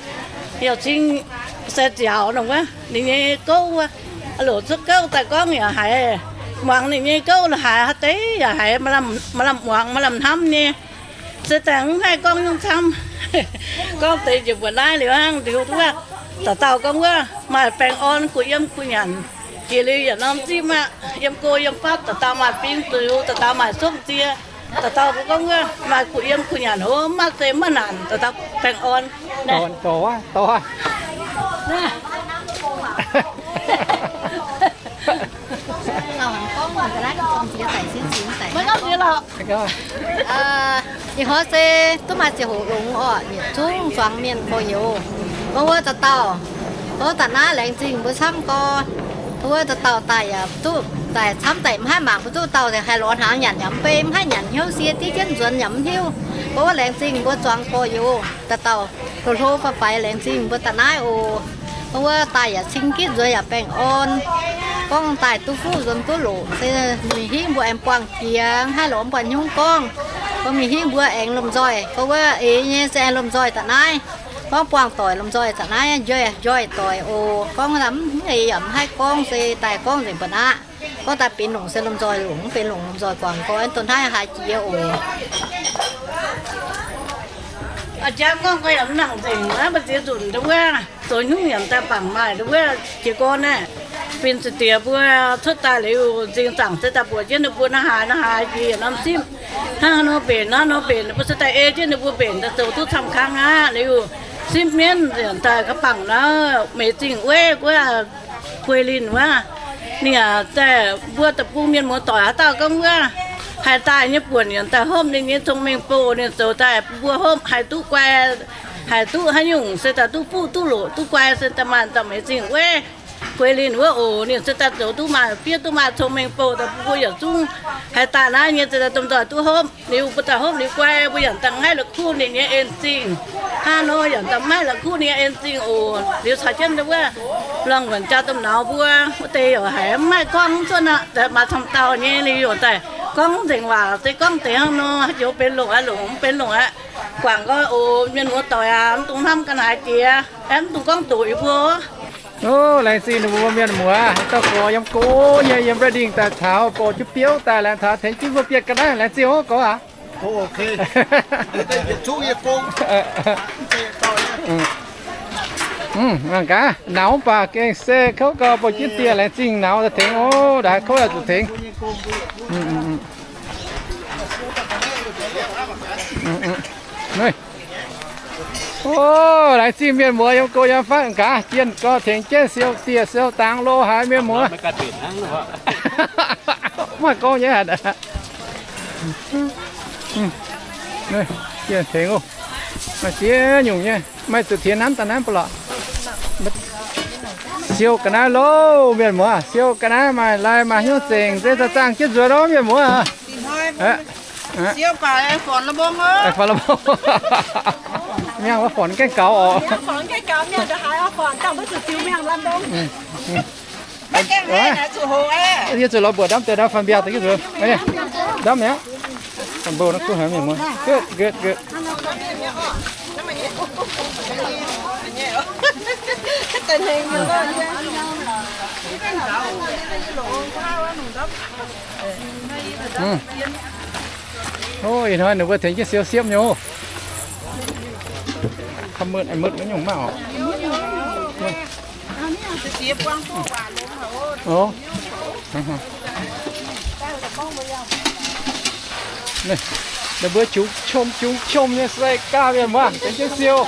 Yauh Cing Sai Ziaaux nor wuov, ninh nyei gouv wuov, loc cuotv gouv daaih gorngv yaac haiz, muangx ninh nyei gouv haiz haaix deix yaac haiz maaih lamh muangx maaih lamh hnamv nyei. Se daaih mv haih gorngv nyungc camv. Gorngv deix njiec mbuoqc naaiv liuz hnangv liuz wuov, dauh dauh gorngv wuov maaih baengh orn kuh yiem kuh nyanc. Jiex liuz yietc norm zipv aqv, yiem go yiem fatv, dauh dauh maaih fim ziux, dauh dauh maaih cong-die, dauh dauh mbuo gorngv wuov maaih kuh yiem kuh nyanc, o, mv maaih zeiz mv maaih naanc, dauh dauh baengh orn. Ih hnoi se duqv maaih ziangh hoc longx orqc, yietc zungv zuangx mienh gorx-youz, gorngv wuov dauh dauh, gorngv daaih naaiv laengz zingh mbuo camv gorx. Wuov dauh dauh daaih yaac duqv daaih camv daaih mv haih mangc mbuo duqv dauh haih lorz hnaangx nyanc yaac mv bei, mv haih nyanc hnyouv sie diev jienv nzuonx yaac mv hiuv. Gorngv wuov laengz zingh mbuo zuangx gorx-youz dauh dauh, hlo hlo faix-faix laengz zingh mbuo daaih naaiv oc. Gorngv wuov daaih yaac cing gitv, nzuonx yaac baengh orn. Gorngv daaih duqv fuqv nzuonx duqv loqc, se mingh hingv mbuo aengx buangh jiex, haih lorz mv buatc hnyouv gorngv. Gorngv mingh hingv mbuo aengx lomh nzoih, gorngv wuov eix nyei se aengx lomh nzoih daaih naaiv. Gorngv buangh doic lomh nzoih daaih naaiv, njoih, njoih doic oc. Gorngv mv eix yaac mv haih gorngv, se daaih gorngv nzengc mbuo aqv. Gorngv daaih benx longc se lomh nzoih longc, mv benx longc lomh nzoih guangc nqoi, donv hnangv haaix jiex oc. A'jang gorngv nqoi yaac mv nangc nzengc, mbuo ziex nzunc ndau wuov zoux hnyouv yaac daaih bangc maaih ndau wuov jiez gorn naaiv. Fin-saeng diex mbuo cuotv daaih liuz, nzing zaangc se daaih mbuox jienv ninh mbuo naaiv haaix naaiv haaix jiex yietc norm simv. Hnangv haaix nor mbenc, hnangv haaix nor mbenc, ninh mbuo se daaih ei jienv ninh mbuo mbenc daaih zoux duqv camv kangv aqv. Liuz simv mienv yaac daaih ga'bangc naaiv Meiz Zingh Weiv wuov, Guei Linh wuov. Ninh yaac daaih mbuo deic-bung mienh muoz-doic haaix dauh gorngv wuov haih daaih nyei buonc yaac daaih hopv ninh nyei cong-mengh bouh, ninh zoux daaih bun mbuo hopv haih duqv guai, haih duqv haaix nyungc se daaih duqv fuqv duqv loqc duqv guai se daaih maaih dauh Meiz Zingh Weiv, Guei Linh wuov oc. Ninh se daaih zoux duqv maaih fiev duqv maaih cong-mengh bouh daaih bun mbuo yietc zungv haih daaih naaiv nyei se daaih domh nzoih duqv hopv. Liuz mbuo daaih hopv liuz guai, mbuo yaac daaih maiv la'kuqv ninh nyei en-zingh. Hnangv nor yaac daaih maiv la'kuqv ninh nyei en-zingh oc. Liuz caux jienv wuov longx wuonc jaa domh nauz mbuo, wuov deix yaac haiz mv maaih gorngv cuotv nor, maaih camv dauh nyei liuz yaac daaih gorngv nzengc waac, se gorngv deix hnangv nor, joux benx longc aqv, longc mv benx longc aqv. Guangc nqoi oc, mienh muoz-doic aac, mv dungx hnamv ga'naaiv jiex, aeqv, mv dungx gorngv doqc yie mbuo. O, laengz zingh ninh mbuo mienh muoz, dauh gorx yiem go nyei, yiem Redding daaih taux, borqv jienv biouv daaih laengz taux tengx jienv mbuo bieqc ga'naaiv, laengz zingh oc gorx aac. Mangc gaax, nauz mv baac gengh se kouv gau, borqv jienv dieh laengz zingh nauz daaih tengx oc, ndaaix kouv yaac zuqc tengx. O, laengz zingh mienh muoz yiem go yiem fatv gaax, jienh gorx tengx jienv siou dieh siou dangx lo haaix mienh muoz. Maiv gorngv nyei haic. Jienh tengx oc. Maaih ziex nyungc nyei. Maaih zuqc tiex nanv daaih nanv ba'laqc. Siou ga'naaiv loh, mienh muoz, siou ga'naaiv maaih lai maaih hnyouv zengc, se zaangc jienv nzuonx oc, mienh muoz. Siou baac aengx fornx la'mbong oc. Aengx fornx la'mbong. Miangh wuov fornx gaengh gaux oc. Yie zuqc lorz mbuoqc ndamv deix ndau fanh mbiaauc deix nzuonx. Ndamv mi'aqv. Fanh mbuo naaiv kuv haic mienh muoz. Good, good, good. O, ih hnoi ninh mbuo tengx jienv siou siepv nyei oc. Ka'mutc, mutc wuov nyungc maiv oc. Ninh mbuo jungx qom jungx qom nyei sai gaax mienh muoz, tengx jienv siou.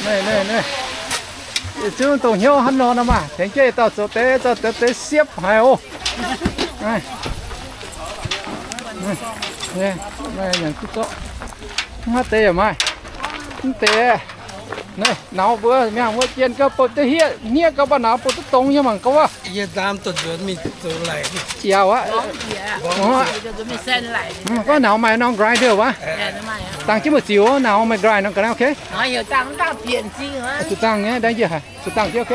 Naaiv, naaiv, naaiv. Zungv dongh hnyouv hnangv nor nor maah, tengx jienv yietc dauh zoux deix, zoux deix, deix siepv haic oc. Mv deix yaac maaih. Mv deix. Naaiv, nauz mbuo, mienh mbuo jienh gauh bouh duqv hniev, hniev gauh baac nauz bouh duqv dongz nyei mangc gauh wuov. Yaac aqv. Gorngv nauz maaih norm grinder wuov. Dangh jienv mbu'ziex nauz maaih grind norm ga'naaiv, ok. Zuqc dangh nyei, dangh jienv, zuqc dangh jienv, ok.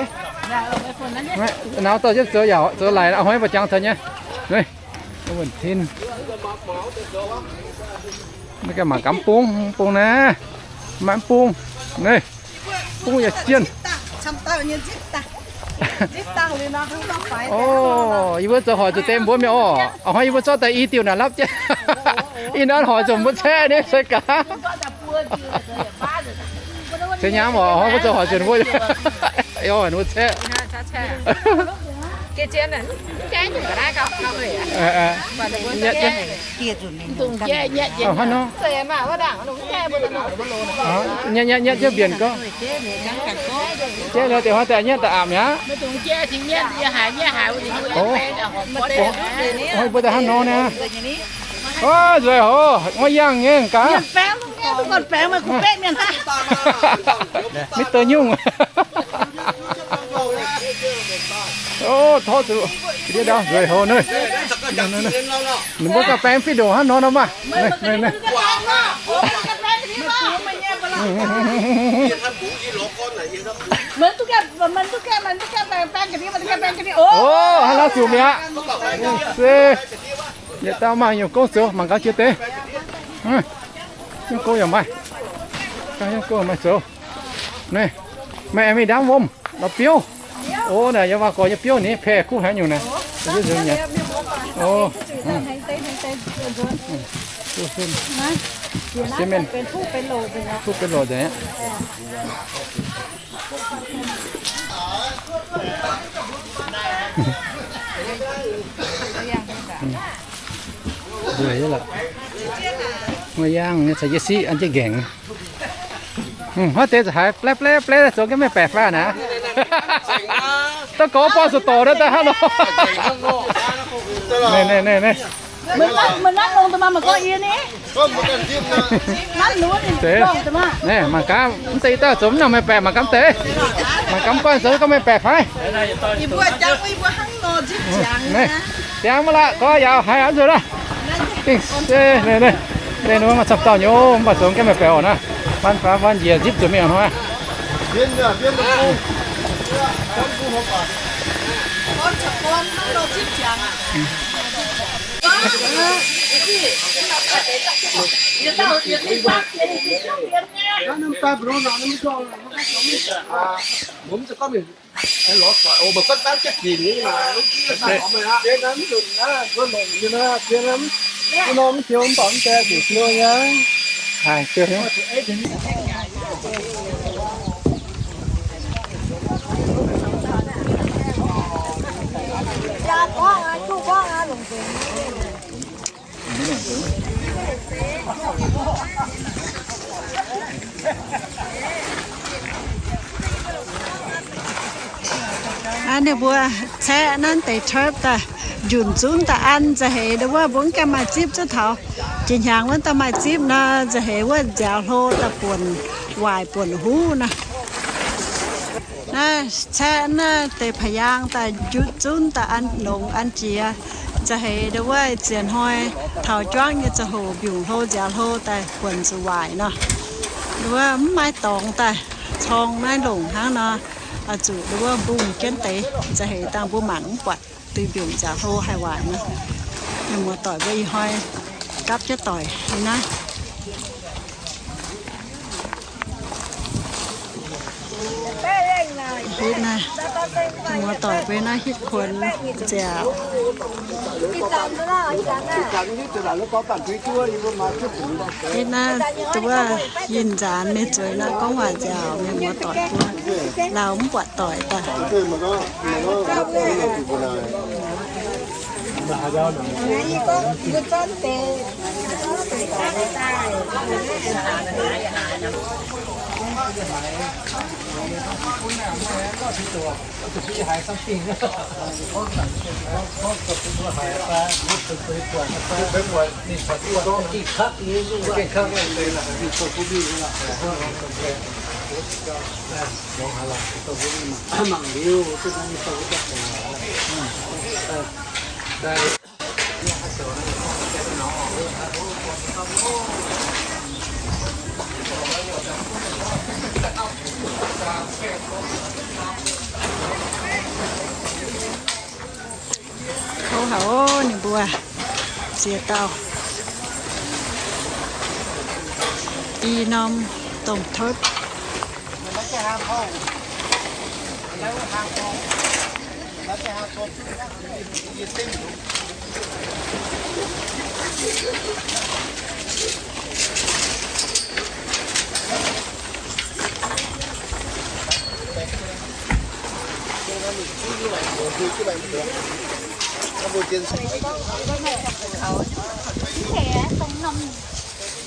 Nauz dorh jienv zoux yaac zoux laic, hnoi mbuo jangx taux nyei. Wuonh tin. Mangc gaax mv bung, mv bung naaiv. Maaih mv bung. Naaiv. Bung yaac jienh. O, yie mbuo zoux hoic zuqc deix mbuo mienh oc. Hnoi yie mbuo zorqv daaih i diuh naaic lapv jienv. Ih hnoi hoic zuqc mbuo caeqv nyei se gaax. Ceix nyaam oc, hnoi mbuo zoux hoic zuqc mbuo, mbuo caeqv. Hnangv nor. Nyetv, nyetv, nyetv jienv mbienc gorngv. Jaiv liuz deix hnoi daaih nyetv daaih aapc mi'aqv. Hnoi mbuo daaih hnangv nor niaa. Nzueic hoc, ngoi yangh nyei gaax. Mv deix nyungc. O, tov zuqc ndiev ndau nzueic hoc naaiv. Ninh mbuo gauh baengx fih ndongc hnangv nor nor maah. Oc, hnangv naaiv zuqc mi'aqv. Se, yietc dauh maaih nyungc gouv zoux, mangc gaax jiex deix. Nyungc gouv yaac maaih. Nyungc gouv maaih zoux. Naaiv, maaih aengx mingh ndaamv wuom, la'biouv. Oc, naaic yiem waac-gorx nyei biouv ni, paeh kuv haaix nyungc naaic. Oc, fuqv benx loc nzengc aqv. Nduih lorqc. Muoz-yaangh nyei caux yie siqv an jienv nqaengc. Hnangv deix za'haaix bleiv bleiv bleiv zoux ga'meiv baeqc fai naaic. Da'gorx borh zuqc dorc daaih daaih hnangv nor. Naaiv, naaiv, naaiv, naaiv. Zeiz. Naaiv mangc gaax, mv deix dauh zoux mv nangc meiv baeqc, mangc gaax mv deix. Mangc gaax mv guanh zoux ga'meiv baeqc fai. Naaiv, ziangx maiv laqc, gorx yaac haiz aqv nzuonx aqv. Dengh se, naaiv, naaiv, naaiv, maaih camv dauh nyei, mv baac zoux ga'meiv baeqc oc naaiv. Ban faaux ban njiec nzipv zuqc mingh oc hnoi. Aa, ninh mbuo caeqv naaiv deix turf daaih njunc zunv daaih an, nza'heix ndau wuov mbuo mv gaengh maaih zipv zuqc taux. Jiex hnyangx wuov daaih maaih zipv nor, nza'heix wuov nziaaux hlo daaih buonc waaic buonc huv nor. Naaiv caeqv naaiv deix pa'yaang daaih njunc zunv daaih an longx an jiex, nza'heix ndau wuov ziec hnoi taux juangv nyei ziangh hoc mbiungc hlo nziaaux hlo daaih buonc zuqc waaic nor. Ndau wuov mv maaih dorngx daaih corng naaiv longc hnangv nor, oix zuqc ndau wuov mbungh jienv deix, nza'heix dangh mbuo mangc mv buatc duih mbiungc nziaaux hlo haih waaic nor. Mienh muoz-doic mbuo ih hnoi gapv jienv doic naaiv. Hitv naaiv, muoz-doic mbuo naaiv hitv kuonx nziaaux. Hitv naaiv, wuov, yinh nzaanx ninh zueiz naaiv gorngv waac nziaaux, mienh muoz-doic mbuo lauh mv buatc doic daaih. Kouv haic oc, ninh mbuo ziex dauh i norm domh totv.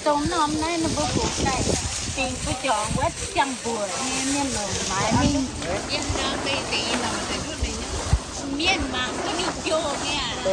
Dongh norm naaiv ninh mbuo hoqc daaih dingc fu'juangx wuov ziangh mbuoqc nyei mienh longc maaiz mingh. Mienh mangc duqv mingh njoh nyei aqv.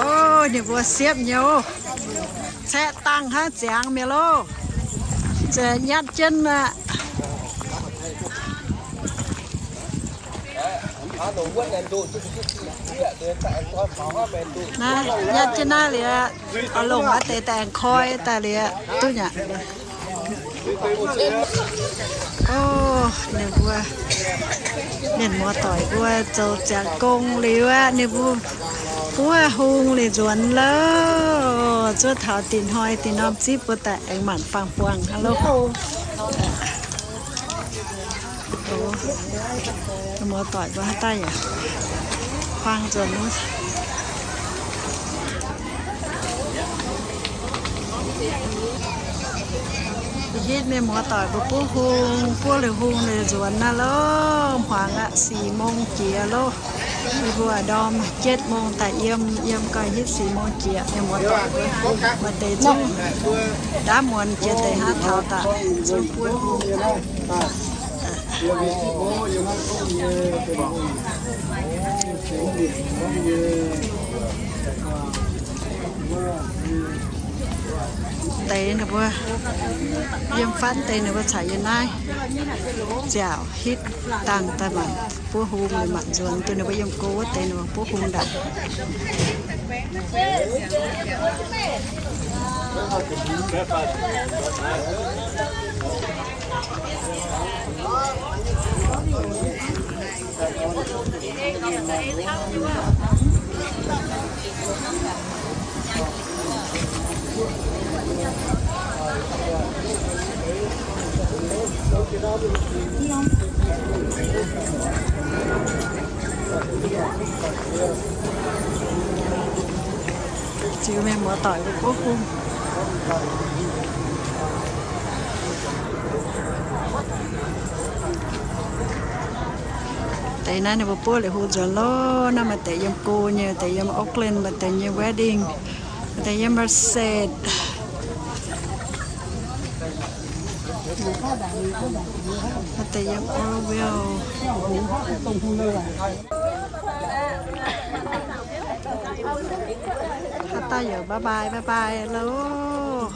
Ov, ninh mbuo siepv nyei oc. Caeqv dangh hnangv ziangx mi'aqv loh. Ziouc nyatv jienv aqv. Naaiv, nyatv jienv naaiv liuz, oix longc wuov deix daaih aengx koi daaih liuz, duqv nyei. Ov, ninh mbuo mienh muoz-doic mbuo zoux ziangx gong liuz aqv, ninh mbuo buov hung liuz nzuonx loh. Zuov taux dinh hnoi dinh norm zipv mbuo daaih aengx maanc faang buangh hnangv loh. Muoz-doic mbuo haaix daaih yaac huaang nzuonx wuov. Hitv mienh muoz-doic mbuo buov hung, buov liuz hung liuz nzuonx naaiv loh. Hmuangx aqv, สี่ mong jiex loh. Yie mbuo ndorm เจ็ด mong daaih yiem, yiem gau hitv สี่ mong jiex. Mienh muoz-doic mbuo maaih deix zungv ndaamv muonz jiex deix hnangv taux daaih zungv buov hung. Deix ninh mbuo yiem fatv deix ninh mbuo caux yiem naaiv ziouc hitv dangh daaih maanc buov hung, maanc nzuonx. Duqv ninh mbuo yiem go wuov deix ninh mbuo buov hung ndaangc. Ziux mienh muoz-doic mbuo buov hung. Deix naaiv ninh mbuo buov liuz hung nzuonx loh. Naaiv maaih deix yiem go nyei, deix yiem Oakland, maaih deix nyei Redding, maaih deix yiem Merced, maaih deix yiem Oroville. Haaix dauh yaac bye bye, bye bye loh.